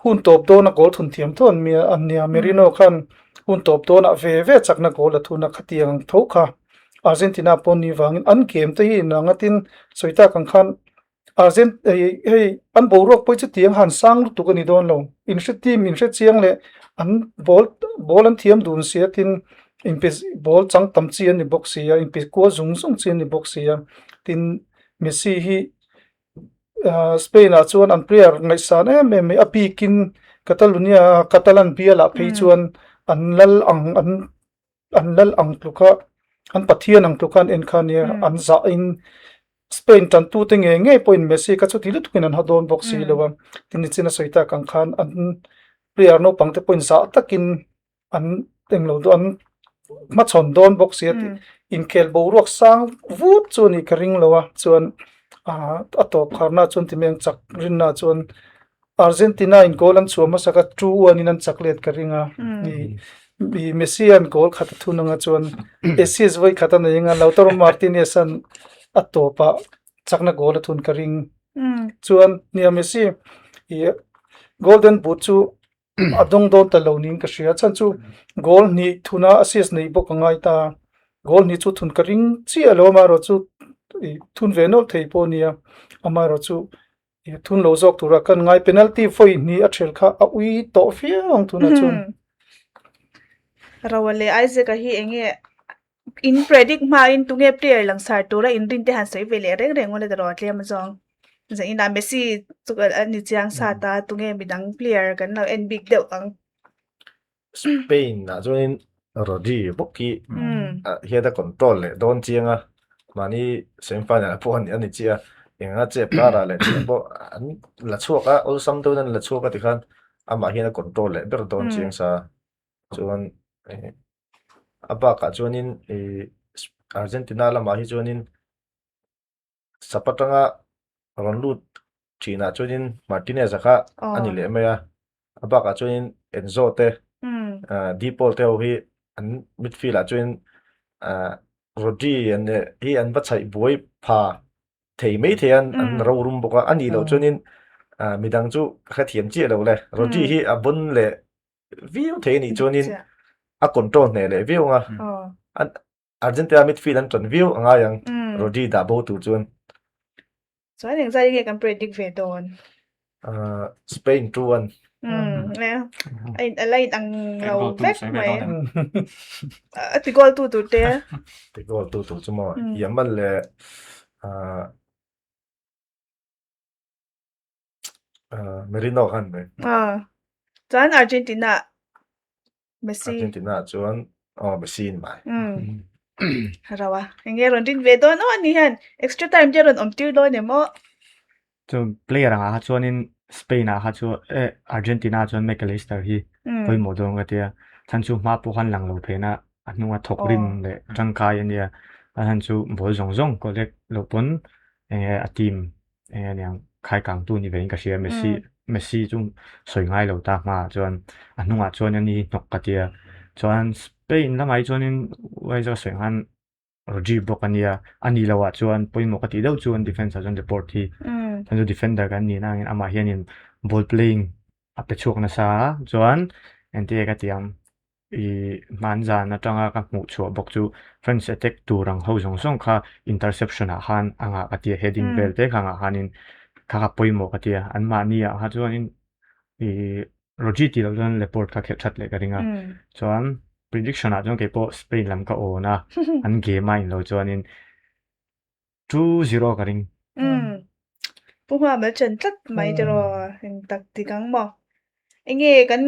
hun tawp dawna goal thun thiam tho an nia an nia Merino khan Hun tawp dawnah ve ve chakna goal a thun a, khatiang ang tho kha Argentina pawh ni vangin an game te hi inang atin sawi tak ang khan Argent hei hei an boruak pawh hi chutiang han sang lutuk a ni dawn lo. Inhre team inhre chiang leh an ball ball an thiam dun si a tin inpe ball chang tam chi an ni bawk si a, inpe kual zung zung chi an ni bawk si a. Tin Messi hi Spain ah chuan an player ngaihsan em em mai a bikin Catalonia Catalan bial ah phei chuan an lal ang an an lal ang tluk a an pathian ang tluk a an en kha ania an zah in Spain tan tu te ngei ngei pawhin Messi kha chuti lutuk in an ha dawn bawk si lo a tin nichin a sawi tak ang khan an player naupang te pawhin zah takin an englo dawn an hmachhawn dawn bawk si a tih inkhel boruak sang vut chu a nih ka ring lo a chuan ah a tawp kharna chuan ti mai ang chak rinna chuan Argentina in goal an chhuah hmasa kha 2-1 in an chak let ka ring a ih ih Messi an goal khat a thun anga chuan assist vawi khat a nei anga Lautaro Martinez an a tawpah chakna goal a thun ka ring chuan nia Messi ih golden boot chu a dawng dawn ta lo niin ka hria chhan chu goal hnih thuna assist neih bawk a ngai ta goal hnih chu thun ka ring chiah lo amaherawh chu ih thun ve nawlh thei pawh a nia amaherawh chu ih thun lo zawk tura kan ngai penalty vawi hnih a ṭhel kha a ui tawh viau ang tunah chuan. Roa leh Isaac-a hi eng nge in predict hmain tunge player langsar tura inrin te han sawi ve leh reng reng awle ta rawh tlem a zawng. Zaninah Messi chu a ni chiang sa ta tunge midang player kan lo en bik deuh ang. Spain ah chuanin Rodri bawk hi hian a control leh dawn chiang a, mahni semi final ah pawh a ni chiah a, eng anga chep karah leh chiah pawh an la chhuak a, awlsam deuhin an la chhuak a tikhan amah hian a control leh ber dawn chiang sa chuan a bakah chuanin ih Argentina lamah hi chuanin Sap atanga rawn lut thinah chuanin Martinez-a kha a ni leh mai a, a bakah chuanin Enzo te De Paul te ho hi an midfield ah chuanin Rodri an leh hi an va chhaih buai pha thei mai thei a an rorum bawk a, a nih loh chuanin midang chu ka hrethiam chiah lo le, Rodri hi a bawn leh viau thei a nih chuanin a control hneh leh viau ang a. Argentina midfield an ṭan viau a ngai ang, Rodri dah bo tur chuan. Chuan engzat nge kan predict ve dawn? Spain 2-1. A in a la in ang lo vek mai. A ti goal tu tur te. Ti goal tu tur chu maw? Yamal leh Merino khan mai. Chuan Argentina Messi. Argentina chuan oh Messi in mai. Rau a. Enge rawn rin ve dawn aw ani hian extra time te rawn awm tir dawn em aw. Chu player angah kha chuanin Spain ah kha chu eh Argentina chuan Mac Allister hi pawimawh dawn ka tia. Chhan chu hma pawh khan lang lo phena a hnunga thawk rim leh tangkai ania. A chhan chu ball zawng zawng collect loh pawn enge a team eng aniang khai kang tu ni vein ka hria Messi Messi chu sawi ngai lo ta hmaah chuan a hnungah chuan ani hi hnawk ka tia chuan Spain lamah hi chuanin Wales a sawi ang khan Rodri bawk ania a nih loh ah chuan pawimawh ka tih deuh chu an defence ah chuan Laporte hi chuan chu defender kan nih na angin amah hianin ball playing a pe chhuak nasa a chuan engtin nge ka tih ang. I hmanzan atanga ka hmuh chhuah bawk chu French attack tur ang ho zawng zawng kha interception ah khan a ngah ka ti a, heading vel te kha ngah khanin kha kha pawimawh ka ti a, anmahni ah kha chuanin i Rodri tih loh chuan Laporte kha khelh that leh ka ring a, chuan prediction ah chuan keipawh Spain lam ka awn a, an game a inlo chuanin 2-0 ka ring. Umm. Pu Hma mal chen tlat mai tiraw eng tak tik ang maw. Enge kan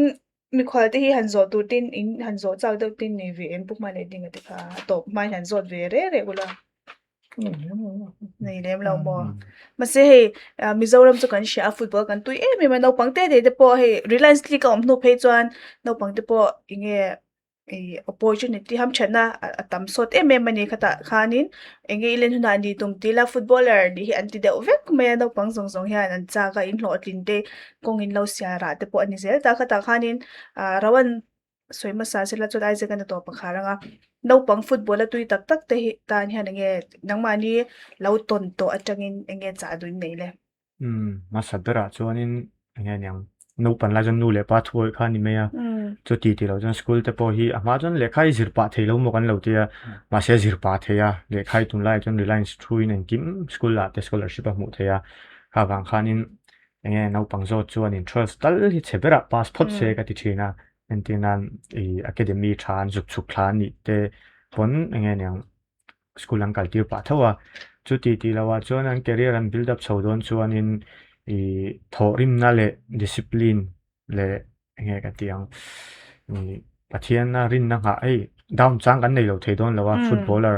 mikhual te hi han zawh tur tin in han zawh chak deuh tin nei ve em Pu Hma leh Dinga te kha a tawp hma in han zawt ve reh reh ula. Nei lem lo maw. Mahse hei Mizoram chu kan hria a football kan tui em em a naupang te te te pawh hei Reliance League a awm hnu phei chuan naupang te pawh enge ih opportunity hamthatna a tam sawt em em a ni khatah khanin eng nge i len hunah ni tum tila footballer nih hi an ti deuh vek mai a naupang zawng zawng hian an chak a inhlawhtlin te kawng in lo sial rah te pawh a ni zel ta khatah khanin ah Rowan sawi hmasa sela chuan Isaac an a tawp a khar ang a naupang football a tui tak tak te hi tan hian eng nge nangmahni lo tawn tawh atangin eng nge chah duh in nei le. Umm hmasa berah chuanin eng nge niang naupan lai chuan nu leh pa thuawih kha a ni mai a, chuti tih loh chuan school te pawh hi a hma chuan lehkha hi zir pah thei lo maw kan lo ti a, mahse zir pah thei a, lehkha hi tunlaiah chuan Reliance thuin engkim school ah te scholarship a hmuh theih a, kha vang khanin eng nge naupang zawt chuanin 12 tal hi chhe berah pass phawt se ka ti thin a, entir nan ih academy tha an zuk chhuk thla a nih te pawn eng nge niang school an kal tir pah tho a, chuti tih loh ah chuan an career an build up chho dawn chuanin ih thawhrimna leh discipline leh eng nge ka tih ang ih Pathiana rinna nghah hei down chang kan nei lo thei dawn lo a footballer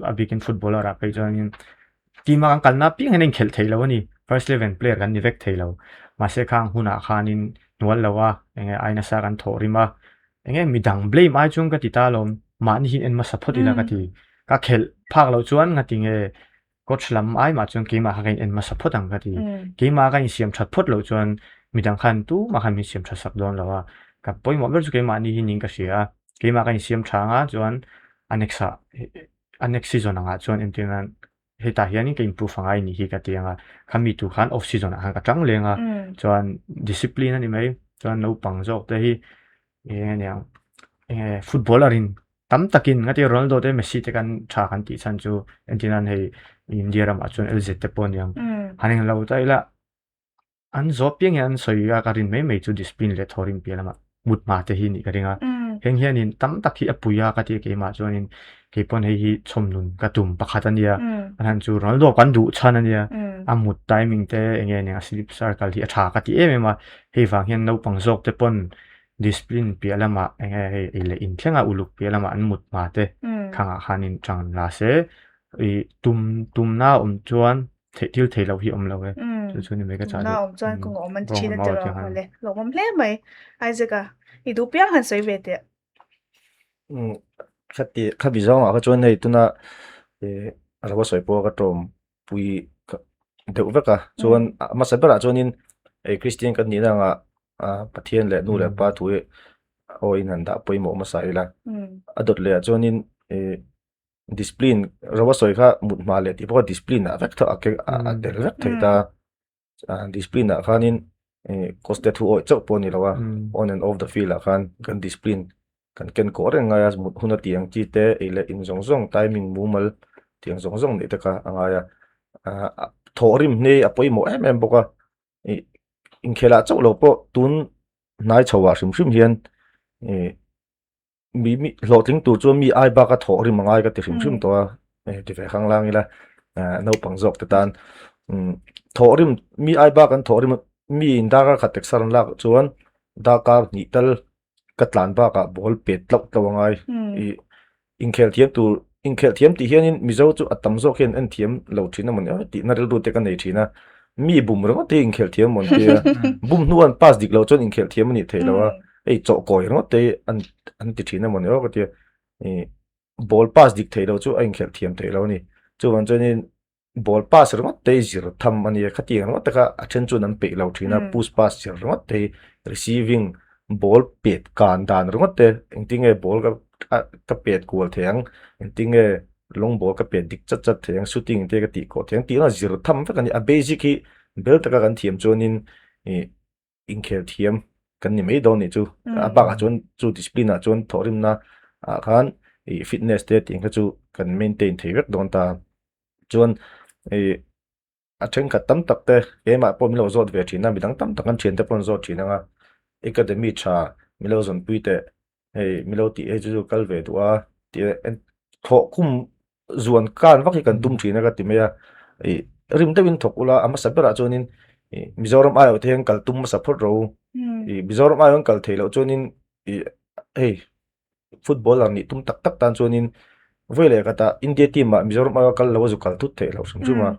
a bikin footballer ah phei chuanin team a kan kalna apiang hian a inkhelh theih loh a ni first eleven player kan ni vek thei lo mahse khang hunah khanin hnual lo a eng nge ai nasa kan thawhrim a Enge midang blame ai chuan ka ti ta alawm, mahni hi en hmasa phawt ila ka ti. Ka khelh phak loh chuan ngati nge coach lam ai mah chuan keimah kha ka in en hmasa phawt ang ka ti. Keimah ka insiam that phawt loh chuan midang khan tumah khan min siam that sak dawn lo a, ka pawimawh ber chu keimahni hi niin ka hria a, keimah ka insiam tha anga chuan a next ah a next season angah chuan entir nan hetah hianin ka improve angai nih hi ka ti ang a, khami tur khan off season ah khan ka tang leng a, chuan discipline a ni mai, chuan naupang zawk te hi eng a niang eng nge footballer in tam takin ngati Ronaldo te Messi te kan tha kan tih chhan chu entir nan hei India ramah chuan LZ te pawh a niang han englo ta ila. An zawh piang hian an sawi a, ka rin mai mai chu discipline leh thawhrim piah lamah mut hma te hi nih ka ring a. Heng hianin tam tak hi a pui a ka ti a keimah chuanin keipawn hei hi chhawm nun ka tum pakhat a nia. A chhan chu Ronaldo kan duh chhan a nia. A mut timing te eng nge nia a sleep circle hi a tha ka ti em em a, hei vang hian naupang zawk te pawn discipline piah lamah eng nge hei ei leh inthleng a uluk piah lamah an mut hma te khangah khanin tang la se ih tum tumna awm chuan theih thil theih loh hi awm lo e chu chu ni mai ka chah Tumna awm chuan kawng a awm an ti thin a ti rawh awle lawmawm hle mai Isaac a i duh piang han sawi ve teh. Khati khabi zawngah kha chuan hei tuna ih a lo sawi pawh ka tawm pui deuh vek a chuan a hmasa berah chuanin hei Kristian kan nihna angah ah Pathian leh nu leh pa thu hi aw in han dah pawimawh hmasa ila a dawt leh ah chuanin ih discipline ro a sawi kha mut hma leh tih pawh kha discipline ah vek tho a ke a tel vek thei ta. Discipline ah khanin coach te thu awih chauh pawh a ni lo a, on and off the field ah khan kan discipline kan ken kawh reng ngai a, mut hun a tih ang chi te ei leh in zawng zawng timing mumal tih ang zawng zawng neih te kha a ngai a, thawhrim hi a pawimawh em em bawk a, ih inkhelh ah chauh lo pawh tun hnai chho ah hrim hrim hian ih. Mi mi hlawhtling tur chuan mi ai bak a thawh rim a ngai ka ti hrim hrim tawh a, hei ti ve khang lang ila naupang zawk te tan thawh rim mi ai bak an thawh rim a mi in darkar khat exer an lak chuan darkar hnih tal ka tlan bakah ball pet tlauh tlauh a ngai ih inkhel thiam tur inkhel thiam tih hianin Mizo chu a tam zawk hian en thiam lo thin a mawni a tihna rilru te ka nei thin a mi bum ringawt hi inkhel thiam a mawni tia bum hnuah an pass dik loh chuan inkhel thiam a nih theih loh a. Hei chawhkawi ringawt te hi an an ti thin a mawni aw ka tia ih ball pass dik theih loh chu a inkhelh thiam theih loh a ni chuvang chuanin ball pass ringawt te hi zir tham a nia khatiang ringawt te kha a then chuan an peih lo thin a push pass zir ringawt te hi receiving ball pet kan dan ringawt te engtin nge ball ka ka pet kual thei ang engtin nge long ball ka pet dik chat chat thei ang shooting te ka tih khawh thei ang tih ang a zir tham vek a ni a basic hi bel taka kan thiam chuanin ih. inkhel thiam kan ni mai dawn nih chu a bakah chuan chu discipline ah chuan thawhrimna ah khan ih fitness te tih ang kha chu kan maintain thei vek dawn ta chuan ih a thenkhat tam tak te keimah pawh min lo zawt ve thin a midang tam tak an thiante pawh an zawt thin ang a academy tha min lo zawnpui teh hei min lo tih hei chu chu kal ve duh a tih thawh khum zuan kan vak hi kan tum thin a ka ti mai a ih rim deuhin thawk ula a hmasa berah chuanin ih Mizoram aiawh te hian kal tum hmasa phawt ro ih Mizoram aiawh an kal theih loh chuanin ih hei footballer nih tum tak tak tan chuanin vawi leh khatah India team ah Mizoram aiawh a kal lo a zu kal thut theih loh hrim hrim a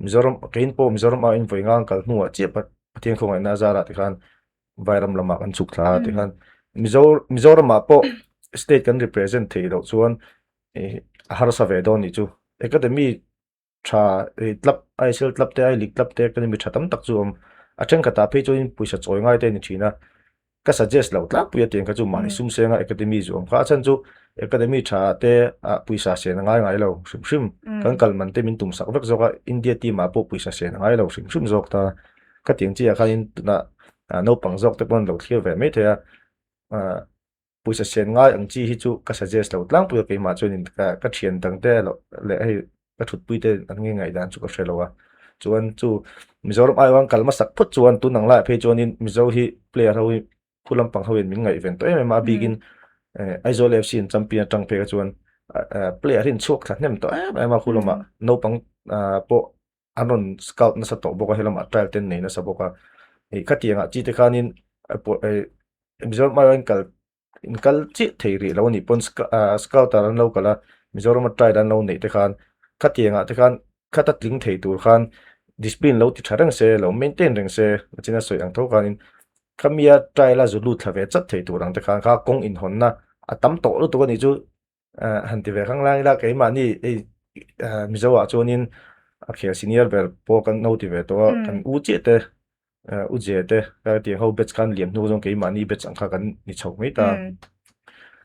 Mizoram keiin pawh Mizoram aiawhin vawi nga an kal hnuah chiah Pathian khawngaihna a zarah tikhan Vairam lamah kan chhuk thla a tikhan Mizo Mizoramah pawh state kan represent theih loh chuan ih a harsa ve dawn nih chu academy tha ih club ISL club te I league club te academy tha tam tak chu a awm a thenkhatah phei chuan pawisa chawi ngai te a ni thin a ka suggest loh tlangpui a tiang kha chu mahni sum senga academy zu awm kha a chhan chu academy tha te ah pawisa sen a ngai ngai lo hrim hrim kan kal man te min tum sak vek zawk a India team ah pawh pawisa sen a ngai lo hrim hrim zawk ta ka tiang chiah khanin tunah naupang zawk te pawh an lo thlir ve mai thei a ah. Pawisa sen ngai ang chi hi chu ka suggest lo tlangpui a keimah chuanin ka ka thian dang te loh leh hei ka thutpui te an nge ngaihdan chu ka hre lo a chuan chu Mizoram aiawh an kal hmasak phawt chuan tun ang laiah phei chuanin Mizo hi player ho hi khu lampang ho in min ngaihven tawh em em a a bikin eh Aizawl FC an champion atang phei kha chuan eh player hi an chhuak thla hnem tawh em em a khu lamah naupang ah pawh an rawn scout nasa tawh bawk a helamah trial te an nei nasa bawk a ih khatiangah chi te khanin eh Mizoram aiawh in kal in kal chiah thei rih lo a nih pawn scouter an lo kal a Mizorama trial an lo neih te khan khatiangah te khan khata tling thei tur khan discipline lo ti tha reng se lo maintain reng se a sawi ang tho khanin khamia trial a zu lut thla ve chat thei tur ang te khan kha kawng inhawnna a tam tawh lutuk a nih chu han ti ve khang lai ila keimahni hei Mizo ah chuanin a khel senior ber pawh kan lo ti ve tawh a kan u chiah te u je te ka tih ho batch khan liam hnu zawng keimahni batch ang kha kan ni chho mai ta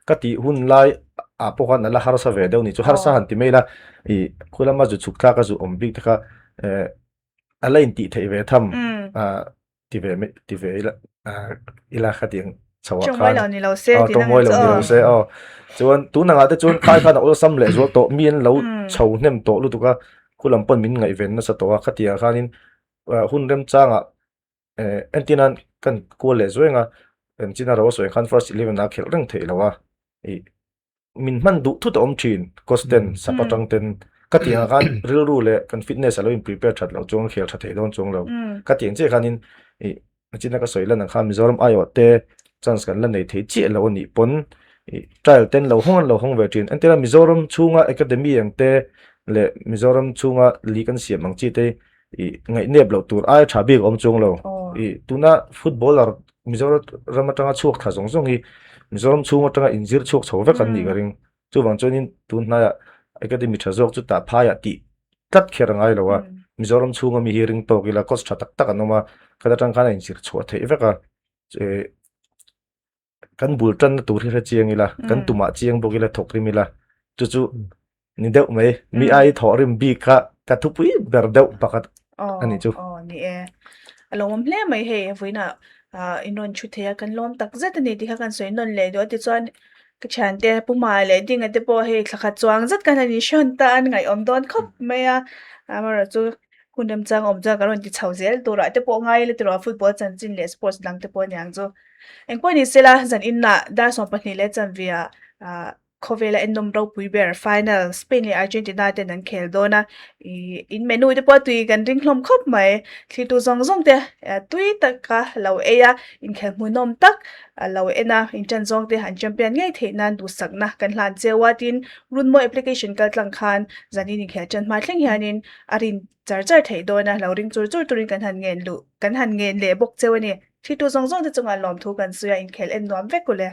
ka tih hun lai ah pawh khan a la harsa ve deuh ni chu harsa han ti mai ila ih khu lama zu chhuk thlak a zu awm bik te kha eh a la intih theih ve tham ti ve mai ti ve ila ila kha tiang chho ah khan lo ni lo se ti tawng mawi lo ni lo se aw chuan tun angah te chuan khai khan a awlsam leh zual tawh mi an lo chho hnem tawh lutuk a khu lam pawn min ngaihven nasa tawh a khatiang khanin hun remchangah eh entir nan kan kual leh zuai ang a enchina ro a sawi khan first eleven a khelh reng theih lo a ih min hman duh thut a awm thin coach ten sap atang ten. Ka tih ang khan rilru leh kan fitness a lo in prepare that loh chuan khel tha thei dawn chuang lo. Ka tih ang chiah khanin ih nachina ka sawi lan ang khan Mizoram aiawh te chance kan la nei thei chiah lo a nih pawn ih trial ten lo hawng an lo hawng ve thin. Entirna Mizoram chhunga academy ang te leh Mizoram chhunga league an siam ang chi te ih ngaihnep loh tur aia tha bik a awm chuang lo. Ih tuna footballer Mizoram ram atanga chhuak thla zawng zawng hi Mizoram chhung atanga inzir chhuak chho vek an nih ka ring. Chuvang chuanin tun hnaiah academy tha zawk chu tah phaiah tih tlat kher a ngai lo a, Mizoram chhunga mi hi ring tawk ila coach tha tak tak an awm a, khat atang khan a inzir chhuah theih vek a, kan bul tanna tur hi hre chiang ila, kan tumah chiang bawk ila thawk rim ila, chu chu ni deuh mai, mi ai thawh rim bik kha ka thupui ber deuh pakhat a ni chu. Aw ni e, a lo awm hle mai hei vawiinah in rawn thu thei a, kan lawm tak zet a ni tih kha kan sawi nawn leh duh a tichuan Ka thiante Pu Hma leh Dinga te pawh hei thla khat chuang zet khan an inhrawn ta a, an ngaihawm dawn khawp mai a, amaherawh chu hun remchang awm chuan kan rawn ti chho zel turah te pawh ngai ila tiraw football chanchin leh sports dang te pawh aniang chu. Engpawh ni sela zan inah dar 12 leh chanve ah ah khawvela ennawm ropui ber final Spain leh Argentina ten an khel dawn a, ih in menu te pawh tui kan ring hlawm khawp mai, thlitu zawng zawng te tui taka lo ei a, inkhel hmuhnawm tak A lo en a, inṭan zawng te an champion ngei theih nan duhsakna kan hlan cheu a, tin Runmawi application kal tlang khan zanin inkhel ṭan hma thleng hianin a rin char char theih dawn a, lo ring chur chur turin kan han ngen luh kan han ngen leh bawk cheu a ni. Thlitu zawng zawng te chungah lawmthu kan sawi a, inkhel en nuam vek u le.